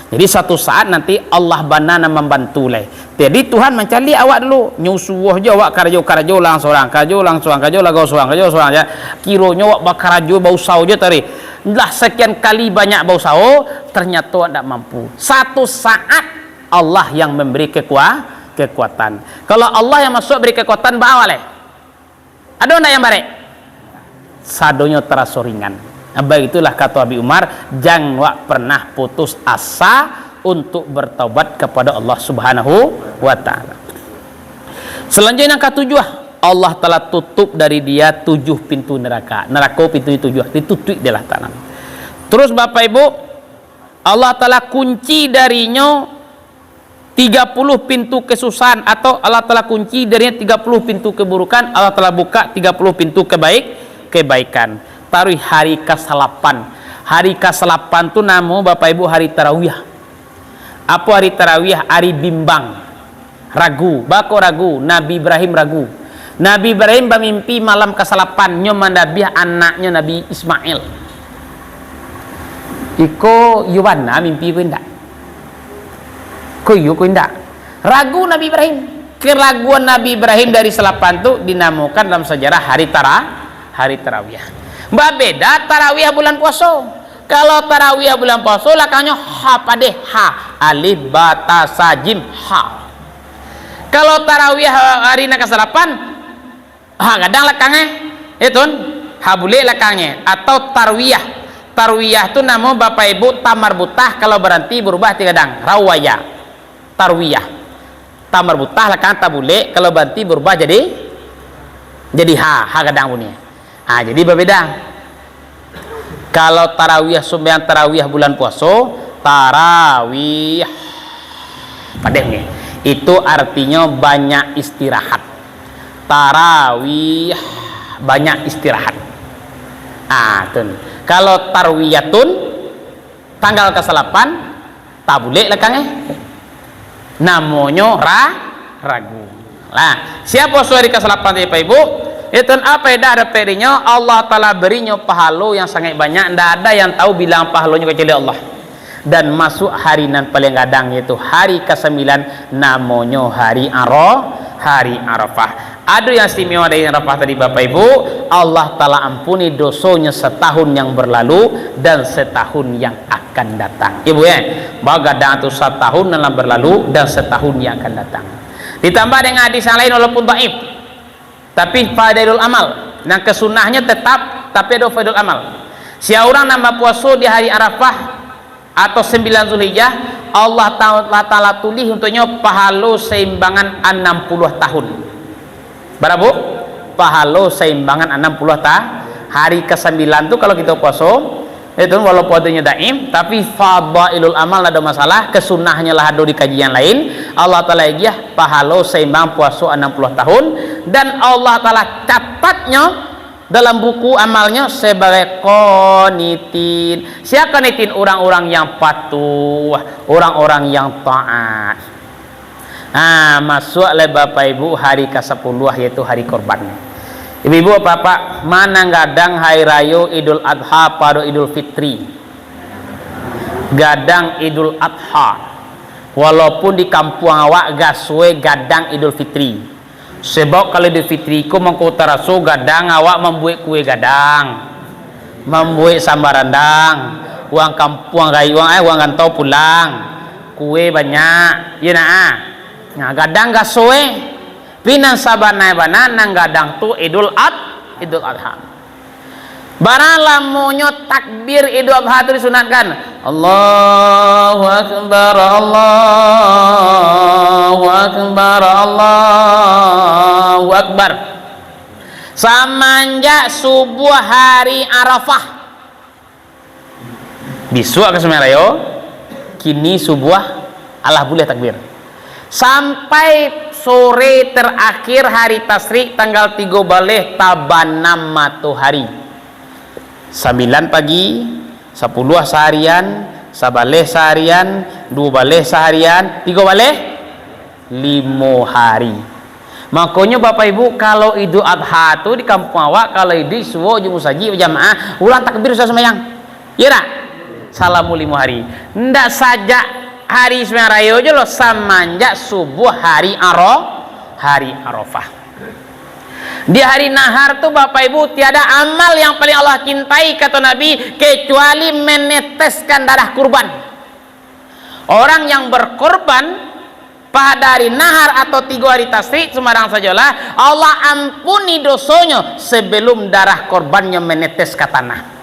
Jadi, satu saat nanti Allah bana nan mambantu lai. Jadi, Tuhan mancaliak awak dulu. Nyo suruah jo awak karajo-karajo lang sorang, karajo lang sorang, karajo lagau sorang, karajo sorang ja. Kironyo awak bakarajo, bausaho jo tadi. Lah sekian kali banyak bausaho, ternyato awak ndak mampu. Satu saat Allah yang memberi kekua-, kekuatan. Kalau Allah yang masuak beri kekuatan, baa lai? Ado ndak yang barek? Sadonyo taraso ringan. Nah, baitulah kato Habib Umar, jan wak pernah putus asa untuk bertaubat kepada Allah Subhanahu wa Ta'ala. Selanjutnya, yang katujuah, Allah Ta'ala tutup dari dia tujuh pintu neraka. Neraka pintu tujuah, ditutup dek Allah Ta'ala. Terus, Bapak Ibu, Allah Ta'ala kunci darinyo tiga puluh pintu kesusahan, atau Allah Ta'ala kunci darinyo tiga puluh pintu keburukan, Allah Ta'ala buka tiga puluh pintu kebaik-, kebaikan. Taruih hari kasalapan. Hari kasalapan tu namo, Bapak Ibu, hari tarawih. Apo hari tarawih? Hari bimbang. Ragu. Baa kok ragu? Nabi Ibrahim ragu. Nabi Ibrahim bamimpi malam kasalapan, nyo mandabiah anaknyo Nabi Ismail. Iko iyo bana mimpi ko indak? Ko iyo ko indak? Ragu Nabi Ibrahim. Keraguan Nabi Ibrahim dari salapan tu dinamokan dalam sejarah hari tara-, hari tarawih. Babeda tarawih bulan puaso. Kalau tarawih bulan puaso, lakangnyo ha padeh, ha, alif, ba, ta, sa, jim, ha. Kalau tarawih hari nan kasalapan, ha gadang lakangnyo, itu kan? Ha bulek lakangnyo, atau tarwiyah. Tarwiyah tu namo, Bapak Ibu, tamarbutah, kalau baranti barubah ti gadang, rawaya. Tarwiyah. Tamarbutah lakang tabulek, kalau baranti barubah jadi, jadi ha, ha gadang bunyi. Ha, jadi babeda. Kalau tarawih, sumbayang tarawih bulan puaso, tarawih. Padeh ni. Itu artinyo banyak istirahat. Tarawih, banyak istirahat. Ah, tun. Kalau tarwiyatun, tanggal kasalapan, tabulek lakang eh. Namonyo ra-, ragu. Lah, siapo suari kasalapan tadi, Pak Ibu? Itu apa edah dapek dinyo? Allah Ta'ala berinyo pahalo yang sangaik banyak, ndak ada yang tahu bilang pahalonyo kecuali Allah. Dan masuk hari nan paling gadang, yaitu hari kasambilan, namonyo hari Aro-, hari Arafah. Ado yang istimewa dari Arafah tadi, Bapak Ibu, Allah Ta'ala ampuni dosonyo setahun yang berlalu dan setahun yang akan datang. Ibu, eh, bagadang tu satahun nan lah berlalu dan setahun yang akan datang. Ditambah dengan hadis yang lain walaupun dhaif, tapi fadailul amal. Nan kasunahnyo tetap, tapi ado fadailul amal. Sia urang nan bapuaso di hari Arafah atau sembilan Zulhijjah, Allah Ta'ala, Ta'ala tulih untuknyo pahalo seimbangan anam puluah tahun. Bara, Bu? Pahalo seimbangan anam puluah ta-, hari kasambilan tu kalau kito puaso, Itu walaupun artinyo daim, tapi fadailul amal ndak ado masalah, kesunahnyo lah ado di kajian lain. Allah Taala agiah pahalo saimbang puaso anam puluah tahun, dan Allah Taala catatnyo dalam buku amalnyo sebagai qanitin. Sia qanitin? Orang-orang yang patuh, orang-orang yang taat. Ha, masuak lai Bapak Ibu hari kasapuluah, yaitu hari korban. Ibu-ibu, bapak-bapak, ma nan gadang hari rayo Idul Adha pado Idul Fitri? Gadang Idul Adha. Walaupun di kampuang awak gasue gadang Idul Fitri. Sebab kalau Idul Fitri ko mangko taraso gadang awak mambuek kue gadang, mambuek samba randang, urang kampuang rai, urang, eh, urang rantau pulang, kue banyak, iyo nak, ah. Nah, gadang gasue. Tapi nan sabana-bana nan gadang tu Idul Ad-, Idul Adha. Bara lamonyo takbir Idul Adha tu disunatkan? Allahu Akbar, Allahu Akbar, Allahu Akbar. Samanjak subuah hari Arafah. Bisuak ka Sumbayang Rayo, kini subuah alah buliah takbir. Sampai sore terakhir hari tasyrik tanggal tigo baleh tabanam matohari. Sambilan pagi, sapuluah saharian, sabaleh saharian, duo baleh saharian, tigo baleh, limo hari. Makonyo Bapak Ibu, kalau Idul Adha tu di kampuang awak, kalau Idul isuak jo musajik bajamaah, ulang takbir sudah sumbayang. Iyo dak? Salamo limo hari. Ndak sajak hari Sumbayang Rayo jo lo, samanjak subuah hari Aro-, hari Arafah. Di hari nahar tu, Bapak Ibu, tiada amal yang paling Allah cintai, kato Nabi, kecuali meneteskan darah kurban. Orang yang berkorban pada hari nahar atau tigo hari tasyrik, sumbarang sajolah, Allah ampuni dosonyo sebelum darah korbannyo menetes ka tanah.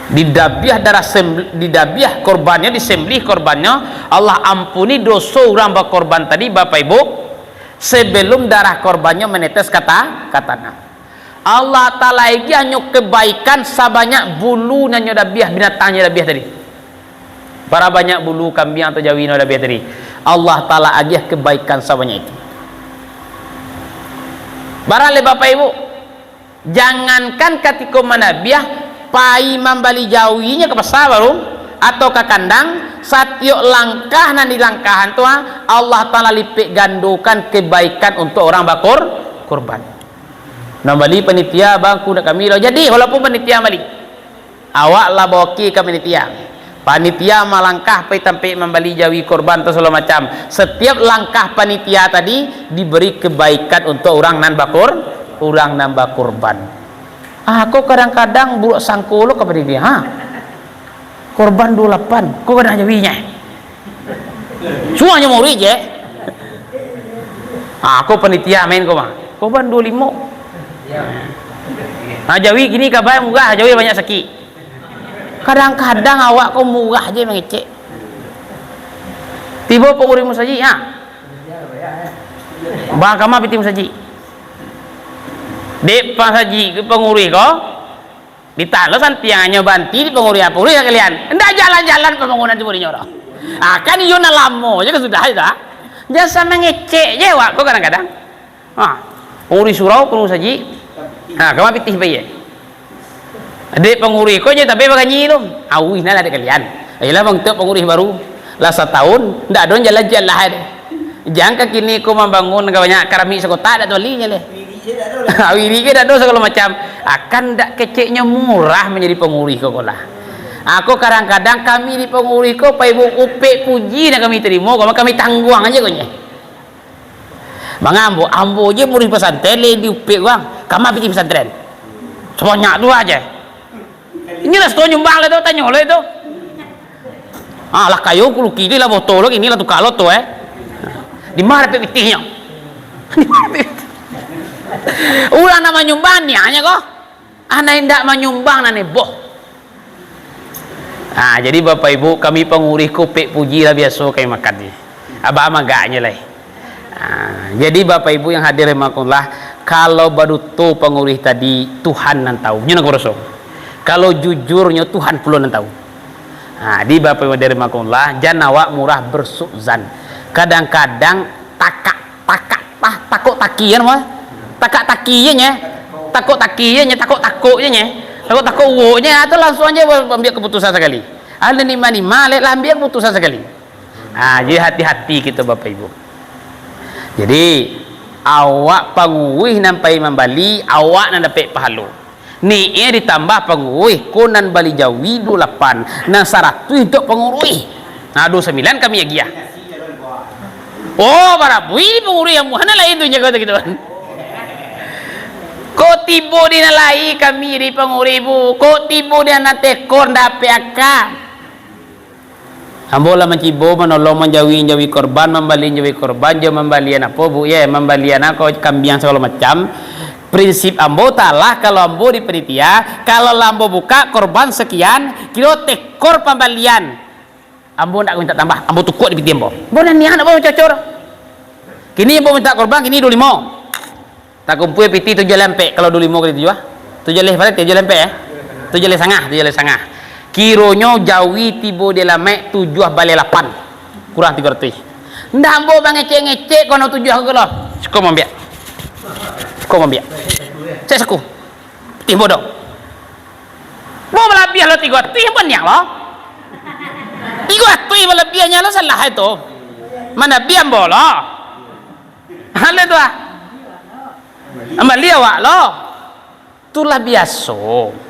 Didabiah darah sem-, didabiah korbannyo, disembelih korbannyo, Allah ampuni doso urang bakorban tadi, Bapak Ibu, sebelum darah korbannyo menetes ka ta-, ka tanah. Allah Taala agiah nyo kebaikan sabanyak bulu nan nyo dabiah, binatang nyo dabiah tadi. Bara banyak bulu kambiang atau jawi nan dabiah tadi, Allah Taala agiah kebaikan sabanyak itu. Bara lai Bapak Ibu, jangankan katiko manabiah, pai mambali jawinyo ka pasa baru, atau ka kandang, satiok langkah nan dilangkahan tu, ah, Allah Taala lipek gandokan kebaikan untuk orang bakor-, kurban. Nan bali panitia, "Bang, ku nak kami lo." Jadi, walaupun panitia bali. Awak lah bawakil ka panitia. Panitia malangkah pai tampek mambali jawi korban tu sagalo macam. Satiap langkah panitia tadi diberi kebaikan untuk urang nan bakor-, urang nan bakorban. Ah, ko kadang-kadang buruak sangko lo ka panitia, ha? Korban duo lapan, ko gadang jawinyo. Suruahnyo mauruik je. Ah, ko panitia main ko mah. Korban duo limo. Ah, jawi kini kabai murah, jawi banyak sakik. Kadang-kadang awak ko murah je mangecek. Tibo panguruih musajik, ha? Bang, kama pitih musajik. Dek musajik ko panguruih ko, ditahan lo santiangnyo banti di panguruih, panguruih sakalian. Ndak jalan-jalan pambangunan tu burinyo doh. Ah, kan iyo nan lamo je kan sudah itu, ah. Jan sampai ngecek je awak ko kadang-kadang. Ha, panguruih surau, panguruih musajik. Ha, kama pitih pai. Dek panguruih ko je tapi baganyi tu. Auih nah lah dek kalian. Ayolah, bang, tu panguruih baru. Lah satahun, ndak ado jalan-jalan. Jan ka kini ko mambangun ka banyak karamik sakotak, dak toli nyo leh. Wirik je dak ado sagalo macam. Akan dak keceknyo murah manjadi panguruih ko, ko lah. Ako kadang-kadang kami di panguruih ko, pai bu-, upek puji nan kami tarimo, ko mah kami tangguang aja ko nye. Manga ambo, ambo je murid pesantren, leh diupek urang. Kama pitih pesantren? Sabanyak tu aja. Inilah seto nyumbang lah tu, tanyo lah tu. Ah, lah kayo kuluki tu, lah botol lagi, inilah tukar lo tu, eh. Di mana dapek pitihnyo? Urang nak manyumbang, nianyo ko. Anak indak manyumbang nan heboh. Ha, jadi Bapak Ibu, kami panguruih ko pek puji lah biaso kami makan ni. Abah magaknyo lai. Ha, jadi Bapak Ibu yang hadir rahimakumullah, kalau baduto panguruih tadi, Tuhan nan tahu. Nyo nan kuroso. Kalau jujurnyo, Tuhan pulo nan tahu. Ha, di Bapak Ibu dari makumullah, jan awak murah bersu'zan. Kadang-kadang takak, takak, tah, takok taki, kan, mah? Takak taki je nye. Takok taki je nye, takok-takok je nye. Takok-takok uwok je, atau langsung aja ambiak keputusan sakali. Ada nima-nima, lek lah ambiak keputusan sakali. Ha, jadi hati-hati kito, Bapak Ibu. Jadi, awak panguruih nan pai mambali, awak nan dapek pahalo. Ni, eh, ditambah panguruih, ko nan bali jawi duo lapan, nan saratuih untuak panguruih. Nah, duo sambilan kami agiah. Oh, barabuih panguruih, yang muha nan lain tu, jago tu gitu kan. Ko tibo di nan lai kami di panguruih, Bu. Ko tibo di nan tekor ndak P A K. Ambo lah mancibo, manolong, manjawi, manjawi korban, mambali, manjawi korban, jo mambalian apo, Bu, ye, mambalian ako, kambiang, sagalo macam. Prinsip ambo talah, kalau ambo di panitia, kalau lah ambo bukak korban sakian, kiro tekor pambalian. Ambo ndak minta tambah, ambo tukuak di piti ambo. Ambo dah niat ambo cocor. Kini ambo minta korban, kini duo limo. Takumpua piti tujuah baleh ampek, kalau duo limo kali tujuah. Tujuah baleh baleh, tujuah baleh ampek, eh? Tujuah baleh sangah, tujuah baleh sangah. Kironyo jawi tibo di alamaik tujuah baleh lapan. Kurang tigo ratuih. Ndak ambo bangecek-ngecek kono tujuah ko lo. Suko mambiak. Suko mambiak. Cek suko. Piti bodoh. Bo balabiah lo tigo ratuih, baniak lo. Tigo ratuih balabiahnyo lo salah itu. Manabiah ambo lo. Halo tu ah. Mambali awak lo. Tu lah biaso.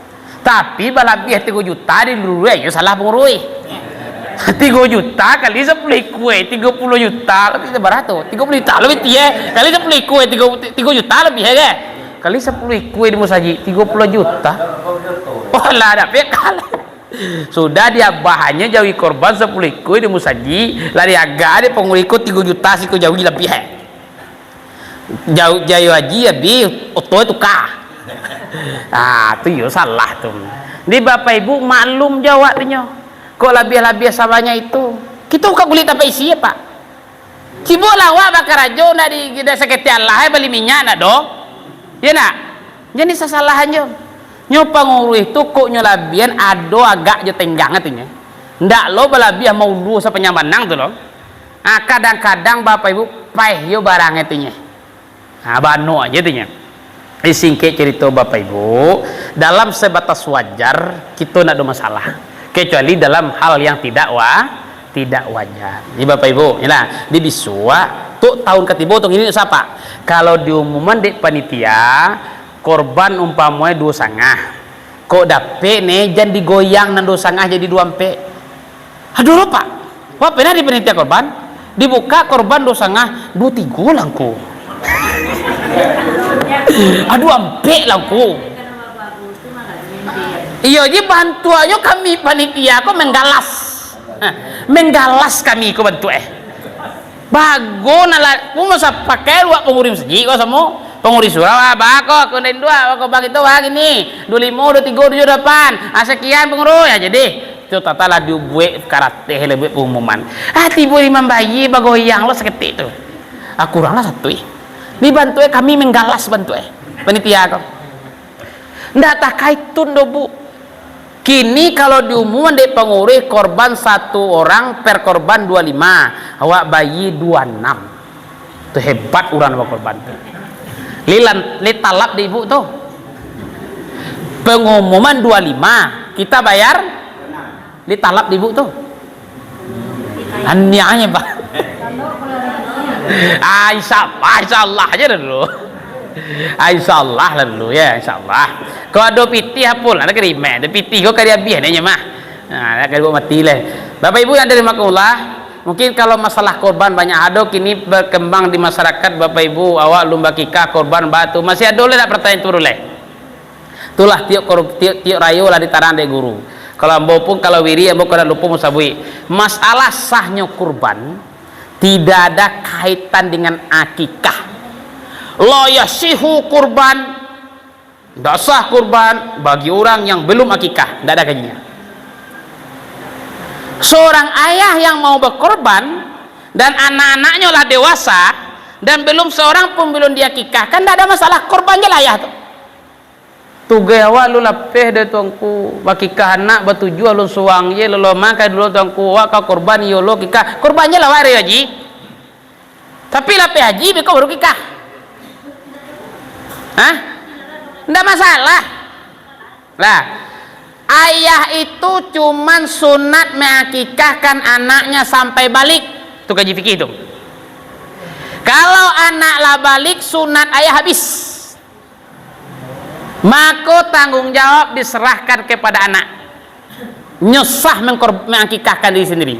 Tapi balabiah tigo juta di lurui, iyo salah panguruih. Tigo juta kali sapuluah ikua, tigo puluah juta, tapi sabarato? Tigo puluah juta lebih tie. Kali sapuluah ikua, tigo, tigo juta lebih, eh, ke? Kali sapuluah ikua di musajik, tigo puluah juta. Walah, dak pekal. Sudah diabahannyo jawi korban sapuluah ikua di musajik, lah diagak dek panguruih ko tigo juta siko jawi labiah, eh. Jau-, jayo haji abih, oto tuka. Ah, tu yo salah tu. Di Bapak Ibu maklum jo awak tu nyo. Kok labiah-labiah sabanyak itu? Kito buka kulik tampek isi, Pak. Sibuk lah awak bakarajo, ndak di, ndak saketek alah, eh, bali minyak ndak doh? Iyo ndak? Jadi sasalahan jo. Nyo panguruih tu kok nyo labiahan ado agak jo tenggang tu nyo. Ndak lo balabiah maulu sapanjang banang tu lo. Ah, kadang-kadang Bapak Ibu paeh yo barang tu nyo. Nah, bano aja tu nyo. Di singkek carito Bapak Ibu, dalam sebatas wajar, kito ndak ado masalah. Kecuali dalam hal yang tidak wa-, tidak wajar. Jadi Bapak Ibu, yolah, di bisuak, tu tahun katibo, tahun ini sapa? Kalau diumuman dek panitia, korban umpamonyo duo sangah. Kok dapek ne, jan digoyang nan duo sangah jadi duo ampek. Aduh, lo, Pak. Wak pernah di panitia korban? Dibuka korban duo sangah, duo tigo langku. Aduh, ampek langku. Iyo, jadi bantuaknyo kami panitia ko menggalas. Hah, menggalas kami ko bantuak, eh. Bago nak la-, ku masa pakai luak panguri masajik ko samo panguri surau, ah, bako, aku ndak induak, bako bak itu, ah, gini, duo limo, duo tigo, tujuah, lapan, ah, sakian pangurus, ah, jadi. Tu tatalah dibuek karateh lah buek pangumuman. Ah, tibo di mambayia bagoyang lo saketek tu. Ah, kuranglah satu, eh. Ni bantuak, eh, kami menggalas bantuak, eh. Panitia ko. Ndak takaitun doh, Bu. Kini kalau diumuman dek pangurus korban satu orang per korban duo limo, awak bayia duo anam. Tu hebat urang bakorban tu. Lilan, li talap di ibu tu. Pangumuman duo limo, kita bayar, li talap di ibu tu. Aniahnyo, Pak. Ah, insya Allah, insya Allah aja dulu. Ah, insya Allah lah dulu ya, insya Allah. Kalau ado pitih apo lah, nak kirim, ado pitih kau kari habis nyo mah. Nah, nak kari mati lah. Bapak Ibu yang dirahmati Allah, mungkin kalau masalah korban banyak ado kini berkembang di masyarakat, Bapak Ibu, awak lumba kikah korban batu. Masih ado lah nak pertanyaan turun leh? Itulah tiok kor-, tiok, tiok rayo lah ditarang dek guru. Kalau ambo pun, kalau wiri, ambo kada lupo musabuik. Masalah sahnyo kurban tidak ada kaitan dengan akikah. La yasihu kurban, tidak sah kurban bagi orang yang belum akikah, tidak ada kajinya. Seorang ayah yang mau berkorban dan anak-anaknya lah dewasa dan belum seorang pun belum diakikahkan, tidak ada masalah, korban je lah ayah tu. Tugeh awak lu lapeh deh, Tuanku. Bakikah anak batujuah, alun suang je, loloma ka dulu, Tuanku. Awak ka kurban, iyo lo kikah. Kurban je lah awak, Rai Haji. Tapi lapeh haji, beko baru kikah. Hah? Ndak masalah. Lah, ayah itu cuman sunat mengakikahkan anaknya sampai balik. Tu kaji fikih tu. Kalau anak lah balik, sunat ayah habis. Mako tanggung jawab diserahkan kepada anak. Nyo sah mengkor-, mengakikahkan diri sendiri.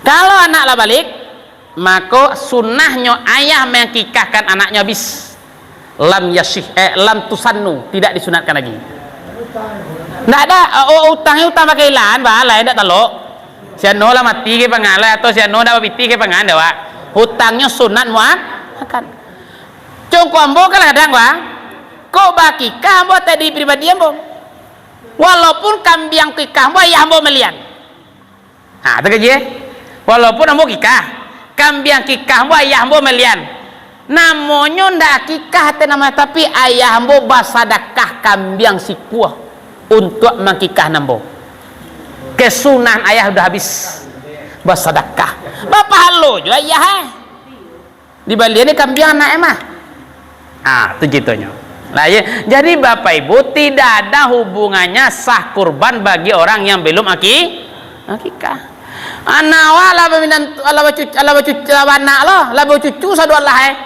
Kalau anak lah balik, mako sunahnyo ayah mengakikahkan anaknyo habis. Lam yasih, eh, lam tusannu, tidak disunatkan lagi. Ndak ada, oh, utang, utang pakaian, balai, ndak talok. Si anu lah mati ka pangan lah, atau si anu ndak bapitih ka pangan, dah, Wak. Hutangnyo sunat muakan. Congko ambo kan lah kadang, Wak. Kok bakikah ambo atau di pribadi ambo? Walaupun kambiang kikah ambo, ayah ambo malian. Ha, tu kaji, eh. Walaupun ambo kikah, kambiang kikah ambo, ayah ambo malian. Namonyo ndak akikah ate namo, tapi ayah ambo basadakah kambiang sikua untuak mangkikah ambo. Kesunahan ayah udah habis. Basadakah. Bapahalo jo ayah, eh. Dibalian ni kambiang anak, eh, mah. Ah, tu ceritanya. Nah, ya. Jadi, Bapak Ibu, tidak ada hubungannya sah kurban bagi orang yang belum aki-, akikah. Anak awak lah baminantu, lah bacucu, lah bacucu, lah baanak lo, lah bacucu sado lah, eh.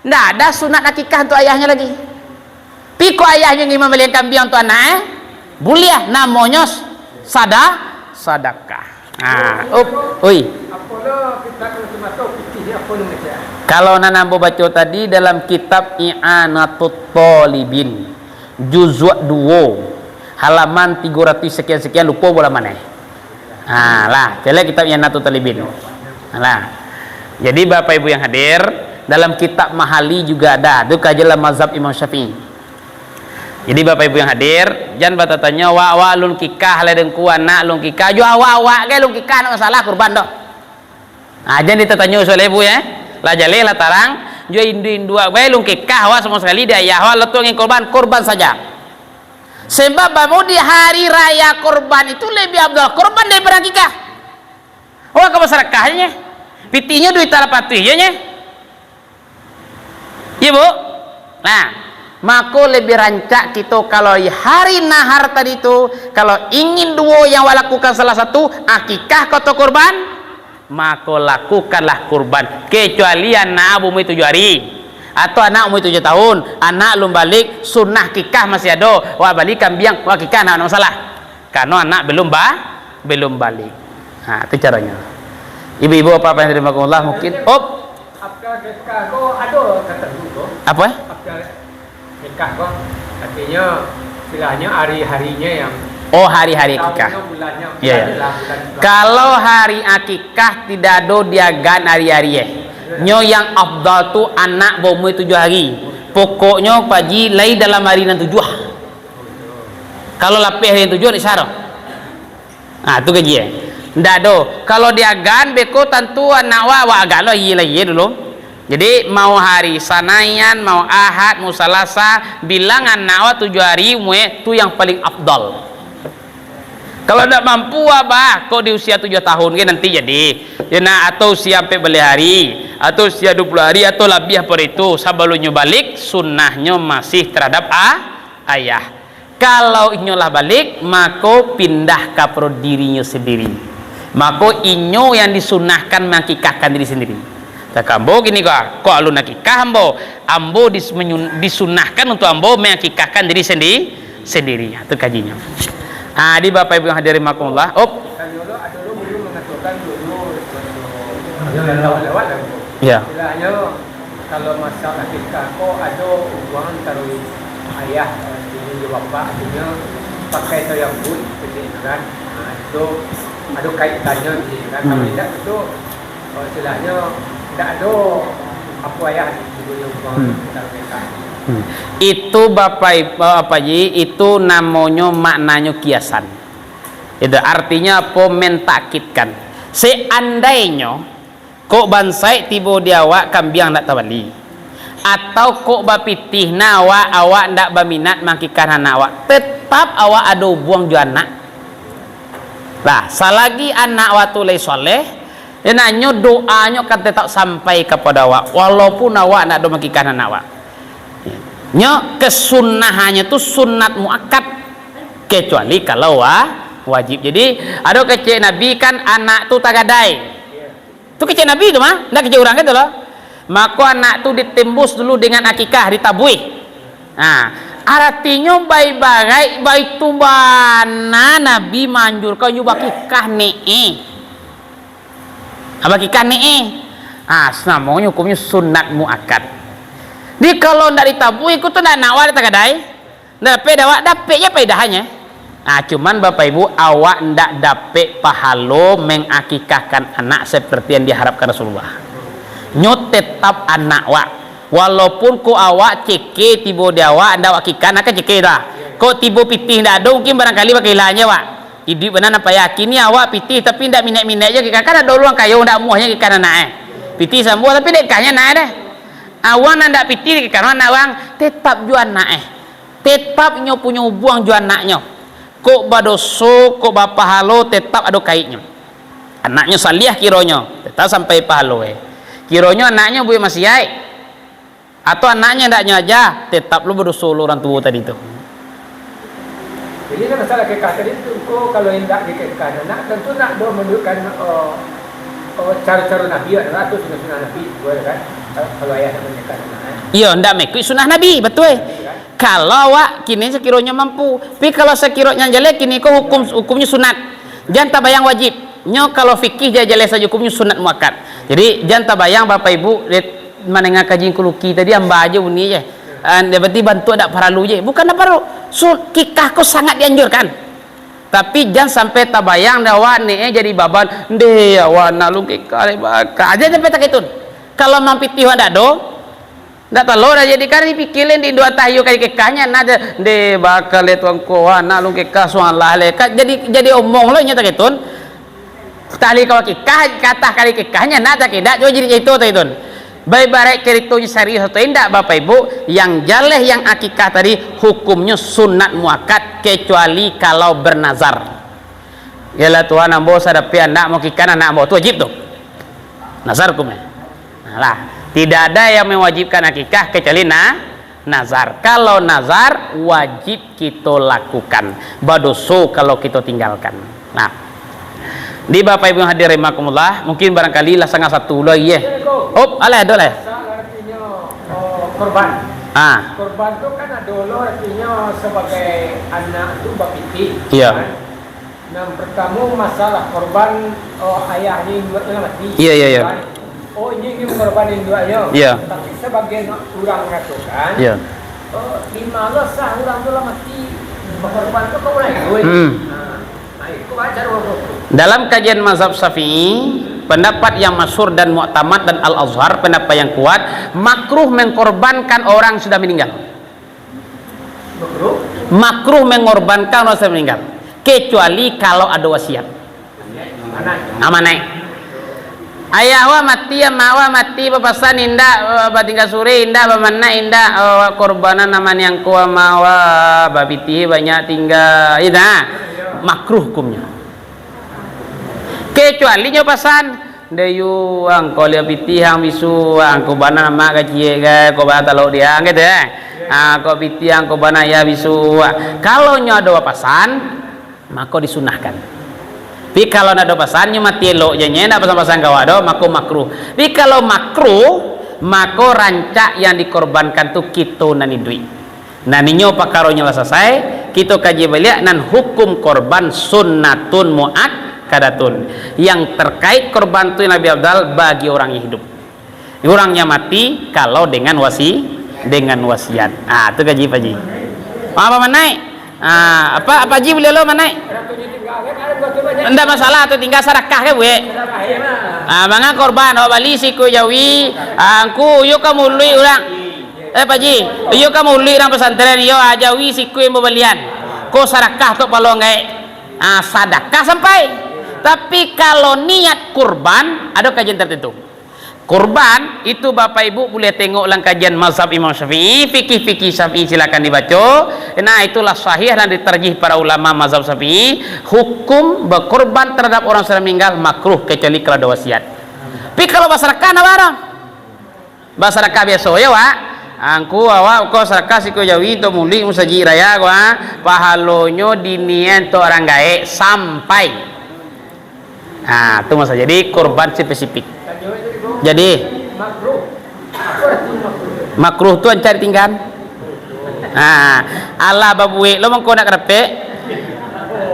Ndak ada sunat akikah untuk ayahnyo lagi. Piko ayahnyo ngimam balian kambiang tu anak, eh? Buliah, namonyo sada-, sadakah. Ha, up, oi. Apolah kitab nan termasuk fikih ni, apo nan ngecek? Kalau nan ambo baco tadi dalam kitab I'anatut Thalibin, juzuk duo, halaman tigo ratus sekian-sekian, lupo bola maneh. Ha, lah, caliak kitab I'anatut Thalibin. Lah. Jadi, Bapak Ibu yang hadir, dalam kitab Mahali juga ada. Tu kajilah mazhab Imam Syafi'i. Jadi, Bapak Ibu yang hadir, jan batatanyo, "Wak, wak, lun kikah lai dengku, anak lun kikah." Jo awak-awak gai lun kikah, ndak masalah kurban doh. Ha, jan ditatanyo soal ibu, ya. Lah jaleh, lah tarang, jo indu-indu awak gai lun kikah, awak samo sakali di ayah awak lah tu angin kurban, kurban saja. Sebab bamo di hari raya kurban itu lebih afdal kurban daripada kikah. Awak ka basadakah je, nye. Pitihnyo duit talapan ratuih je, nye. Iya, Bu? Nah, mako lebih rancak kito kalau hari nahar tadi tu, kalau ingin duo yang awak lakukan salah satu, akikah atau kurban, mako lakukanlah kurban. Kecuali anak baumua tujuah hari, atau anak umua tujuah tahun, anak lun balik, sunnah kikah masih ado, awak bali kambiang, awak kikah, ndak masalah. Karano anak belum ba-, belum balik. Ha, itu caranya. Ibu-ibu, bapak-bapak yang dirahmati Allah, mungkin, op. Akikah ko ado tertentu ko? Apa? Akikah ko, artinya, istilahnya hari-harinya yang Oh, hari-hari akikah. Tahunnya, bulannya, Ya, ya. Bulannya lah, bulan, bulan. Kalau hari akikah tidak ado diagaan hari-hari, eh. Nyo yang afdal tu anak baumua tujuah hari. Pokoknyo, Pak Ji, lai dalam hari nan tujuah. Kalau lapeh hari nan tujuah, ndak sah doh. Ah, tu kaji, eh. Ndak ado. Kalau diagaan beko, tantu anak awak, awak agaan lo, iye lah, iye dulu. Jadi, mau hari Sanaian, mau Ahad, mau Salasa, bilang anak awak tujuah hari umua, tu yang paling afdal. Kalau ndak mampu, Abah, kok di usia tujuah tahun kan nanti jadi. Ya, nah, atau usia ampek baleh hari, atau usia dua puluh hari, atau labiah pado itu, sabalunnyo balik, sunnahnyo masih terhadap a-, ayah. Kalau inyo lah balik, mako pindah ka pado dirinyo sandiri. Mako inyo yang disunahkan mangakikahkan diri sandiri. Cako ambo kini ko, kok alun akikah ambo, ambo dis-, menyun-, disunahkan untuak ambo mangakikahkan diri sandi-, sandiri. Ha, tu kajinyo. Ha, di Bapak Ibu yang hadir rahimakumullah. Op. Kalau ado lo guru mangatokan dulu, Ya. Istilahnya, kalau masalah akikah ko ado hubungan antaro ayah, eh, ini jo bapak, artinya pakai sayang pun, kan? Nah, itu ado kaitannyo, kan? Kalau Hmm. tidak itu, kalau istilahnya, tidak ado apa ayah di dunia hubungan Hmm. antaro mereka. Hmm. Itu Bapak Ib-, apa ji, itu namonyo maknanyo kiasan. Itu artinya apa? Mentakkidkan. Seandainyo kok bansaik tibo di awak, kambiang ndak tabali. Atau kok bapitih nah awak, awak ndak baminat mangakikah anak awak, tetap awak ado ubuang jo anak. Lah, salagi anak awak tu lai soleh, yo nanyo doanyo kan tetap sampai kapado awak, walaupun awak ndak ado mangakikah anak awak. Nyo kesunahannyo tu sunat muakkad, kecuali kalau wa-, wajib. Jadi, ado kecek Nabi kan anak tu tagadai. Tu kecek Nabi tu mah, ndak kecek urang kan tu lo. Mako anak tu ditembus dulu dengan akikah, ditabuih. Nah, aratinyo baibaraik baitu bana Nabi manjurkan yo bakikah ne'e. Ah, bakikah ne'e. Ah, namonyo hukumnyo sunat muakkad. Jadi kalau ndak ditabuih, iko tu ndak nak awak tagadai. Ndak dapek dek awak, dapek je paedahannyo. Ah, cuman Bapak Ibu, awak ndak dapek pahalo mengakikahkan anak seperti yang diharapkan Rasulullah. Nyo tetap anak awak. Walaupun ko awak ceke tibo di awak, ndak awak akikah, nak ka ceke dah. Ko tibo pitih ndak ado, mungkin barangkali bakailaan je awak. Iduik bana nan payah. Kini awak pitih, tapi ndak minat-minat je akikah. Kan ado urang kayo ndak amuahnyo akikah anak eh. Pitih sambuah, tapi dek kahnyo anak eh deh. Awak nan ndak pitih akikah anak urang, tetap juo anak eh. Tetap nyo punyo ubuang jo anaknyo. Kok badoso, kok bapahalo, tetap ado kaiknyo. Anaknyo saliah kironyo, tetap sampai pahalo, eh. Kironyo anaknyo buek maksiat, atau anaknyo ndak nyo aja, tetap lo badoso lo urang tuo tadi tu. Jadi, nak masalah kekah tadi tu, ko kalau indak dikekah anak, tentu nak do menunjukkan, oh, oh, cara-cara Nabi, atau sunnah-sunnah Nabi, boleh kan? Kalau, kalau ayah nak menikah anak, eh. Iyo, ndak mengikuti sunnah Nabi, betul. Kan? Kalau awak kini sakironyo mampu, tapi kalau sakironyo jaleh kini ko hukum, hukumnyo sunat. Jan tabayang wajib. Nyo kalau fikih jaleh-jaleh sajo hukumnyo sunat muakkad. Jadi jan tabayang Bapak Ibu, dek mandanga kaji Ngku Luki tadi amba ajo bunyi je. Ah, berarti bantuak dak paralu je. Bukan dak paralu. Su-, kikah ko sangat dianjurkan. Tapi jan sampai tabayang dek awak ni, eh, jadi baban. Ndeh, awak nak lun kikah dek bakah. Jan sampai takitun. Kalau mampitih awak dak do, Ndak talok dah jadi kari, pikilin di duo atah iyo kali kekahnyo, nah, de, de, bakal le tuan ko, anak lu kekah sualah le. Ka, jadi, jadi omong lo inyo takitun. Tali kau kikah, katah kali kekahnyo, nah, takidak, cubo jadi carito takitun. Baibaraik caritonyo sarius atau indak, Bapak Ibu, yang jaleh yang akikah tadi, hukumnyo sunat muakkad, kecuali kalau bernazar. Yalah, Tuhan ambo sadapek anak mau kikah anak ambo, tu wajib tu. Nazar hukumnyo. Nah, lah, tidak ada yang mewajibkan akikah kecuali na-, nazar. Kalau nazar, wajib kito lakukan. Badoso kalau kito tinggalkan. Nah. Di Bapak Ibu yang hadir rahimakumullah, mungkin barangkali lah sangah satu lagi, eh. Op, alah, ado lah. Asal artinyo, oh, korban. Ah. Korban tu kan ado lo artinyo sebagai anak tu bapitih, Iya. kan? Nan pertamo masalah korban, oh, ayahnyo induaknyo lah mati. Iya, iya, iya. Kan? Oh, inyo ingin mengorban induaknyo. Iya. Tapi sabagian urang mengatokan, Iya. oh, di ma lo sah urang tu lah mati, bakorban tu ka urang lain. Hmm. Nah, nah, itu wajar urang tu. Dalam kajian mazhab Syafi'i, pendapat yang masyhur dan muktamad dan Al-Azhar, pendapat yang kuat, makruh mengkorbankan orang sudah meninggal. Makruh mengorbankan orang sudah meninggal, kecuali kalau ado wasiat. Amanai. Ayah wa mati, ama wa mati, bapasan indak, batingga surek indak, bamanak indak, oh, korbanan aman yang ko ama wa, babitih banyak tingga. Itu, ha. Makruh hukumnya. Kecuali nyo pasan, "Nde yu, angko liau pitih ang bisu, angko bana amak kaciek kai, ko bana talok diang," gitu, eh. Ah, "Ko pitih angko bana ayah bisu." Kalau nyo ado pasan, mako disunahkan. Tapi kalau ndak ado pasan, nyo mati elok je, nyo ndak pasan-pasan ka awak doh, mako makruh. Tapi kalau makruh, mako rancak yang dikorbankan tu kito nan iduik. Nah, ninyo pakaronyo lah salasai, kito kaji baliak nan hukum korban sunnatun muakkadatun. Yang terkait korban tu yang lebih afdal bagi orang yang hidup. Orang yang mati kalau dengan wasi-, dengan wasiat. Ah, tu kaji Pak Ji. Ah, apa manaik? Ah, apa, apa Ji boleh lo manaik? Ndak masalah tu, tinggal sadakah ke buek? Ah, manga korban, awak bali sikua jawi, ah, angku, iyo ka muluik urang. Eh, Pak Ji, iyo ka muluik urang pesantren, iyo, ah, jawi sikua yang babalian. Ko sadakah tu palong gaek. Ah, sadakah sampai. Tapi kalau niat kurban, ado kajian tertentu. Kurban, itu Bapak Ibu buliah tengok dalam kajian mazhab Imam Syafi'i, fikih-fikih Syafi'i silakan dibaco. Nah, itulah sahih dan ditarjih para ulama mazhab Syafi'i, hukum bakurban terhadap orang sudah meninggal makruh, kecuali kalau ada wasiat. Tapi kalau basadakah, ndak baa doh. Basadakah biaso, yo, Wak? Angku awak ko sadakah sikua jawi untuak mulih musajik raya ko, ha? Pahalonyo dinian untuak urang gaek sampai. Ha, tu masalah. Jadi, kurban spesifik. Jadi, makruh tu ancak ditinggan. Ha, alah babuek lo mangko nak karapek.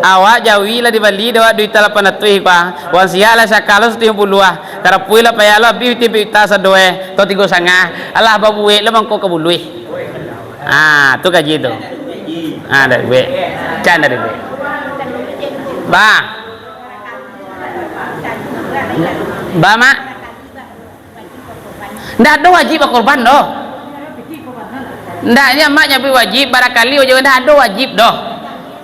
Awak jawi lah dibali dek awak duit lapan ratuih ko. Wan siak lah saka lo satujuah puluah. Karapui lah payah lo abih timpik ita sadoe. To tigo sangah. Alah babuek lo mangko ka buluih. Ha, tu kaji tu. Ha, dari buek. Can dari buek. Ba. Ba, Mak. Ndak ado wajib bakorban doh. Ndaknyo Mak nyabuik wajib, barakali wajib, ndak ado wajib doh.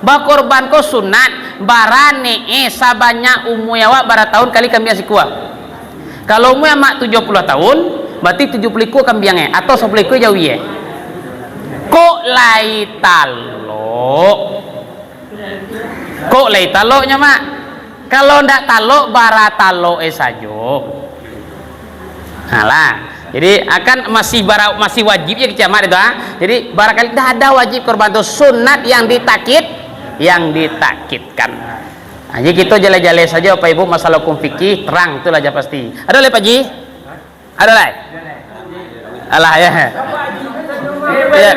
Bakorban ko sunat, bara ne'e sabanyak umua awak bara tahun kali kambiang sikua. Kalau umua Mak tujuah puluah tahun, barati tujuah puluah ikua kambiang e, atau sapuluah ikua jawi e. Kok lai talok? Kok lai taloknyo, Mak? Kalau ndak talok, bara talok e sajo. Nah lah. Jadi, akan masih bara-, masih wajib je kecek Mak itu, ha. Jadi, barakali ndak ada wajib korban tu, sunat yang ditakit, yang ditakkitkan. Nah, jadi kito jaleh-jaleh sajo, Bapak Ibu, masalah hukum fikih, terang tu lah je pasti. Ado lai, Pak Ji? Ado lai? Alah, ya. Ya.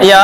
Ya.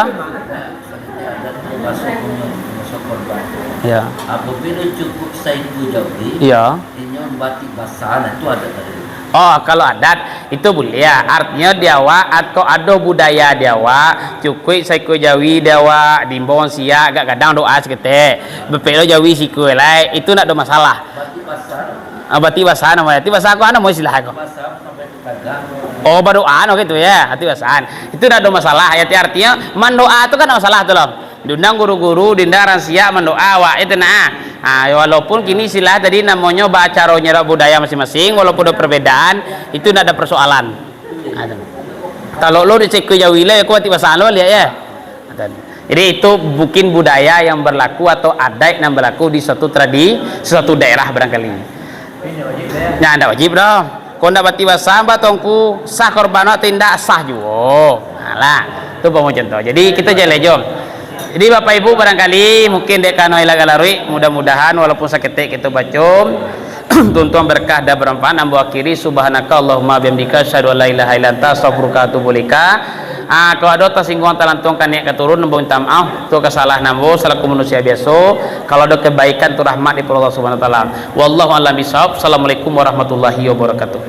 Ya. Apabila cukup saikua jawi, ya, inyo batik basah, nah, itu adat tadi. Oh, kalau adat, itu buliah. Artinyo di awak, atau ado budaya di awak, cukuik saikua jawi di awak, diimbau siak, agak gadang doa saketek. Bapek lo jawi sikua lai, itu ndak ado masalah. Batik basah. Ah, batik basah namo, batik basah ko anu mo istilah ko. Basah sampai ke tagang. Oh, badoa no gitu ya, batik basah. Itu ndak ado masalah, ya, artinyo mandoa tu kan ndak masalah tu lo. Diundang guru-guru, diundang urang siak mandoa awak, itu nah. Ah, walaupun kini istilah tadi namonyo baacaronyo budaya masing-masing, walaupun ado perbedaan, itu ndak ado persoalan. Ah, tu. Kalau lo di saikua jawi lah, ya, ko batik basah lo lihat ya. Jadi, itu mungkin budaya yang berlaku atau adat yang berlaku di suatu tradi-, suatu daerah barangkali. Nah, ndak wajib doh. Kok ndak batik basah, ba Tuangku, sah korban atau indak, sah juo. Nah, lah, tu umpamo contoh. Jadi, kito jaleh jo. Jadi, Bapak Ibu, barangkali mungkin dek karano ilang galaruik, mudah-mudahan walaupun saketek kito baco, tuntuang berkah dan bermanfaat, ambo akhiri, subhanaka Allahumma bihamdika, asyhadu an la ilaha illa anta, astaghfiruka wa atubu ilaika. Ah, kalau ado tasingguang, talantuang, ka niat ka turun, ambo minta maaf, tu kasalahan ambo salaku manusia biaso. Kalau ado kebaikan, tu rahmat daripado Allah Subhanahu wa Taala. Wallahu a'lam bishawab. Assalamualaikum warahmatullahi wabarakatuh.